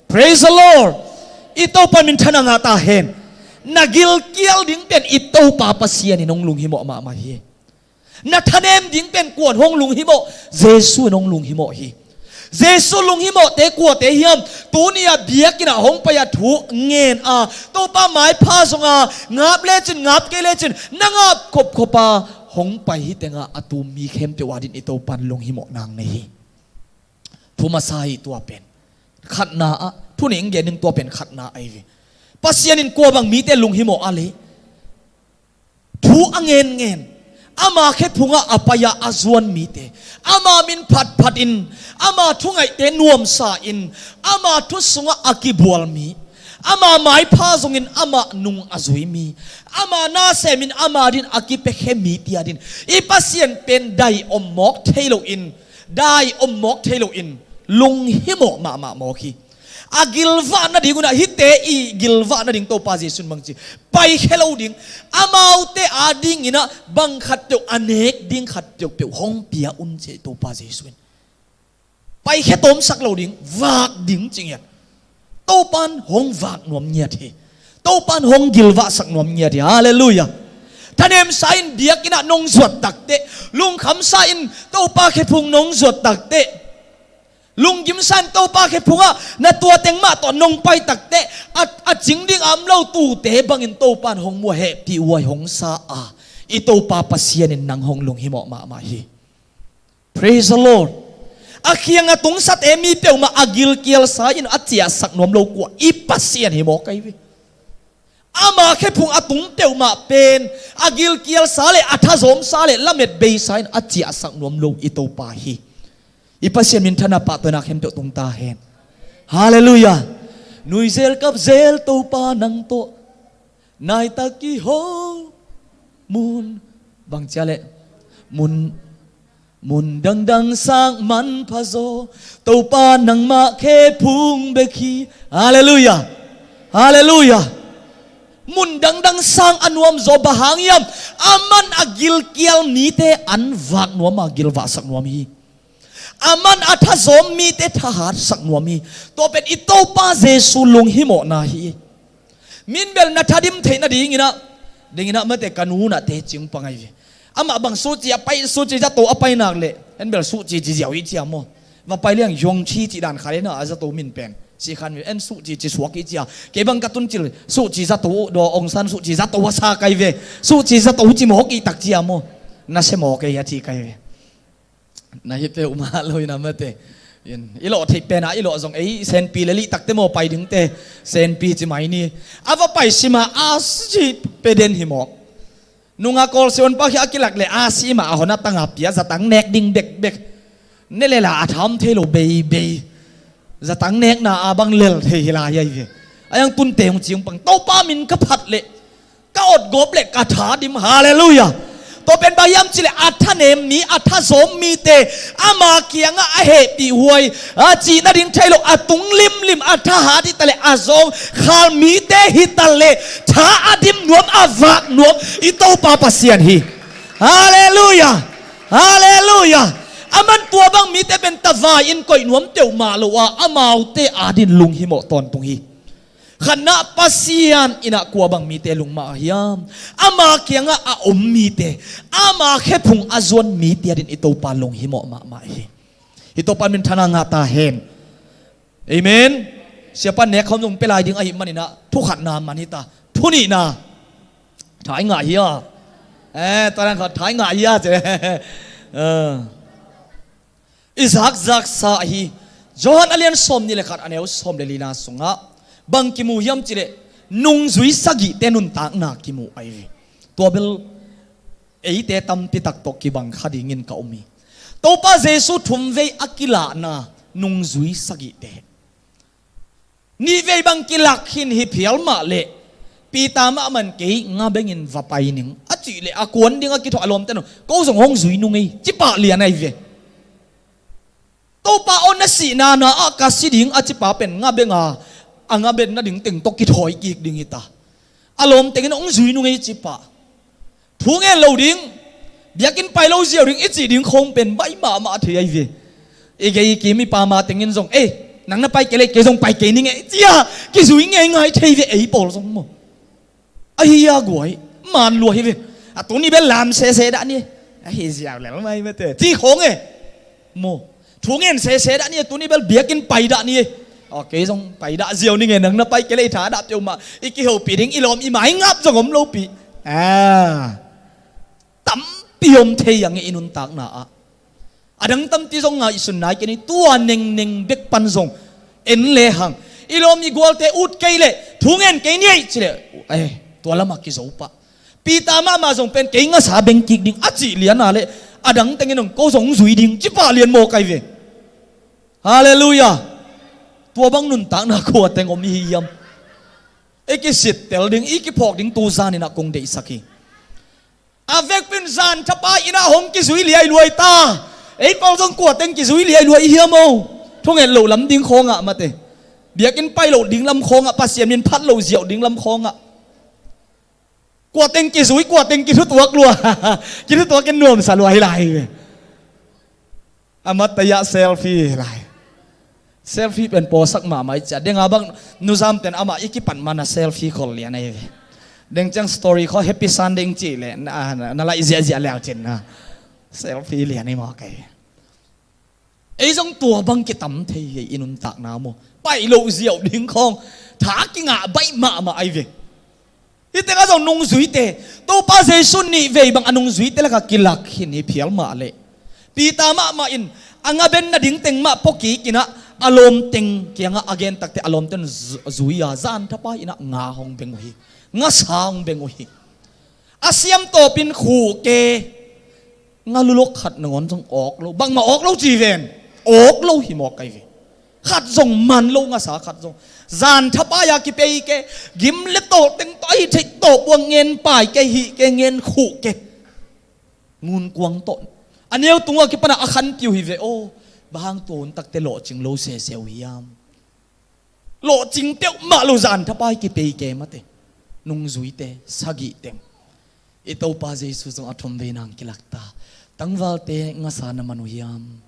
Praise the Lord. I Topa minthanna ngah ta hen. Na gilkial ding pen i Topa Pasian in hong lunghimawh mahmah hi. Na thanem ding pen kuan hong lunghimawh? Jesu in hong lunghimawh hi. Jesu lunghimawhte kuate hiam? Tuni a biakinn ah hong pai a thu ngen a, Topa maipha zong a, ngap lecin ngap kei lecin na ngap khopkhop a hong pai hi tengah a tu mi khempeuh adin i Topa in lunghimawh nang nei hi. Thu masa hi tua pen. Khatna ah, thu nih in gen ning tua pen khatna ai ve. Pasian in kua bang mite lunghimawh a lei? Thu a ngenngen, ama khephungah a pai-a a zuan mite, ama min phatphat in, ama thungaihte nuamsa in, ama thu sungah a kibual mi, ama maipha zongin amah nung a zui mi, ama nasemin ama din a kipiakhe mite adin i Pasian pen dai om mawk thei loin, dai om mawk thei loin lunghimawh mahmah mawk hi. A gilvah nading un ah hihte i gilvah nading Topa Jesu in bangci, paikhia lo ding, amaute adingin ah bang khat peuh, a nek ding khat peuhpeuh hong pia un ci Topa Jesu in. Paikhia tawmsak lo ding, vak ding ci ngiat. Topa in hong vak nuam ngiat hi. Topa in hong gilvahsak nuam ngiat hi. Halleluiah. Thanemsa in biakinn ah nong zuat takteh, lungkhamsa in Topa khephung nong zuat takteh, lunggimsa in Topa khephungah na tua teng mah tawh nong pai takteh, a, a cing ding a om lo tute bangin Topa in hong mu a, hehpih huai hong sa a, i Topa Pasian in nang hong lunghimawh mahmah hi. Praise the Lord. A kiang a tungsate mi peuhmah a gilkialsa in a ciahsak nuam lo kua? I Pasian hi mawk ai ve. Ama khephung a tung peuhmah pen a gilkialsa le a thazawmsa le lamet beisa in a ciahsak nuam lo i Topa hi. I Pasian minthanna pahtawina khempeuh tung ta hen. Halleluiah. Nuizel kapzel Topa nang tawh naitak kiho mun, bangcia le mun, mun dangdang sang manpha zaw, Topa nangmah khephung bek hi. Halleluiah. Halleluiah. Mun dangdang sang a nuam zaw, bang hang hiam? Aman a gilkial mite an vak nuam a, gilvahsak nuam hi. Aman a thazawm mite thahatsak nuam hi. Tua pen i Topa Jesu lunghimawhna hi. Min bel na thadim theih nadingin ah, dingin ah mate, ka nu na teci hong pang ai ve. Amah bang suci a pai, suci zato a pai nak leh, en bel suci ci ziau i cia maw? Va pai liang yong ci ci dan kha le na a zato min pen si khan ve, en suci ci suak i cia. Kei bang ka tun cil suci zato uh daw, ong san suci zato a sa kai ve. Suci zato ci mawk i tak cia maw? Na se mawk ei a ci kai ve. Na hi peuhmah lo in a mate. In, i lawh theih pen a i lawh zong ei senpi le lih takte maw pai dingte, senpi ci mai ni. A va pai sima a si pe den hi mawk. Nunga kawlse on pa khi a kilak le a si mah a hon a tanga pia zatang nek ding bekbek. Ne lela a tham thei lo beibei. Zatang nekna a bang lel thei hi lai ai ve. A yang tunte hong ci hong pang, Topa min ka phat leh ka otgawp le ka thadim. Halleluiah. Tua pen bang hiam cih leh a thanem mi, a thazawm mite ama kiangah a hehpih huai, a cih nading thei lo, a tung limlim, a thahat hi ta leh, a zawngkhal mite hi ta leh, tha a dim nuam, a vak nuam i Topa Pasian hi. Halleluiah. Halleluiah. Aman tua bang mite pen tavai in koih nuam peuhmah lo a, amaute adin lunghimawh tawntung hi. Khatna, Pasian in ah kua bang mite lungmah hiam? Ama kiangah a om mite, ama khephung a zuan mite adin i Topa lunghimawh mahmah hi. I Topa minthanna ngah ta hen. Amen. Siapa nek khawm zong pia lai ding ahih manin ah thu khatna man hi ta. Thu nihna, thai ngah hia? Eh, tua dan khat thai ngah hia ci. Eh. I zakzaksa ahi Johan a lian sawm nih le khat, a neu sawm le lina sungah bang kimu hiam cileh, nungzui sagihte nuntakna kimu ahi ve. Tua bel eite tampi tak tawh kibang kha dingin ka um hi. Topa Jesu thumvei a kilahna nungzui sagihte. Nihvei bang kilak khin hi phial mah leh, Peter mahmah in kei nga bengin va pai ning a cih leh, a kuan ding a kithuah a lawmte nung, ko zong hong zui nung ei, ci pah lian ahi ve. Topa aw, na sihna na ah ka si ding a cipa pen nga benga, a nga ben nading teng tawh kithawi kik ding hita. A lawm tengin hong zui nung ei ci pah. Thu ngen lo ding, biakinn pai lo ziau ding i cih ding khawng pen baih mahmah thei ahi ve. I gei i kim i pama tengin zong, "Ei, nang na pai kei leh kei zong pai kei ning e," ci-a kizui ngeingai thei ve ei pawl zong maw. Ahi a guai, man lua hi ve. A tuni bel lam sese dah ni. Ahi ziau lel mai mate, ci khawng e. Maw. Thu ngen sese dah ni, tuni bel biakinn pai dah ni. Aw, kei zong pai dah ziau ning e, nang na pai kei leh i thadah peuhmah i kihopih ding, i lawm i maingap zong om lopi. A, tampi om thei ang i nuntakna ah. A dang tampi zong ngaihsun nai kei ni, tua nengneng bek pan zong en lehang, i lawm i gualte ut kei leh, thu ngen kei ni ei cileh, eh, tua lamah kizo pah. Peter mahmah zong pen kei ngasa beng kik ding a cih liana leh, a dang tengin hong ko zong zui ding ci pah lian maw kai ve. Halleluiah. Tua bang nuntakna kua teng om i hi hiam? I kisittel ding, i kiphawk ding tu zaninah kong deihsak hi. A vekpin zan thapai inah hong kizui liailuai ta. Ei pawl zong kua teng kizui liailuai i hiam aw? Thunget loh lam ding khawngah mate, biakinn pai loh ding lam khawngah, Pasian min phat loh ziau ding lam khawngah. Kua teng kizui, kua teng kithutuak lua. Kithutuak in nuamsa lua hi lai ve. A matayah selfie hi lai. Selfie pen pawsak mahmah i cia. Denga bang nuzamten amah i kipat mana selfie khol lian ahi ve. Deng ciang story khaw happy Sunday ing cih leh na, na, na laih ziahziah leu cin na selfie lian i mawk ahi ve. Ei zong tua bang kitam thei hi i nuntakna maw. Pai loh ziau ding khawng tha kingah baih mahmah ahi ve. Hih tengah zong nungzuite, Topa Jesu nihvei bang a nungzuite lakah kilak khin hi phial mah leh, Peter mahmah in a nga ben nading teng mah pua kik inah, a lawmteng kiangah a gen takteh a lawmteng zu-, zui-a zan thapai inah nga hong beng uh hi. Ngasa hong beng uh hi. A siam tawpin khuh ke. Nga lulok khat nangawn zong awk lo. Bangmah awk lo ci ven. Awk lo hi mawk ahi ve. Khat zong man lo, ngasa khat zong. Zan thapai-a kipei ke. Gim le tawh teng tawh ahi theih tawh buang ngen pai ke, hih ke, ngen khuh ke. Ngun kuang tawh. A neu tungah kipanah a khanpiu hi ve aw. Bang hang tua hun takte lawhcing lo sese uh hiam? Lawhcing peuhmah lo, zan thapai kipei ke mate. Nungzuite sagih teng. I Topa Jesu zong a thumvei nang kilak ta. Tangvalte ngasa na man uh hiam?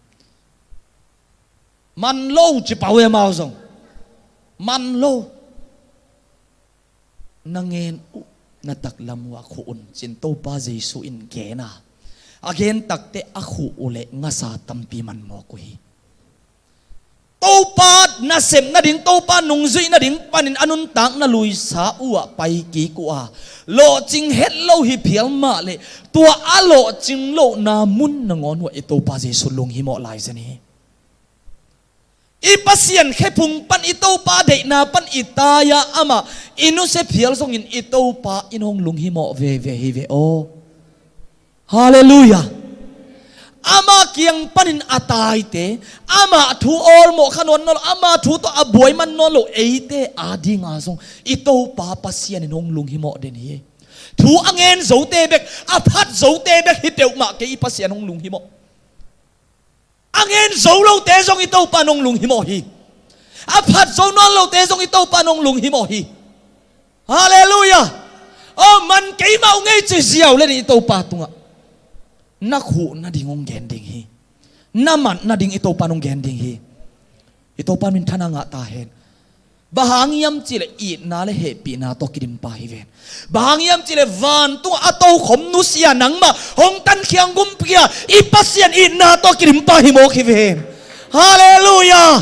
Man lo ci pah uh e, amau zong. Man lo. Na ngen uh, na taklam uh ah khuh un, ci-in Topa Jesu in gen a. A gen takteh a khuh uh leh ngasa tampi man mawk uh hi. Topa nasep nading, Topa nungzuih nading panin a nuntakna luisa uh ah pai kik uh a, lawhcing het lo hi phial mah leh, tua a lawhcing lohna mun nangawn uh ah i Topa Jesu lunghimawh lai zen hi. I Pasian khephung pan, i Topa deihna pan i tai-a amah i nusia phial zongin i Topa in hong lunghimawh veve hi ve aw. Halleluiah. Ama kiang panin a taite, amah thu awlmawh kha nawn nawn lo, ama thu tawh a buai man nawn lo eite adinga zong i Topa Pasian in hong lunghimawh den hi. Thu a ngen zote bek, a phat zote bek hi peuhmah kei, i Pasian hong lunghimawh. A ngen zo lote zong i Topa in hong lunghimawh hi. A phat zo nawn lote zong i Topa in hong lunghimawh hi. Halleluiah. Aw, man keimah uh ngei ci ziau le ni i Topa tungah. Na khuh nading hong gen ding hi. Na mat nading i Topa in hong gen ding hi. I Topa in minthanna ngah ta hen. Bang hang hiam cihleh itna le hehpihna tawh kidimpa hi ven. Bang hang hiam cihleh vantung a tokhom nusia nangmah hong tankhia hong gumkhia i Pasian itna tawh kidimpa hi mawk hi ven. Halleluiah.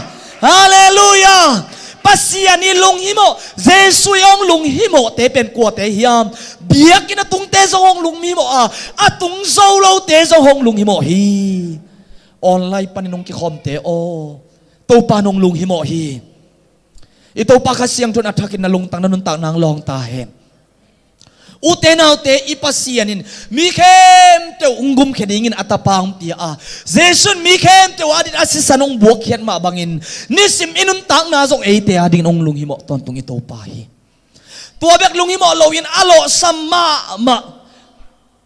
Halleluiah. Pasian i lunghimawh, Jesu i hong lunghimawhte pen kuate hiam? Biakinn a tungte zong hong lunghimawh a, a tung zo lote zong hong lunghimawh hi. online panin hong kikhawmte aw, Topa nong lunghimawh hi. I Topa Kha Siangtho in a thakin na lungtang na nuntak nang lawng ta hen. Ute naute, i Pasian in mi khempeuh hong gumkhia dingin a Tapa hong pia a, Jesu in mi khempeuh adin a sisan hong buakkhiat mah bangin nisim i nuntakna zong eite adingin hong lunghimawh tawntung i Topa hi. Tua bek lunghimawh loin a lawhsam mahmah,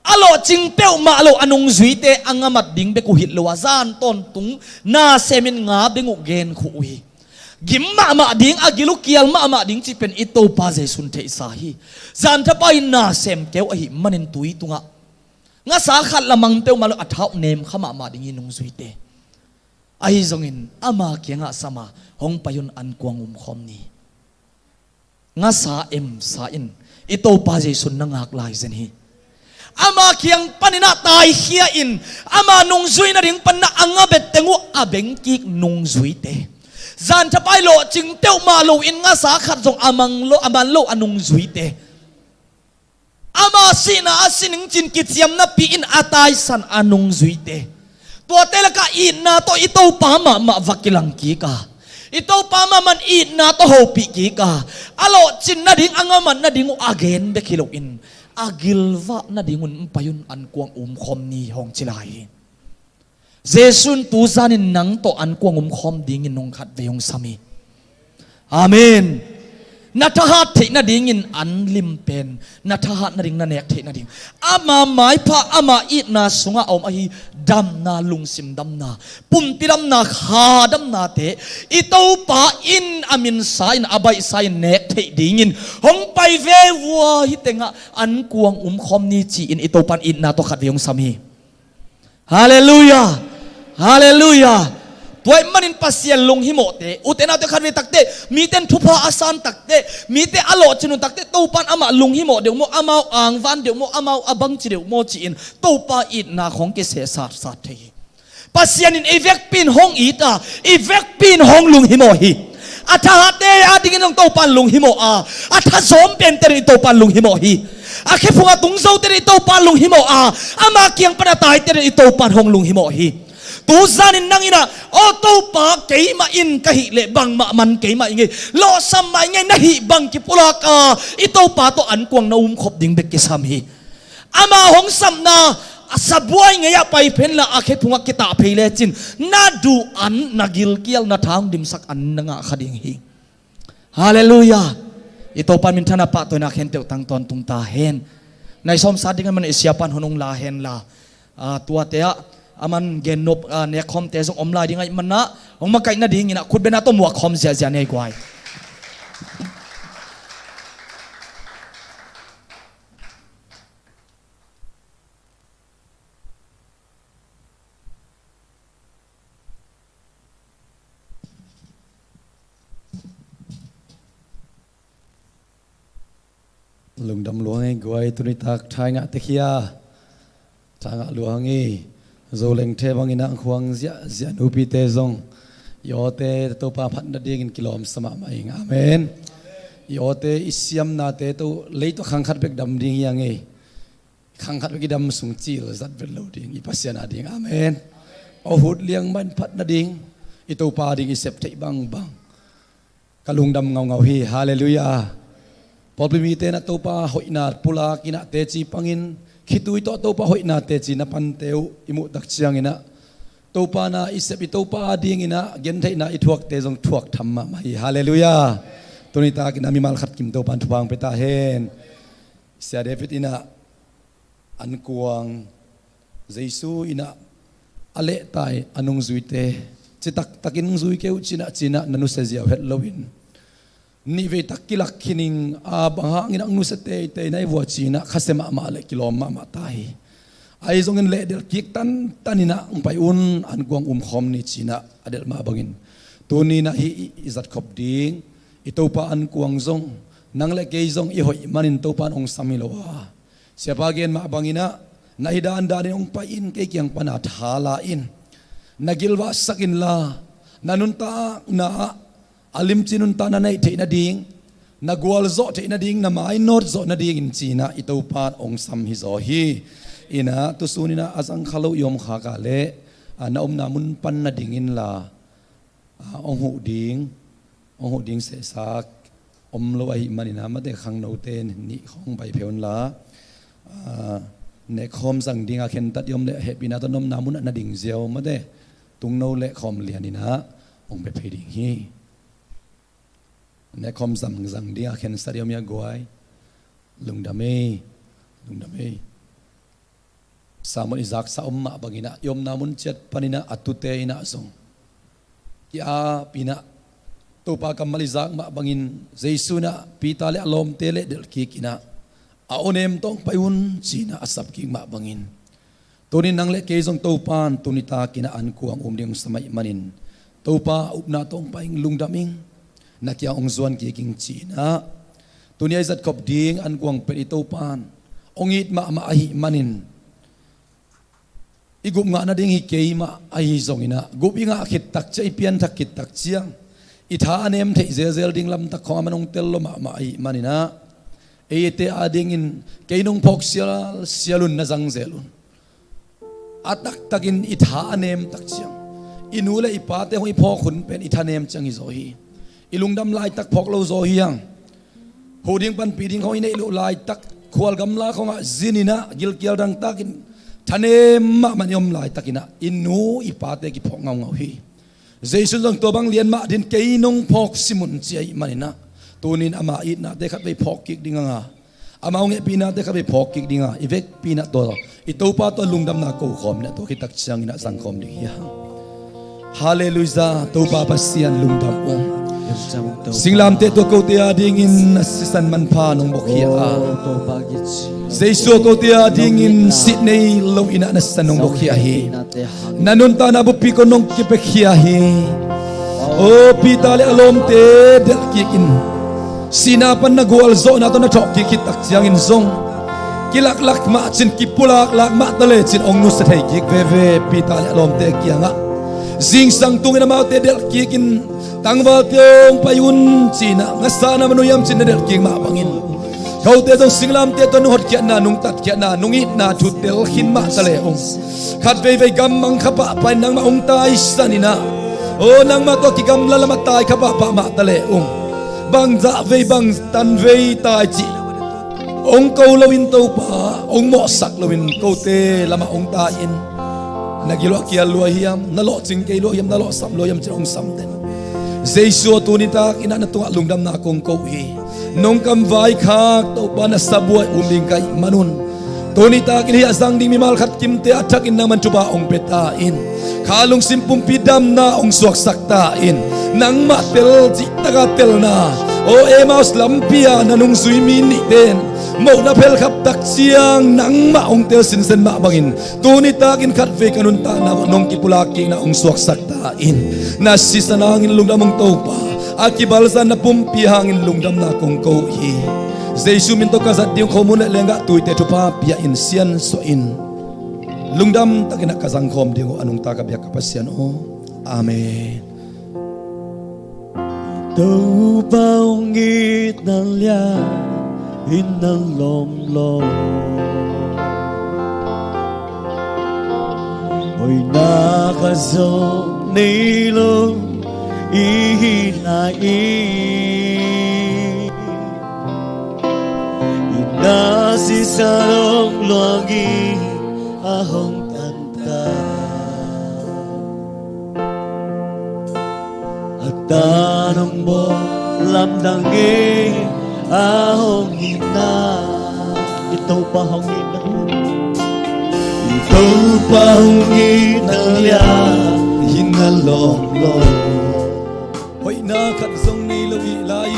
a lawhcing peuhmah lo a nungzuite a ngamat ding bek uh hi lo a, zan tawntung nasemin nga beng uh genkhuh uh hi. Gim mahmah ding, a gil uh kial mahmah ding cih pen i Topa Jesu in theihsa hi. Zan thapai in nasem keu ahih manin tui tungah ngasa khat lamang peuhmah lo a thau nemkha mahmah ding hi nungzuite. Ahi zongin ama kiangah sama hong pai un, ankuang umkhawm ni. Ngasa emsa in i Topa Jesu in na ngak lai zen hi. Ama kiang panin ah taikhia in ama nungzui nading panin ah a nga betteng uh a bengkik nungzuite. Zan thapai lawhcing peuhmah loin ngasa khat zong a mang lo, a man lo a nungzuite. Ama sihna a sining cin kiciamnapi in a taisan a nungzuite. Tuate lakah itna tawh i Topa mahmah va kilang kik a, i Topa mahmah in itna tawh hopih kik a, a lawhcin nading a ngamat nading uh a gen bek hi loin a gilvah nadingun pai un, ankuang umkhawm ni hong ci lai hi. Jesu in tu zanin nang tawh ankuang umkhawm dingin nung khat vei hong sam hi. Amen. Na thahat theih nadingin an lim pen na thahat nading, na nek theih nading, ama maipha, ama itna sungah a om ahi damna, lungsim damna, pumpi damna, kha damnate i Topa in a minsa in, a baihsa in nek theih dingin hong pai ve vua, hi tengah ankuang umkhawm ni ci-in i Topa in itna tawh khat vei hong sam hi. Halleluiah. Halleluiah. Tua ahih manin Pasian lunghimawhte, ute naute, khat vei takte mite in thupha a san takte, mite a lawhcin hun takte Topa in amah lunghimawh deuh maw, amau angvan deuh maw, amau a bangci deuh maw ci-in Topa itna khawng kisehsatsat thei hi. Pasian in i vekpi in hong it a, i vekpi in hong lunghimawh hi. A thahate adingin zong Topa in lunghimawh a, a thazawm pente adingin Topa in lunghimawh hi. A khephung a tung zote adingin Topa in lunghimawh a, ama kiang pan a taite adingin Topa in hong lunghimawh hi. Tu zanin nang in ah, aw Topa, keimah in ka hih leh bangmah man keimah i ngei, lawhsam mah i ngei, na hih bang kipulak a, i Topa tawh ankuang na umkhop ding bek kisam hi. Ama hong sapna a sabuai ngei-ah pai phenla, a khephungah kitah phei lecin na duh an, na gilkial, na tha hong dimsak an na ngah kha ding hi. Halleluiah. I Topa minthanna pahtawina khenteuh tang tawntung ta hen. Nai sawmsa ding a man i siapan hun hong la henla, ah, tuate ah a man gennop, ah, nekkhawmte zong om lai ding ahih manah hong makaih nadingin ah khutbetna tawh muak khawm ziahziah ni ei guai. Lungdam luang ei guai, tuni tak thaingah tekhia. Thaingah luang ei. Zolengte bangin ah khuang ziahziah, nupite zong i awte Topa phat nadingin kilawmsa mahmah ing. Amen. I awte i siamnate tawh lei tawh khang khat bek dam ding hi a ngei. Khang khat bek i dam sung cil zat vet lo ding, i Pasian ading. Amen. Aw hut liang mah in phat nading, i Topa ading i sep theih bangbang ka lungdam ngaungau hi. Halleluiah. Pawlpi mite in ah Topa hoihna pulak in ah teci pangin, khitui tawh Topa hoihna teci na pante uh i muh tak ciangin ah Topa na i sep, i Topa adingin ah gentheihna i thuakte zong thuak tham mahmah hi. Halleluiah. Tuni takin ah mimal khat kim Topa in thupha hong pia ta hen. Sia David in ah ankuang, Jesu in ah a lehtai a nungzuite, citak takin zui kei uh ci-in ah, ci-in ah na nusia ziau het loin, nihvei tak kilak khin ing a, bang hangin ah nusia teitei na hi vua ci-in ah khasia mahmah leh kilawm mahmah ta hi. Ahi zongin lehdelh kik tantan in ah hong pai un, ankuang umkhawm ni ci-in ah a delh mah bangin, tuni in ah hih i, i zatkhop ding i Topa ankuang zong nang leh kei zong i hoih manin Topa in hong sam hi lo a, siapa gen mah bangin ah, na hi dandanin hong pai in, kei kiang pana tha la in, na gilvahsak inla, na nuntakna ah a limci nuntakna neih theih nading, na gualzawh theih nading, na mainawt zawh nadingin ci-in ah i Topa in hong sam hizaw hi. In ah tusun in ah a zangkha lo i om khak a leh a, na omna mun pan na ding inla, a, hong huh ding, hong huh ding sehsa om lo ahih manin ah, mate, khangnote nih khawng pai phei unla, a, nekkhawm zang dingah khentat i om leh hehpihna tawh na omna munah na ding ziau, mate, tungno le khawm lianin ah hong bia phei ding hi. Nekkhawm zang, zang dingah khentat i om hi a guai. Lungdam ei, lungdam ei. Sermon i zaksa om mah bangin ah, i omna mun ciat panin ah, a tute in ah zong ki-ap in ah, Topa kammal i zak mah bangin, Jesu in ah Peter le a lawmte leh delhkik in ah, a awnem tawh hong pai un ci-in ah a sapkik mah bangin, tuni nang le kei zong Topa'n tuni takin ah ankuang um ding hong sam ahih manin, Topa, upna tawh hong pai ing, lungdam ing. Na kiang hong zuan kik ing ci-in ah, tuni a i zatkhop ding ankuang pen i Topa'n hong it mahmah ahih manin, i gup ngah nading hi kei mah ahi zongin ah, gup i ngah khit tak ciang, i pianthak khit tak ciang, i tha a nem theih zelzel ding lamtak khawng a man hong tel lo mahmah ahih manin ah, eite adingin kei nong phawk sialsial un, na zang zel un. A taktakin i tha a nem tak ciang, i nu le i pate hong i phawk hun pen i thanem ciang hi zaw hi. I lungdam laitak phawk lo zaw hi hang. Huh ding panpih ding khawng i neih loh laitak, khual gamla khawngah zin in ah, gilkial dangtakin thanem mahmah i om laitakin ah, i nu i pate kiphawk ngaungau hi. Jesu in zong tua bang lian mah dingin kei nong phawk sim un ci ahih manin ah, tuni-in ama itnate khatvei phawk kik ding hang a, ama hong hehpihnate khatvei phawk kik ding a, i vekpi-in ah tua i Topa tawh lungdamna ko khawm in ah, tua khit tak ciangin ah zang khawm ding hi hang. Halleluiah, Topa Pasian lungdam ung. Singlamteh tawh kote adingin na sisan manpha nong bawlkhia a, Jesu tawh kote adingin sit nei loin ah na sisan nong bawlkhia hi. Na nuntakna buppi ko nong kipiakhia hi. O, Peter le a lawmte delhkik in, sihna pan na gualzawhna tawh na thawhkik khit tak ciangin zong, kilaklak mah cin, kipulaklak mah ta lecin hong nusia thei kik veve Peter le a lawmte kiangah. Zingsang tungin amaute delhkik in, tangvalte hong pai un ci-in ah, ngasa na man uh hiam cin na delhkik mah bangin, kote zong singlamteh tawh nong hotkhiatna, nong tatkhiatna, nong itna thu tel khin mah ta le ung. Khat veivei gammang kha pahpah in nangmah hong taisan in ah, o, nangmah tawh kigamla lamah tai kha pahpah mah ta le ung. Bangzah vei, bangtan vei tai cih hong ko loin Topa, hong mawhsak loin kote lamah hong tai in, na gil uah kial lua hiam, na lawhcing kei lua hiam, na lawhsam lua hiam cih hong samten. Jesu aw, tuni takin ah na tungah lungdamna kong ko hi. Nong kamvaikhak Topa, na sabuai um ding ka hih manun, tuni takin hih a zang ding mimal khat kimte a thakin nangman thupha hong pia ta in. Kha lungsim pumpi damna hong suaksak ta in. Nangmah tel, cihtak a telna. O, Emmaus lampi-a na nungzui mi nihte in mohna phelkhap tak ciang nangmah hong tel sinsen mah bangin, tuni takin khatvei ka nuntakna uah nong kipulak kikna hong suaksak ta in. Na sisan hangin lungdam ung Topa. A kibalzan na pumpi hangin lungdamna kong ko hi. Jesu min tawh ka zat ding uh, khomun le lenggah tuite thupha pia in, siansuah in. Lungdam takin ah ka zang khawm ding uh, a nungta ka biak ka Pasian aw. Amen. Topa hong itna lian in na lawm lo. Hoihna khat zong nei lo i hi lai. I na sisan hong luang in a hong tan ta. A tan hong bawl lamdang e, a hong itna. I Topa hong itna, i Topa hong itna lian in na lawm lo. Hoihna khat zong nei lo i hi lai.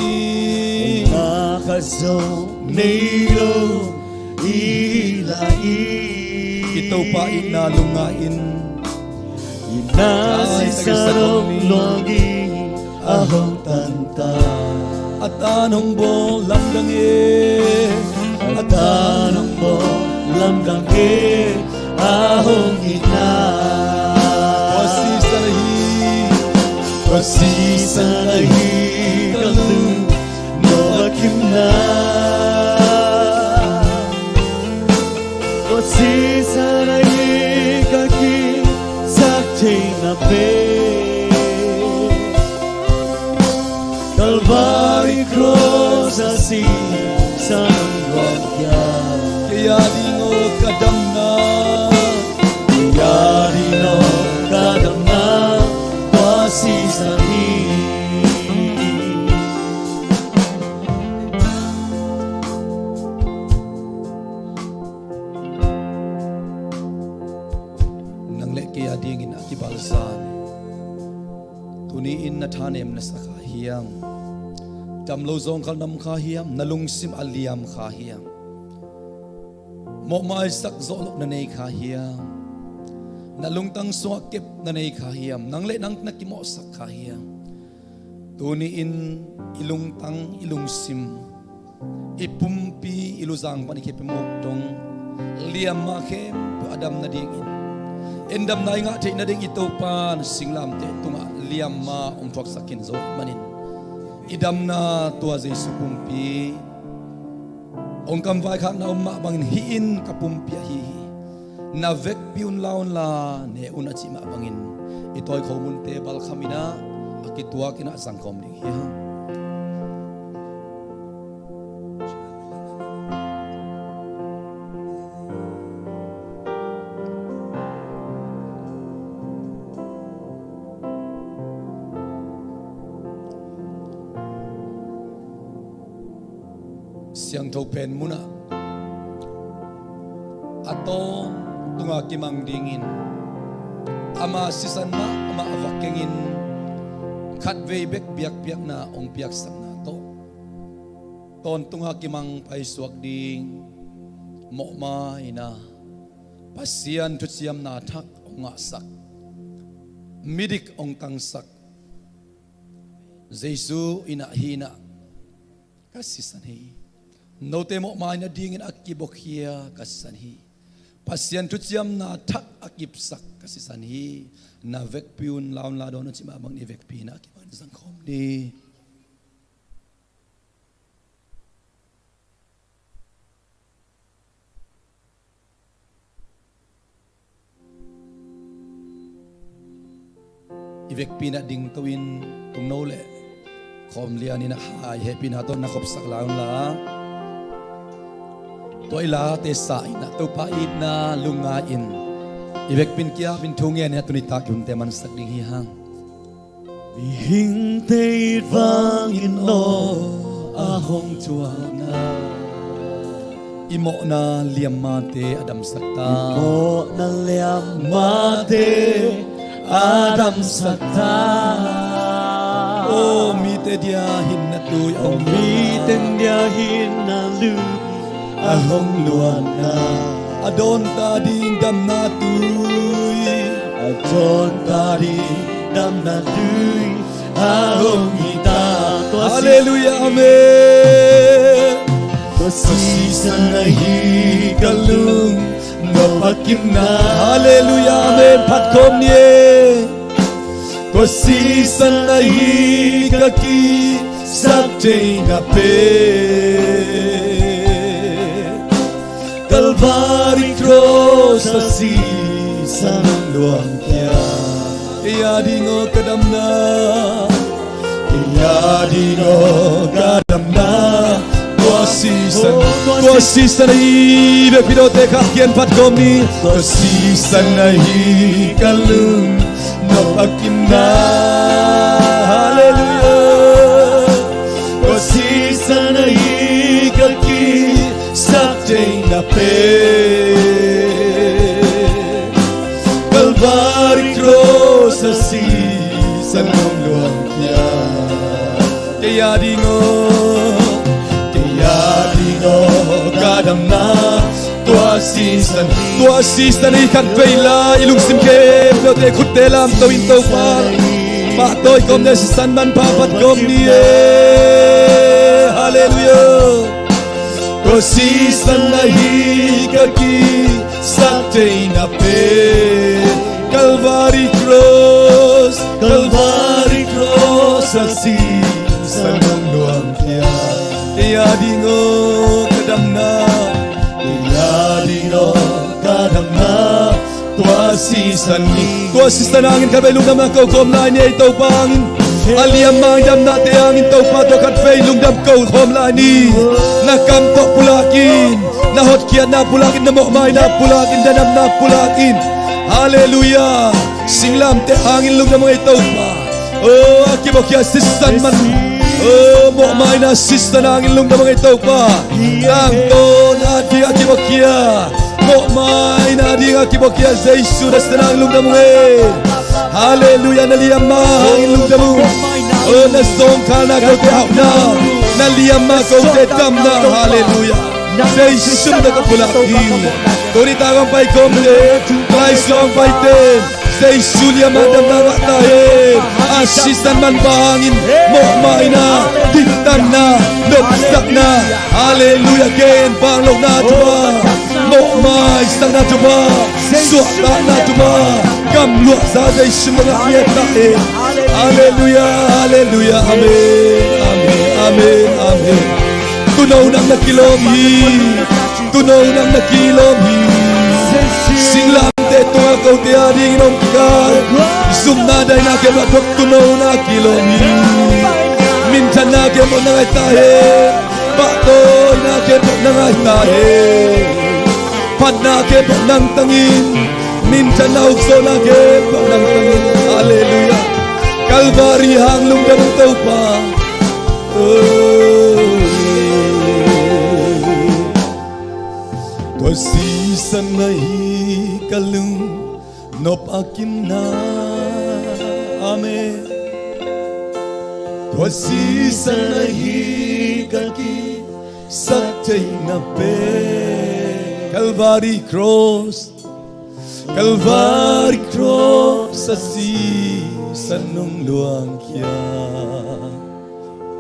Hoihna khat zong nei lo i hi lai. I Topa itna lungngai in. I na sisan hong luang in a hong tan ta. A tan hong bawl lamdang e, a tan hong bawl lamdang e, a hong itna. Tua sisan ahi, tua sisan ahi ka lung nong a kimna. Tua sisan ahi ka kisak Calvary cross a sisan luang kia. Kei a ding aw ka damna, kei a ding aw ka damna, tua sisan hi. Nang le kei a dingin a kibalzan. Tuni-in na thanem na sa kha hiam? Damlo zawngkhal na om kha hiam? Na lungsim a liam kha hiam? Mawhmaisak zawh loh na nei kha hiam? Na lungtang sungah kep na nei kha hiam? Nang le nang na kimawhsak kha hiam? Tuni-in i lungtang, i lungsim, i pumpi, i luzang pan i khempeuh dong liamma khempeuh a dam nadingin, en damna i ngah theih nading i Topa na singlamteh tungah liamma hong phuaksak khin zo ahih manin, i damna tua Jesu pumpi hong kam vaikhakna om mah bangin, hih in ka pumpi ahi hi, na vekpi un la un la ne un a cih mah bangin, i tawikhawm munte balkham in ah, a kituak in ah zangkhawm ding hi hang. Siangtho pen munah a tawntunga kimang dingin ama sisan mahmah a va kengin, khatvei bek biakpiakna hong piaksakna tawh, tawntunga kimang paisuak ding, mawhmaina, Pasian thuciamna thak hong ngahsak, midik hong tangsak Jesu in ah, hih in ah ka sisan hi. Note mawhmaina dingin a kibokhia ka sisan hi. Pasian thuciamna thak a kipsak ka sisan hi. Na vekpi un la un la dawn un cih mah bangin, i vekpi in ah kiman zangkhawm ni. I vekpi in ah dingto in, tungno le khawm lian in ah hai hehpihna tawh na khopsak lai un la. Tua i late sa in ah, Topa itna lungngai in, i vekpi in kiam in thu ngen in ah, tuni tak i hunte mansak ding hi hang. Mihingte it vangin aw a hong thuakna, i mawhna liammate a damsak ta. I mawhna liammate a damsak ta. Aw mite dia hinna tui, aw mite dia hinna lui a hong luanna, a dawnta ding damna tui, a dawnta ding damna tui a hong hi ta. Tua si- Halleluiah, amen. Tua sisan ahi ka lung nop a kimna. Halleluiah, amen. Phat khawm ni e. Tua sisan ahi ka kisak theihna pen, Calvary cross a sisan luang kia. Kei a ding aw ka damna, kei a ding aw ka damna, tua sisan, tua sisan ahi. Vekpi dawte kha kian phat khawm ni. Tua sisan ahi ka lung nop a kimna. Halleluiah. Tua sisan ahi ka kisak theihna pen, Calvary cross a sisan hong luang kia. Kei a ding aw, kei a ding aw ka damna, tua sisan, tua sisan hi. Khatvei la i lungsim khempeuhte khutte lamto in Topa pahtawi kawm ni e, sisan manpha phat kawm ni e. Halleluiah. Tua sisan ahi ka kisak theihna pen, Calvary cross, Calvary cross a sisan hong luang kia. Kei a ding aw ka damna, kei a ding aw ka damna, tua Sisan ni. Tua sisan hangin khatvei lungdamna ko khawm lai ni ei Topa hangin. A liamma hangin damnate hangin Topa tua khatvei lungdam ko khawm lai ni. Na kam tawh pulakin, na hotkhiatna pulakin, na mawhmaina pulakin, na damna pulakin. Halleluiah. Singlamteh hangin lungdam hong ei Topa. O, a kibuakhia sisan man. O, mawhmaina sisan hangin lungdam hong ei Topa. Tangtawn a ding a kibuakhia, mawhmaina ding a kibuakhia Jesu na sisan hangin lungdam hong ei. Halleluiah. Na liamma hangin lungdam hong. O, na sawngkhalna kote hauhna, na liamma kote damna. Halleluiah. Jesu min tawh ka pulak hi. Tuni tak hong pai khawmte, lai sung hong paite, Jesu liamma damna ngah ta hen. A sisan manpha hangin mawhmaina, diktanna, nopsakna. Halleluiah. Gen bang lohna thupha, mawhmaisakna thupha, suahtakna thupha, gamluahza Jesu min tawh ngah ngiat ta hen. Halleluiah, halleluiah. Amen, amen, amen, amen. Tuuno nang na kilawm hi. Tuuno nang na kilawm hi. Singlamteh tungah kote a dingin hong kikal zumna daina khempeuh a thuak tuuno na kilawm hi. Minthanna khempeuh na ngai ta hen. Pahtawina khempeuh na ngai ta hen. Phatna khempeuh nang tangin, minthanna ukzawhna khempeuh nang tangin. Halleluiah. Calvary hang lungdam Topa. Oh. Tua sisan ahi ka lung nop a kimna. Amen. Tua sisan ahi ka kisak theihna pen. Calvary cross, Calvary cross a sisan nong luangkhia.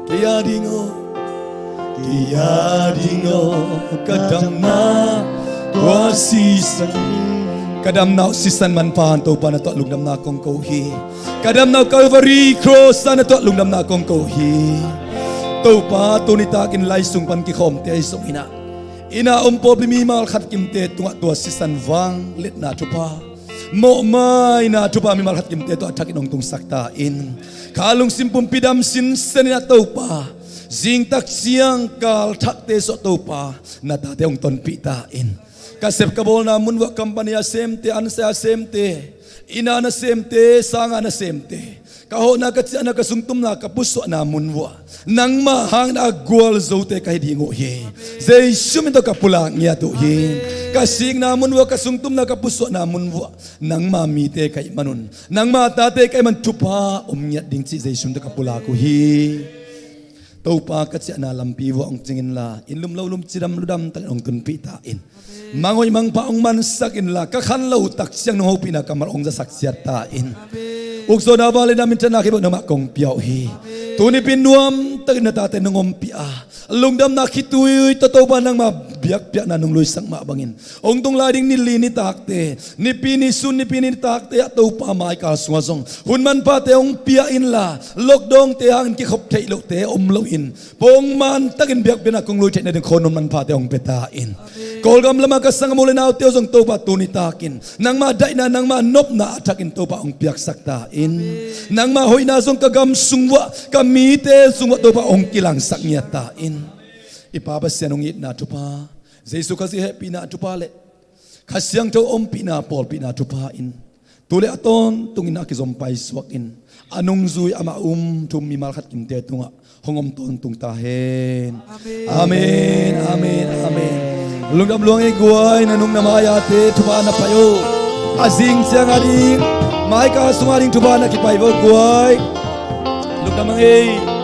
Kei a ding aw, kei a ding aw, ka damna tua sisan. Ka damna uh sisan manpha hang Topa na tuah lungdamna kong ko hi. Ka damna uh Calvary cross a na tuah lungdamna kong ko hi. Topa tuni takin lai sung pan kikhawmte ahi zongin ah, inn a om pawlpi mimal khat kimte tungah tua sisan vangliatna thupha, mawhmaina thupha mimal khat kimte tawh a thakin hong tungsak ta in. Kha lungsim pumpi dam sinsen in ah Topa, zingtak ciang kal thakte sawh Topa, na tate hong tonpih ta in. Ka sep ka bawlna mun vuah company a semte, ansia a semte, inn a na semte, sang a na semte, ka hawhna ka ciahna ka sungtumna ka pusuahna mun vuah nangmah hangin a gualzote ka hi ding uh hi. Jesu min tawh ka pulak ngiat uh hi. Ka sikna mun vuah ka sungtumna ka pusuahna mun vuah nangma mite ka hih manun, nangma tate ka hih man thupha om ngiat ding cih Jesu min tawh ka pulak uh hi. Topa ka ciahna lampi vuah hong cing inla, inn lum lo lum cidam ludam takin hong tunpih ta in. Mang hoih mang pha hong mansak inla, ka khan lo tak ciang nong hopihna kammal hong zasak ciat ta in. Ukzawhna vangliatna minthanna khempeuh nangmah kong pia uh hi. Tuni pi nuam takin na tate nong ompih a, lungdamna khitui tawh Topa nangma biakpiakna nong luisak mah bangin, hong tung lai ding ni li nitakte, nipi ni sun nipi nitakte ah Topa maikal sungah zong hun manphate hong pia inla, lockdownte hangin kikhop theih lohte om loin, pongman takin biakpiakna kong lui theih nading khawnun manphate hong pia ta in. Kawlgam lamah ka sanggam u le naute uh zong Topa tuni takin nangma daihna nangma nopna a thakin Topa hong piaksak ta in. Nangma hoihna zong ka gam sung vuah ka mite sung vuah Topa hong kilangsak ngiat ta in. I Pa Pasian hong itna thupha, Jesu Khazih hehpihna thupha le Kha Siangtho ompihna pawlpihna thupha in tu le a tawntungin a kizom paisuak in a nungzui amah um thum mimal khat kimte tungah hong om tawntung ta hen. Amen, amen, amen. Lungdam luang ei guai, na nung na mai-ate thupha na pai uh. A zing ciang a ding maikal sung a ding thupha na kipai uh guai. Lungdam ang ei.